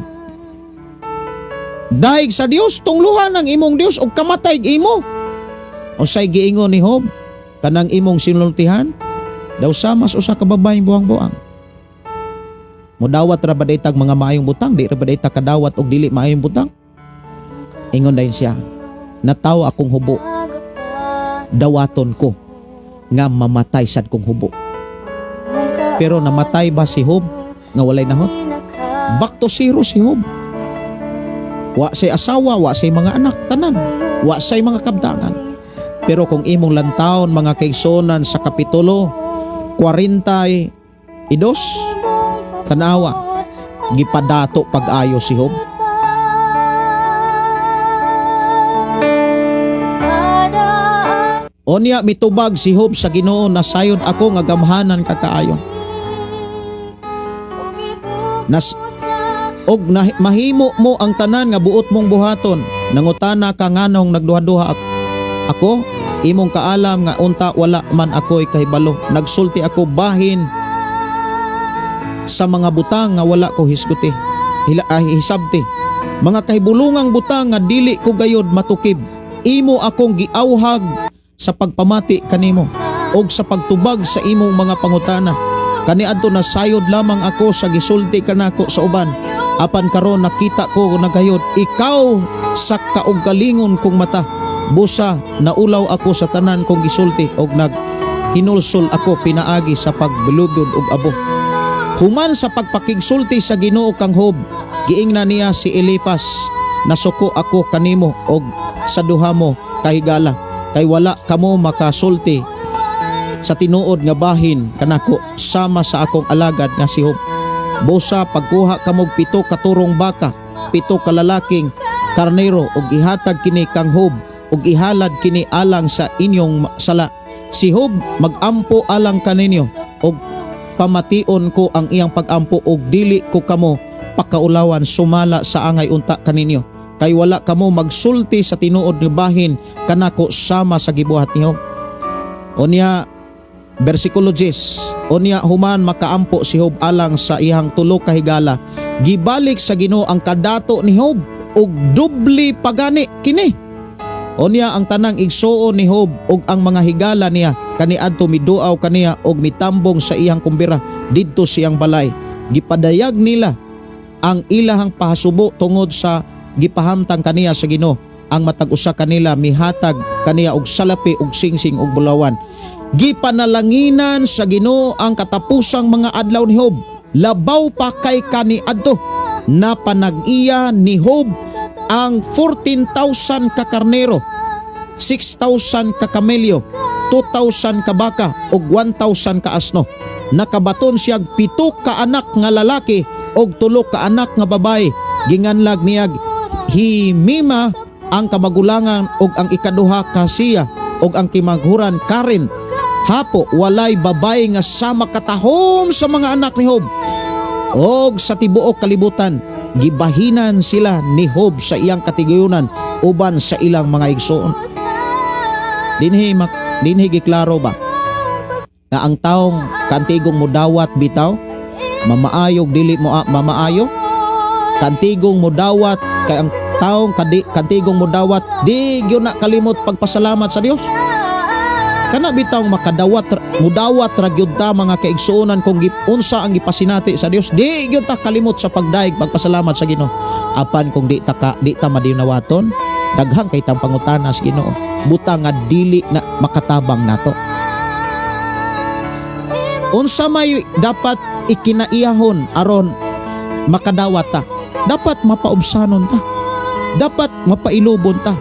Daig sa Dios, tungluhan ang imong Dios og kamatay imo. Unsay giingon ni Job? Kanang imong sinultihan daw sama sa usa ka babaeng buang-buang. Modawat ra ba di tag mga maayong butang? Di ra ba di ta kadawat og dili maayong butang? Ingon dayon siya, nataw akong hubo, dawaton ko nga mamatay sad kong hubo. Pero namatay ba si Job nga walay nahot? Back to zero si Job. Wa say asawa, wa say mga anak, tanan. Wa say mga kabtangan. Pero kung imong lantawon, mga kaigsuonan, sa Kapitulo 42, tanawa, gipadato pag-ayo si Job. Onya mitubag si Job sa Ginoo, "Nasayod ako nga gamhanan ka kaayo. Nas og na, mahimo mo ang tanan nga buot mong buhaton. Nangutana ka nganong nagduha-duha ako, imong kaalam nga unta wala man ako'y kahibalo. Nagsulti ako bahin sa mga butang nga wala ko hisguti. Hila, ay, hisabti. Mga kahibulungang butang nga dili ko gayod matukib. Imo akong giawhag sa pagpamati kanimo og sa pagtubag sa imong mga pangutana. Kaniadto nasayod lamang ako sa gisulti kanako sa uban. Apan karon nakita ko na gayod ikaw sa kaugalingon kong mata. Busa naulaw ako sa tanan kong gisulti og nag hinulsol ako pinaagi sa pagbilubod og abo." Human sa pagpakigsulti sa Ginoo kang Job, giingna niya si Elifas, "Nasuko ako kanimo og sa duha mo kahigala, kay wala kamo makasulti sa tinuod nga bahin kanako sama sa akong alagad nga si Job. Busa pagkuha kamog 7 ka turong baka, 7 ka lalaking karnero ug ihatag kini kang Job ug ihalad kini alang sa inyong sala. Si Job magampo alang kaninyo ug pamation ko ang iyang pagampo og dili ko kamo pakaulawan sumala sa angay unta kaninyo, kay wala kamo magsulti sa tinuod nga bahin kanako sama sa gibuhat niyo." Unya bersikulo 10, unya human makaampo si Job alang sa iyang tulo ka higala, gibalik sa Ginoo ang kadato ni Job ug doble pagani kini. Unya ang tanang igsuon ni Job ug ang mga higala niya kaniadto miduaw kaniya og mitambong sa iyang kumbira didto siyang balay. Gipadayag nila ang ilahang pahasubo tungod sa gipahamtang kaniya sa Ginoo. Ang matag usa kanila mihatag kaniya og salapi og singsing og bulawan. Gipanalanginan sa Ginoo ang katapusang mga adlaw ni Job, labaw pa kay kaniadto. Napanag-iya ni Job ang 14,000 ka karnero, 6,000 ka kamelyo, 2,000 ka baka ug 1,000 ka asno. Nakabaton siyag 7 ka anak nga lalaki ug 3 ka anak nga babae. Ginganlag niyag Himima ang kamagulangan ug ang ikaduha Kasiya ug ang kimaghuran Karen. Hapo walay babae nga sama katahom sa mga anak ni Job. Og sa tibuok kalibutan, gibahinan sila ni Job sa iyang katigayunan uban sa ilang mga igsoon. Dinhi giklaro ba nga ang taong kantigong mudawat bitaw mamaayog dili mo mamaayo, kantigong mudawat kay ang taong kantigong mudawat di gyud na kalimot pagpasalamat sa Dios. Kana bitawng makadawat mudawat ra gyud ta, mga kaigsuonan, kung unsa ang gipasinati sa Dios, di gyud ta kalimot sa pagdaig pagpasalamat sa Ginoo. Apan kung di ta madinawaton, daghang kay tang pangutana sa Ginoo, butang nga dili na makatabang nato. Unsa may dapat ikinaiyahon aron makadawat ta? Dapat mapaubsanon ta, dapat mapailubon ta.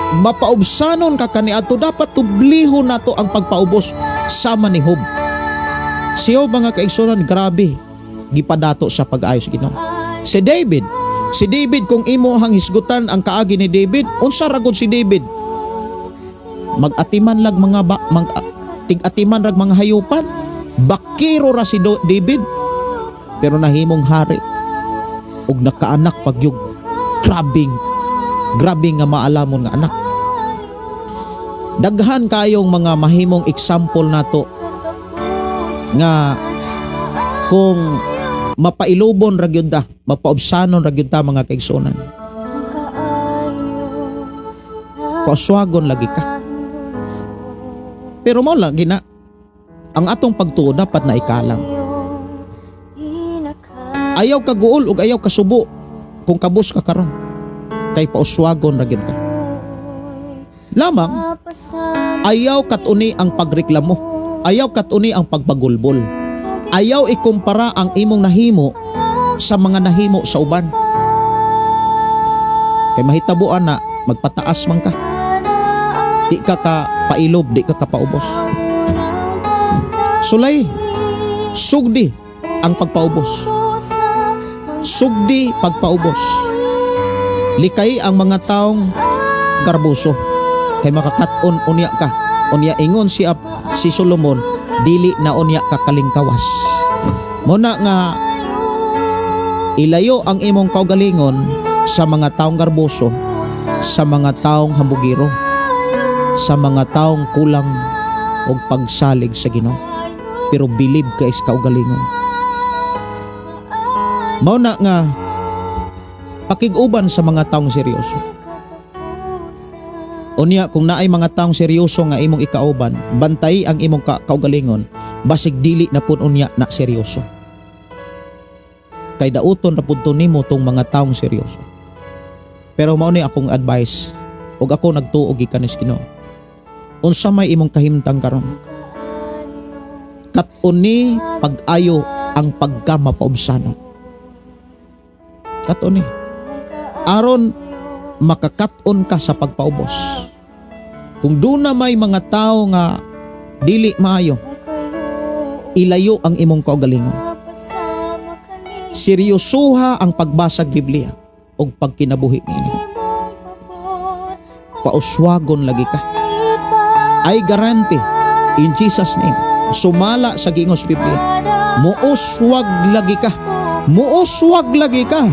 Mapaubsanon ka kaniadto, dapat tublihon nato ang pagpaubos sama ni Job. Si Job, mga kaigsuonan, grabe gipadato sa pag-ayo sa Ginoo. Si David, kung imo ang hisgutan ang kaagi ni David, unsa ra gud si David? Mag-atiman lag mga ba, mag, tig-atiman rag mga hayupan. Bakiro ra si David. Pero nahimong hari ug nakaanak pagyug grabing grabe nga maalamon nga anak. Daghan kayong mga mahimong example nato nga kung mapailubon ra gyud ta, mapaubsanon ra gyud ta, mga kaigsuonan. Pauswagon lagi ka. Pero mao lang gina ang atong pagtuo dapat na ikalam. Ayaw ka guol ug ayaw ka subo kung kabus ka karon kay pauswagon ra gyud ka. Lamang ayaw katuni ang pagreklamo, ayaw katuni ang pagbagulbol. Ayaw ikumpara ang imong nahimo sa mga nahimo sa uban. Kay mahitabuan na magpataas man ka. Di ka ka pailob, di ka kapaubos. Sulay, sugdi ang pagpaubos. Sugdi pagpaubos. Likay ang mga taong garboso kay makakat-on unya ka. Unya ingon si Solomon, dili na unya ka kalingkawas. Muna nga ilayo ang imong kaugalingon sa mga taong garboso, sa mga taong hambugiro, sa mga taong kulang og pagsalig sa Ginoo. Pero bilib ka is kaugalingon. Mao na nga pakig-uban sa mga taong seryoso. Unya kung naay mga taong seryoso nga imong ikauban, bantay ang imong kaugalingon, basig dili na pud unya na seryoso. Kay dauton ra pud to nimo tong mga taong seryoso. Pero mao ni akong advice ug ako nagtuo gikan ni Ginoo. Unsa may imong kahimtang karon? Kat-on ni pag-ayo ang pagka mapaubsanon. Kat-on ni. Aron makakat-on ka sa pagpaubos. Kung doon na may mga tao nga dili maayo, ilayo ang imong kaugalingon. Seryosoha ang pagbasag Biblia og pagkinabuhi niini. Pauswagon lagi ka. I guarantee in Jesus' name, sumala sa gingos Biblia, muuswag lagi ka. Muuswag lagi ka.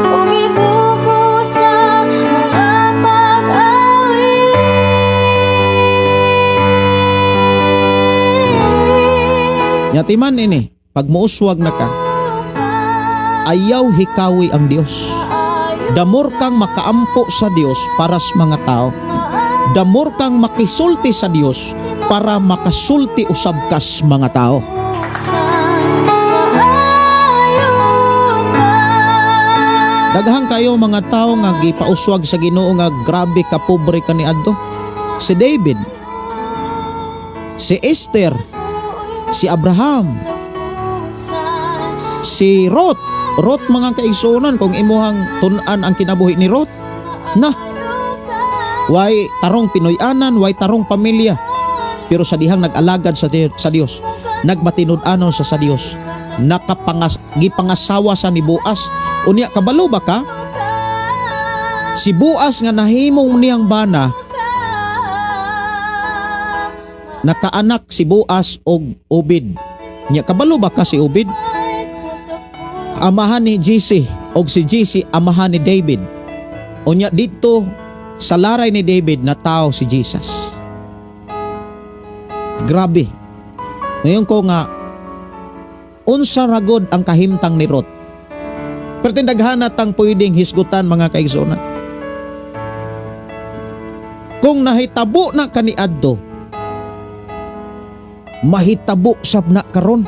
Ug ibubo sa mga pag-awit. Nya timan ini, pag muuswag na ka, ayaw hikawi ang Dios. The more kang makaampo sa Dios para sa mga tao, the more kang makisulti sa Dios para makasulti usab kas mga tao. Maayo ka. Daghang kayo mga tao nga gipauswag sa Ginoo nga grabe ka pobre kaniadto. Si David, si Esther, si Abraham, si Ruth. Ruth, mga kaigsuonan, kung imuhang tun-an ang kinabuhi ni Ruth, na way tarong Pinoy-anan, way tarong pamilya. Pero sa dihang nag-alagad sa Dios, nagmatinud-anon sa Dios, gipangasawa sa ni Boaz. Unya kabalo ba ka? Si Boaz nga nahimong niyang bana, nakaanak si Boaz og Obed. Nya kabalo ba ka si Obed? Amahan ni Jesse, og si Jesse amahan ni David. Unya dito sa laray ni David natawo si Jesus. Grabe. Ngayon ko nga unsa ragod ang kahimtang ni Ruth. Pero tindaghan tang pwedeng hisgutan, mga kaigsuonan. Kung nahitabo na kaniadto, mahitabo sab na karon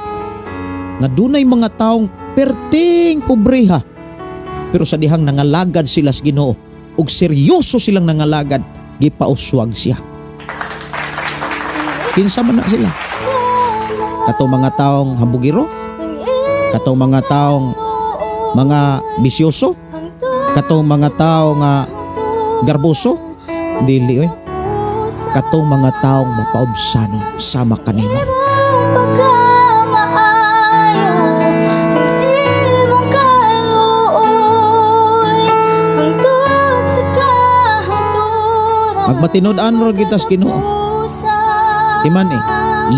nga dunay mga taong perting pobreha pero sa dihang nangalagad sila sa Ginoo ug seryoso silang nangalagad, gipauswag siya. Kinsa man na sila? Katong mga taong hambugiro, katong mga taong mga bisyoso, katong mga tao nga garboso? Dili oy. Katong mga taong mapaubsanon sama kanimo. Pagkamaayo ang imong kaluoy hangtod sa kahangturan. Magmatinud-an ra kita sa Ginoo. Timan eh,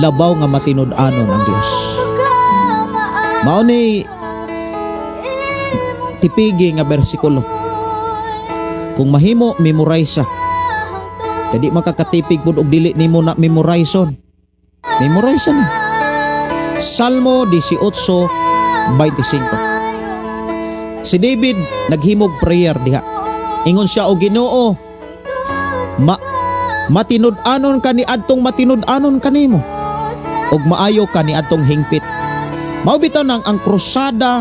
labaw nga matinud-anon ang Dios. Mao ni tipigi nga bersikulo. Kung mahimo, memorize sa. Kaya di makakatipig pud og dili nimo na memorize. Memorize ni. Salmo 18:25. Si David naghimog prayer diha. Ingon siya, "O Ginoo, matinud-anon ka ni adtong matinud-anon kanimo ug maayo ka ni adtong hingpit." Mao bitaw nang ang krusada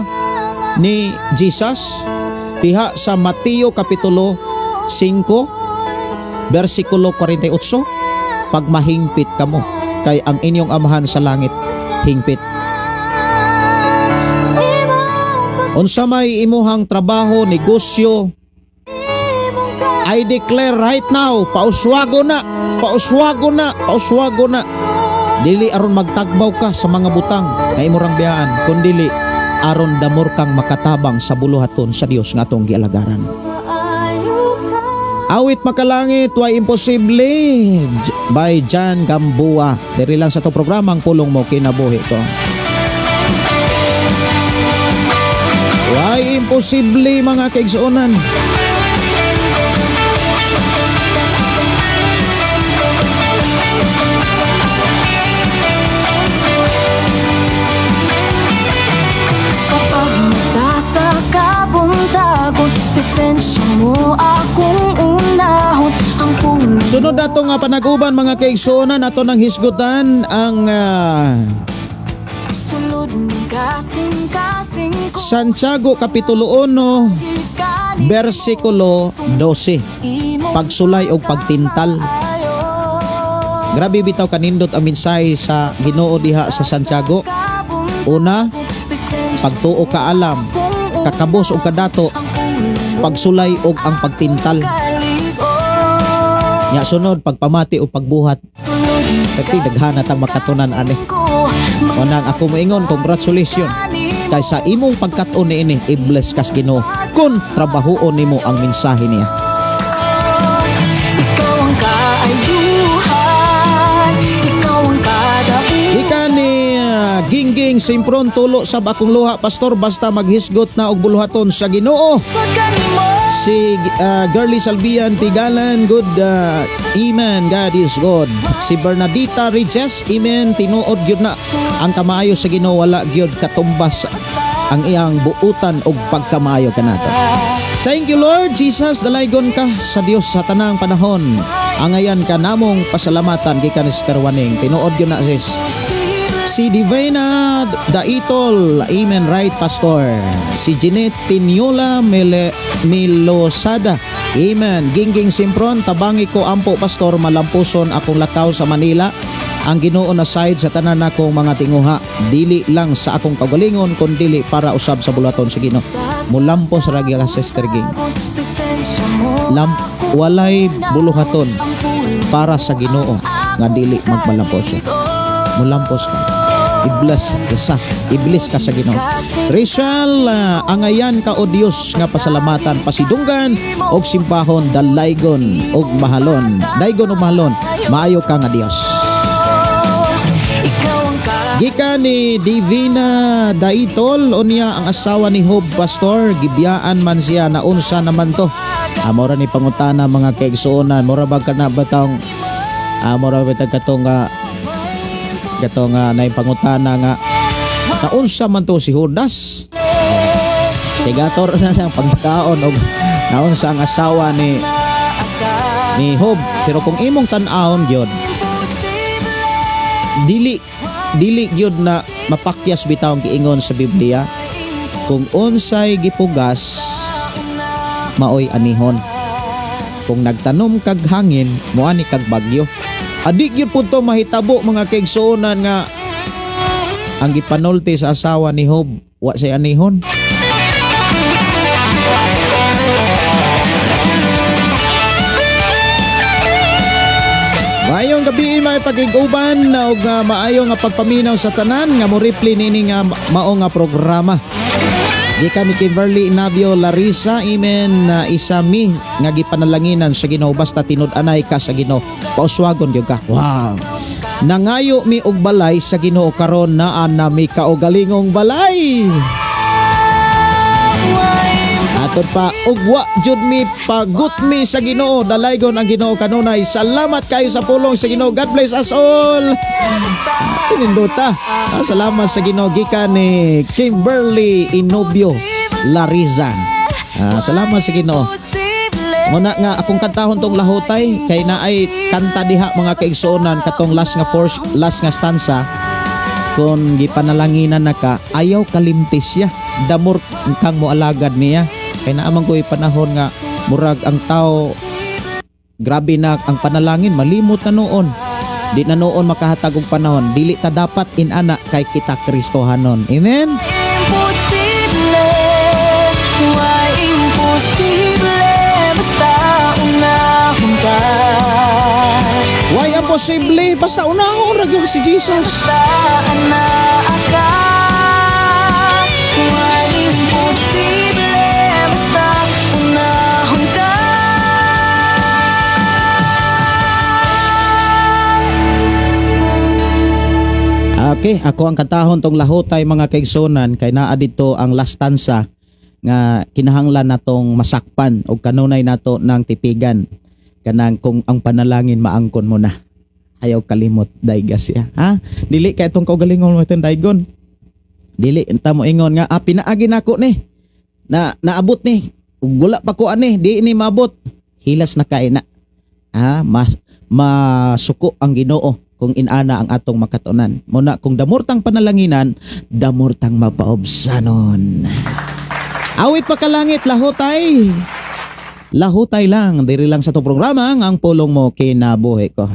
ni Jesus diha sa Mateo kapitulo 5 bersikulo 48, "Pag mahingpit kamo kay ang inyong Amahan sa langit hingpit." Imong Unsa may imuhang trabaho, negosyo, I declare right now, pauswago na, pauswago na, pauswago na. Dili aron magtagbaw ka sa mga butang nga imong biyaan, kundili aron damor kang makatabang sa buluhaton sa Dios nga atong gialagaran. Awit Makalangit, Way Imposible by John Gamboa. Diri lang sa to programang Pulong Mo Kinabuhi Ko. Way imposible, mga kaigsuonan. Sa pagmata sa kabuntagon, presensya mo akong unahon. Ang puno Sunod ato nga panag-uban, mga kaigsuonan, ato nang hisgutan ang Sulod ng kasing-kasing ko. Santiago Kapitulo 1 versikulo 12. Pagsulay og pagtintal. Grabe bitaw kanindot ang mensahe sa Ginoo diha sa Santiago. Una, pagtuo kaalam, kakabos og kadato, pagsulay og ang pagtintal. Nya sunod, pagpamati o pagbuhat. Kasi daghana tang makatunan ani. Unang ako moingon, congratulations. Kay sa imong pagkat-on niini, i-bless kas Ginoo kun trabahoon nimo ang mensahe niya. Ikaw ang kaayuhan, ikaw ang kadauhan. Gikan ni Gingging Simpron, tulo sab akong luha, pastor, basta maghisgot na og buluhaton sa Ginoo. Sa kanimo. Si Girly Salbian Pigalan, good amen, God is good. Si Bernadita Regis, amen, tinuod gyud na ang kamaayo sa Ginoo, wala gyud katumbas ang iyang buutan og pagkamaayo kanato. Thank you, Lord Jesus, dalaygon ka sa Dios sa tanang panahon. Angayan ka namong pasalamatan, gikan ni Sister Waning. Tinuod gyud na, sis. Si Divina Daitol, amen, right, pastor. Si Jeanette Tiniola Milosada, amen. Gingging Simpron, tabangi ko ampo, pastor, malampuson akong lakaw sa Manila. Ang Ginoo na side sa tanan akong mga tinguha. Dili lang sa akong kaugalingon, kundili para usab sa bulaton sa Ginoo. Mulampos ra gyud ka, Sister Ging. Lam, walay buluhaton para sa Ginoo nga dili magmalampos siya. Mulampos ka. I-bless ka sa iblis ka sa Ginoo. Rachel, angayan ka o Dios nga pasalamatan, pasidunggan og simbahon, dalaygon og mahalon. Daygon og mahalon, maayo ka nga Dios. Ikaw ang Gikan ni Divina Daitol, unya ang asawa ni Hob, pastor, gibiyaan man siya, naunsa naman to? Mora ni pangutana, mga kaigsuonan, mora ba kana batong mora ba katong nga katong nga nay pangutana nga naunsa man to si Judas? Sigator na ng pagkaon og naunsa ang asawa ni Hob. Pero kung imong tan-awon gyud, dili dili gyud na mapakyas bitaw ang giingon sa Biblia: kung unsay gipugas, maoy anihon. Kung nagtanom kag hangin, moani kag bagyo. Adi gyud pud to mahitabo, mga kaigsuonan, nga ang gipanulti sa asawa ni Hob wa say anihon. Maayong gabi, mga pag-uban og maayo nga pagpaminaw sa tanan nga mo reply nini nga mao nga programa. Gikan ni Kimberly Navio Larissa, amen, na isa mi nga gipanalanginan sa Ginoo, basta tinud-anay ka sa Ginoo, pauswagon gyud ka. Wow. Nangayo mi og balay sa Ginoo, karon naa na mi kaugalingong balay. Atod pa, ugwa jud mi, pagut mi sa Ginoo, dalaygon ang Ginoo kanunay. Salamat kayo sa pulong sa Ginoo. God bless us all. Pinindota. Salamat sa Ginoo, gikan ni Kimberly Inobio Lariza. Salamat sa Ginoo. Muna nga akong kantahon tong lahutay kay naay kanta diha, mga kaigsuonan, katong last nga force, last nga stanza: kung gipanalanginan na ka, ayaw kalimtis siya, damor kang moalagad niya, kay naaman ko'y panahon nga murag ang tao grabe na ang panalangin, malimot na noon, di na noon makahatag og panahon. Dili ta dapat inana kay kita Kristohanon. Amen. Imposible. Imposible basta unahon ra gyud si Jesus. Basta anaa ka. Way imposible basta unahon ka. Okay, ako ang kantahon tong lahutay, mga kaigsunan, kay naa dito ang last stanza nga kinahanglan natong masakpan og kanunay nato ng tipigan, kanang kung ang panalangin maangkon mo na, ayaw kalimot dayga siya, ha. Dili kay itong kaugalingon mo itong daygon, dili ta mo ingon nga, ah, pinaagi nako ni na naabot ni ug wala pa ko ani, di ni maabot, hilas na kay na, ha. Mas masuko ang Ginoo kung inana ang atong makatunan muna. Kung damurtang panalanginan, damurtang mapaobsanon. Awit pa kalangit, lahutay, lahutay lang diri lang sa to programa nga Ang Pulong Mo Kinabuhi Ko.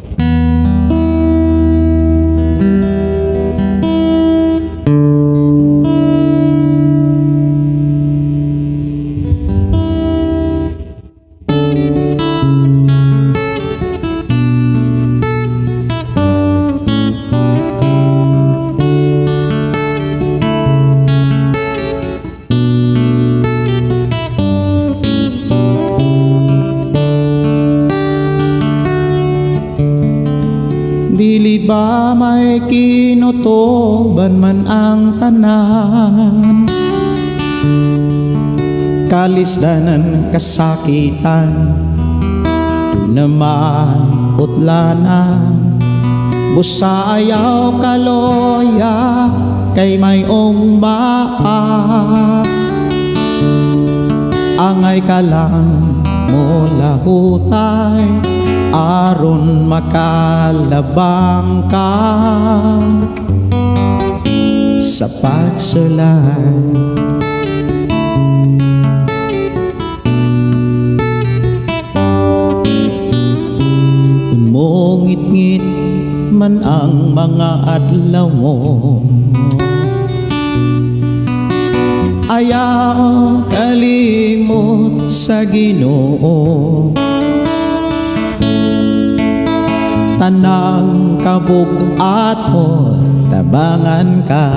Dili ba may kinutuban man ang tanan, kalisdanan, kasakitan, duna may utlanan? Busa ayaw kaloya kay mayong maa. Angay ka lang molahutay aron makalabang ka sa pagsulay. Kung mongit-ngit man ang mga adlaw mo, ayaw kalimot sa Ginoo. Tanang kabug-at mo, tabangan ka.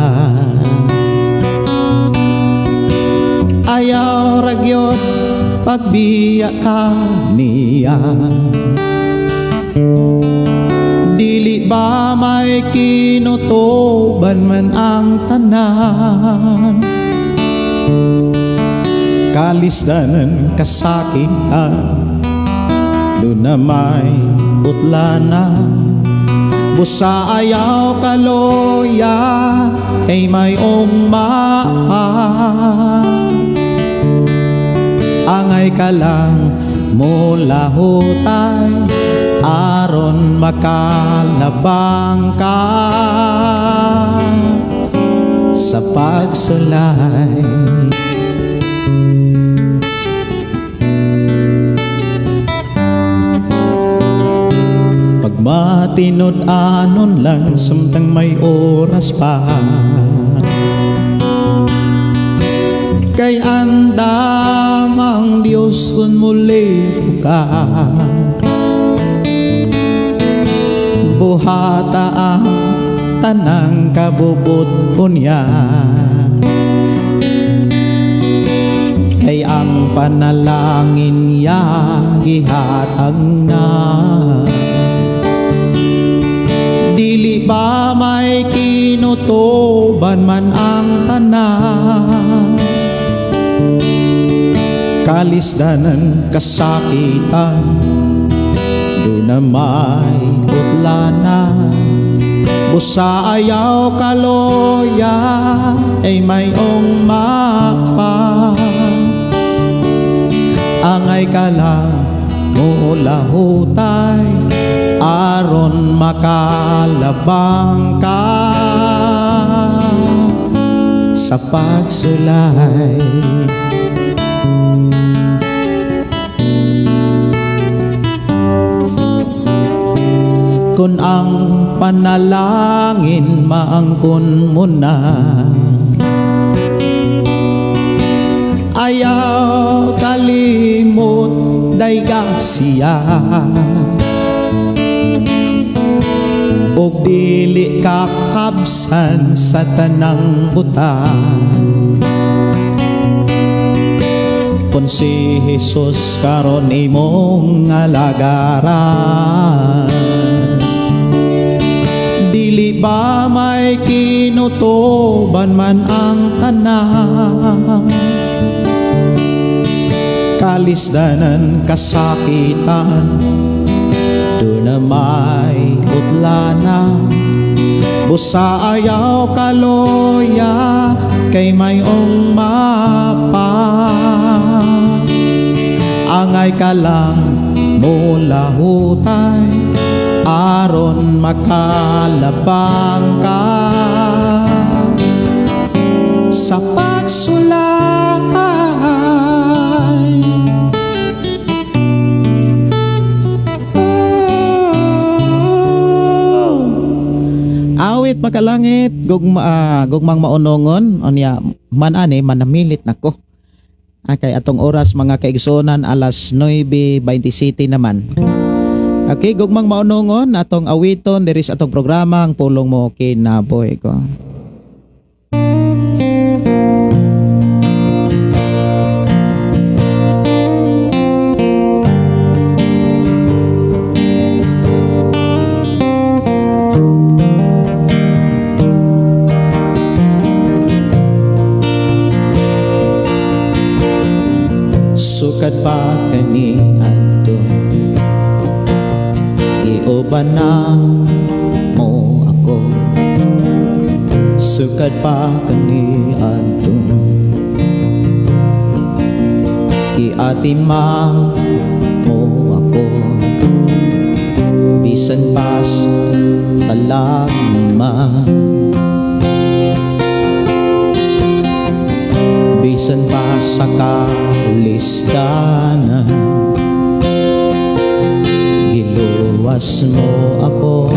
Ayaw ragyot pagbiya ka niya. Dili ba may kinutuban man ang tanan, kalisdanan, kasakitan, duna may utlanan? Busa ayaw kaloya kay mayong maa. Angay ka lang molahutay aron makalabang ka sa pagsulay. Pagmatinud-anon lang samtang may oras pa, kay andam ang Diyos kung muli ka. Buhata ang tanang kabubut niya, kay ang panalangin niya gihatag na. Dili ba may kinutuban man ang tanan, kalisdanan, kasakitan, duna may utlanan? Busa ayaw kaloya ay mayong mapa. Angay ka lang molahutay aron makalabang ka sa pagsulay. Kung ang panalangin maangkon mo na, ayaw kalimot dayga siya. Ug dili kakabsan sa tanang butang. Kung si Jesus karon imong alagaran, dili ba may kinutuban man ang tanan? Kalisdanan, kasakitan, duna may utlana. Busa ayaw kaloya kay mayong mapa. Angay ka lang mulahutay aron makalabang ka sa pagsulay. Oh. Awit makalangit, gugma, gugmang maunongon, unya man ani manamilit nako. Okay, atong oras, mga kaigsunan, alas 9:27 naman. Okay, gugmang maunongon, atong awiton diri sa atong programa, Ang Pulong Mo Kinabuhi Ko. Sukad pa kani adto, giuban na mo ako. Sukad pa kani adto, giatima mo ako. Bisan pas talagman, bisan pa sa kalisdanan, giluwas mo ako.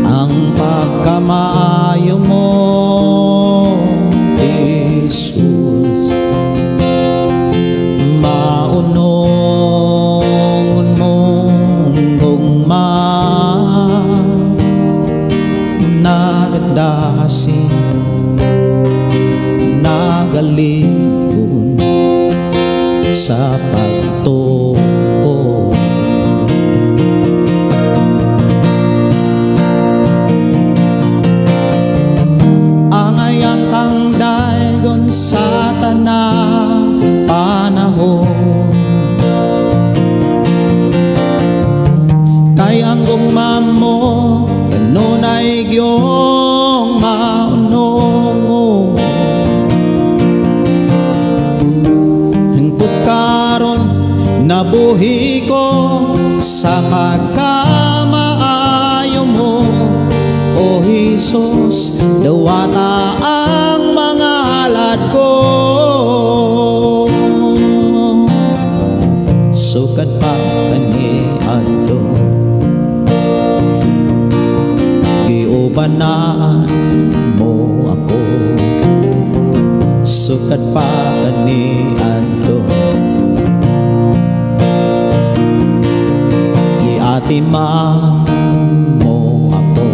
Ang pagkamaayo mo, Jesus, maunongon mong gugma, nagadasi, nagalipon sa pagtuko. Angay ang kang daygon sa tanang panahon, kay ang gugma mo kanunay giyong maunongon. Hangtod karon nabuhi ko sa pagkamaayo mo. O Jesus, dawata ang mga halad ko. Sukad pa kani adto, giubanan mo ako. Sukad pa kani adto, giatiman mo ako.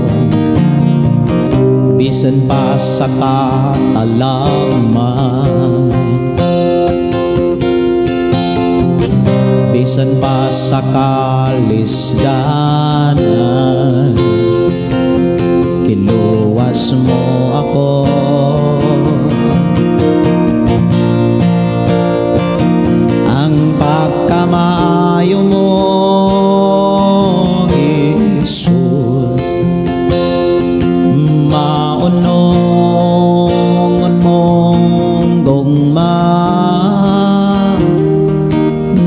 Bisan pa sa katalagman, bisan pa sa kalisdanan, giluwas mo ako. Ang pagkamaayo mo, Jesus, maunongon mong gugma,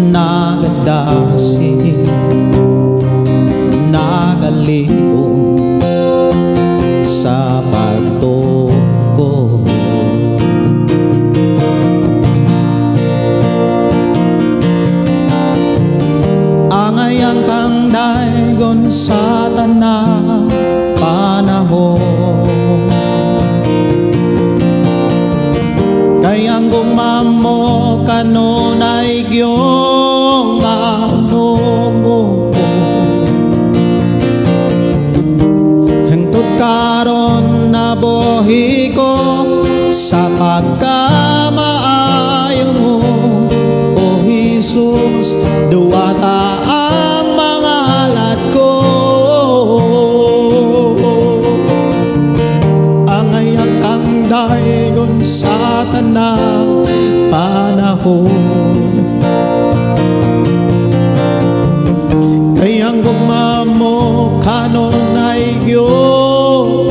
nagadasi, nagalipon sa pagtuko. Angay ang kang daygon sa tanang panahon, kay ang gugma mo kanunay giyong maunongon. panahon. Kay ang gugma mo kanunay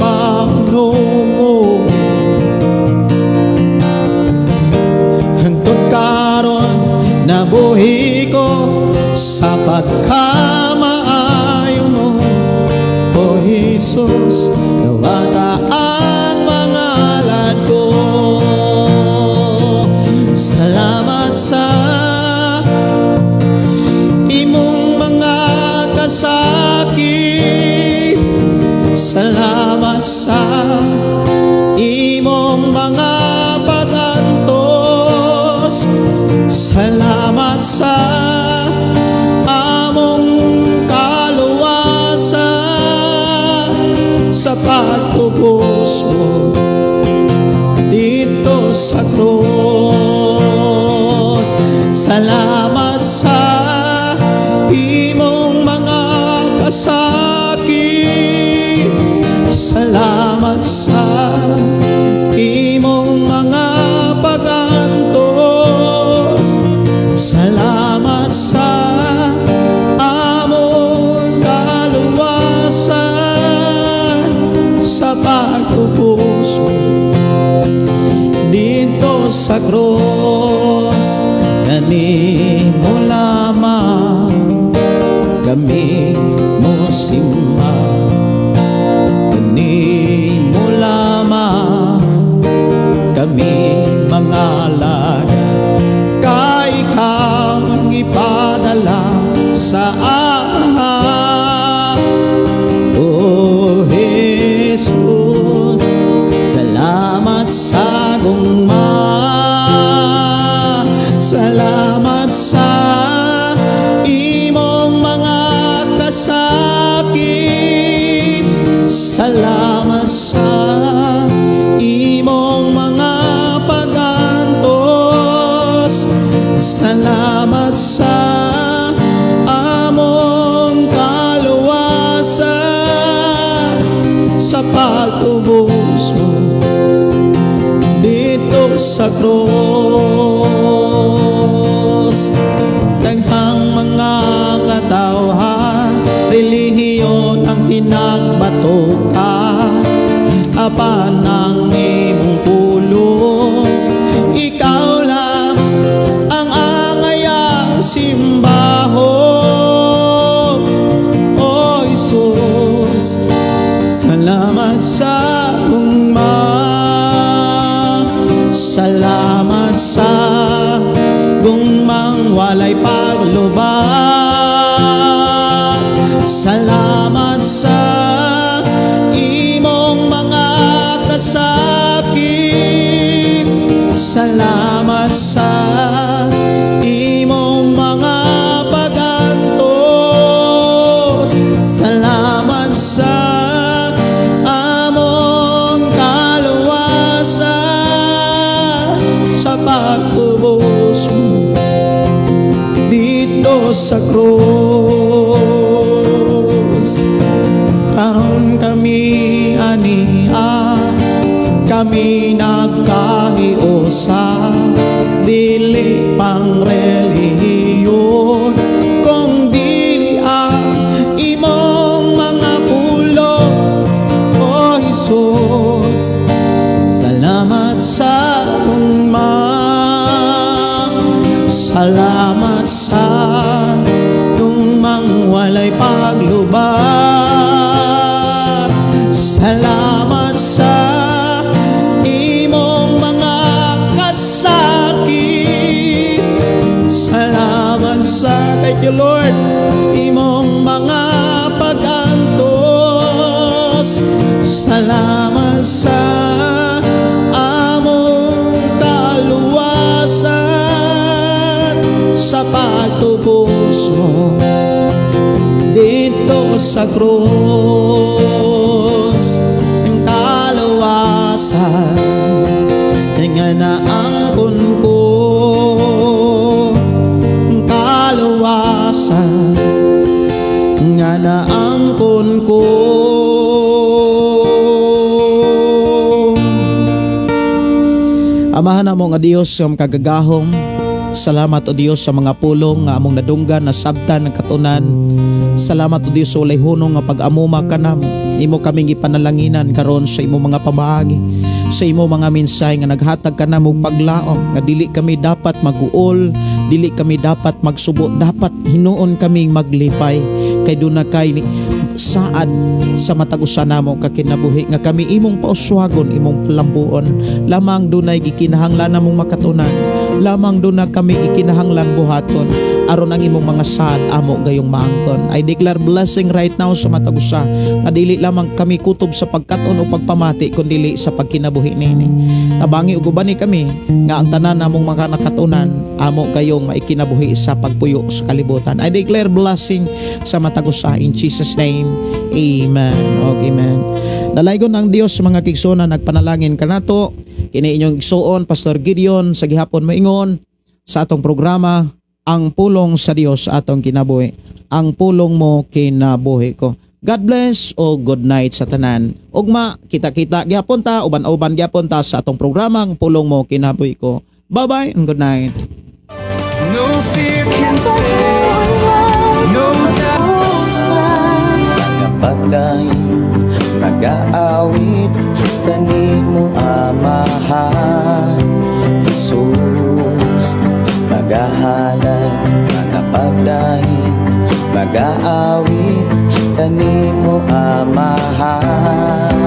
panungo. Hangtod karon nabuhi ko sa pagkamaayo mo. O Jesus, dawata ang mga alad ko. Salamat sa imong mga kasakit. Salamat sa imong mga pagantos. Salamat sa among kaluwasan, sa pagtubos mo didto sa krus. Salamat sa imong mga kasakit. Salamat sa imong mga pagantos. Salamat sa among kaluwasan, sa pagtubos mo didto sa krus. Kanimo lamang kami mo simba. Kanimo lamang kami mangalagad. Kay ikaw ang ipadala sa aha. O Jesus, salamat sa gugma. Salamat sa imong mga kasakit. Salamat sa imong mga pagantos. Salamat sa among kaluwasan, sa pagtubos mo didto sa krus. Daghang mga katawhan, relihiyon ang pinagbatukan, apan ang imong pulong, ikaw lang ang angayang simbahon. O Jesus, salamat sa gugma. Salamat sa gugmang walay paglubad. Salamat sa imong mga kasakit. Salamat sa imong mga pagantos. Salamat sa among kaluwasan, sa pagtubos mo didto sa krus. Karon kami ania, kami nagkahiusa. Dili pang relihiyon, kung dili ang imong mga pulong. O Jesus, salamat sa gugma. Salamat sa gugmang walay paglubad. Salamat sa imong mga kasakit. Salamat sa, thank you, Lord, imong mga pagantos. Salamat sa among kaluwasan, sa pagtubos mo didto sa krus. Ang kaluwasan nga naangkon ko. Ang kaluwasan nga naangkon ko. Amahan namo nga Dios nga makagagahom. Salamat, O Dios, sa mga pulong nga among nadunggan, nasabtan ng katunan. Salamat, O Dios, sa walay hunong nga pag-amuma kanamo. Imo kaming ipanalanginan karon sa imo mga pamaagi, sa imo mga mensahe nga naghatag kanamo og paglaom nga dili kami dapat maguol, dili kami dapat magsubo, dapat hinuon kaming maglipay kay duna kay ni saad sa matag usa namo ka kinabuhi nga kami imong pauswagon, imong palambuon. Lamang dunay gikinahanglan namong makatunan, lamang duna kami gikinahanglang buhaton aron ang imong mga saad amo gayong maangkon. I declare blessing right now sa matag usa nga dili lamang kami kutob sa pagkat-on o pagpamati kundili sa pagkinabuhi nini. Tabangi ug ubani kami nga ang tanan namong mga nakatunan amo gayong maikinabuhi sa pagpuyo sa kalibutan. I declare blessing sa matag usa in Jesus' name. Amen. Okay, amen. Dalaygon ang Dios, mga kaigsuonan, nagpanalangin kanato. Kini inyong igsuon, Pastor Gideon, sa gihapon moingon sa atong programa, Ang Pulong sa Dios Atong Kinabuhi. Ang pulong mo, kinabuhi ko. God bless o good night sa tanan. Ugma, kita-kita gyapon ta, uban-uban gyapon ta sa atong programa, Ang Pulong Mo, Kinabuhi Ko. Bye-bye and good night. No fear can stay, no doubt. Kapagday nagaawit kanimo, Amahan Jesus, magahalad, magapagday, magaawit kanimo, Amahan.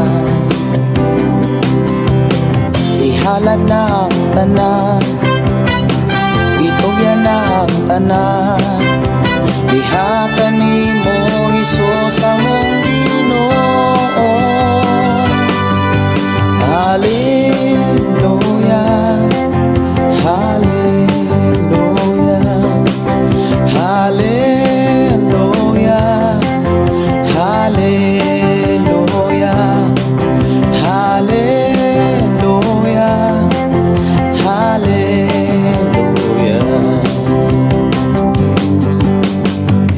Ihalad na ang tanan, itugyan na ang tanan, diha kanimo, Hesus, among Ginoo. Hallelujah, Hallelujah, Hallelujah, Hallelujah, Hallelujah, Hallelujah.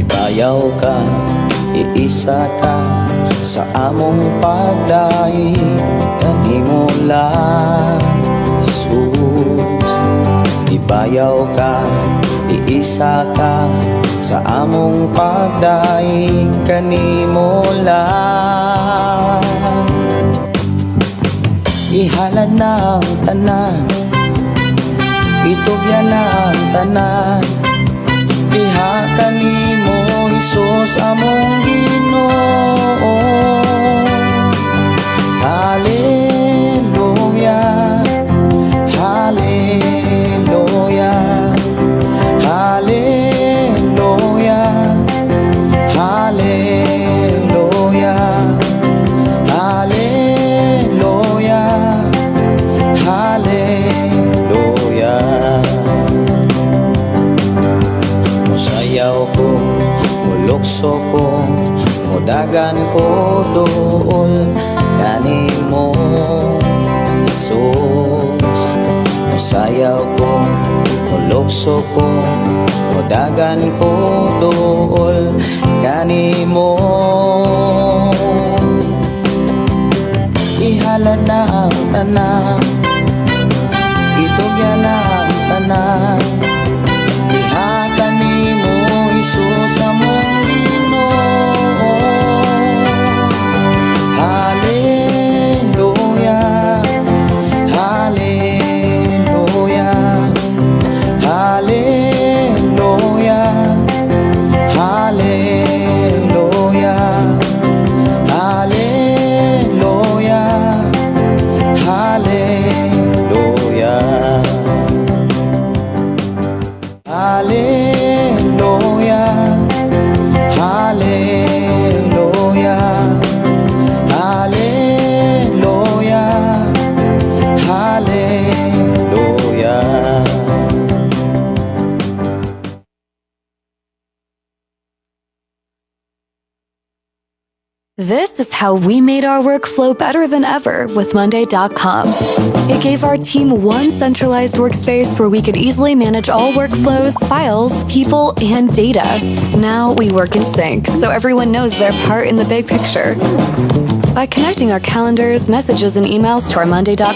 Ibayaw ka, iisa ka sa among pagdaig kanimo lang, Jesus. Ibayaw ka, iisa ka sa among pagdaig kanimo lang. Ihalad na ang tanan, itugyan na ang tanan, diha kanimo, Hesus, among Ginoo. Hallelujah, Hallelujah, Hallelujah, Hallelujah, Hallelujah, Hallelujah. Musayaw ko, mulukso ko, mudagan ko duol kanimo, Jesus. Musayaw ko, mulukso ko, mudagan ko duol kanimo. Ihalad na ang tanan, itugyan na ang tanan, diha kanimo, Hesus, among Ginoo. Hallelujah, Hallelujah, Hallelujah, Hallelujah, Hallelujah, Hallelujah, Hallelujah, Hallelujah, Hallelujah, Hallelujah. This is how we made our workflow better than ever with Monday.com. It gave our team one centralized workspace where we could easily manage all workflows, files, people, and data. Now we work in sync, so everyone knows their part in the big picture. By connecting our calendars, messages, and emails to our Monday.com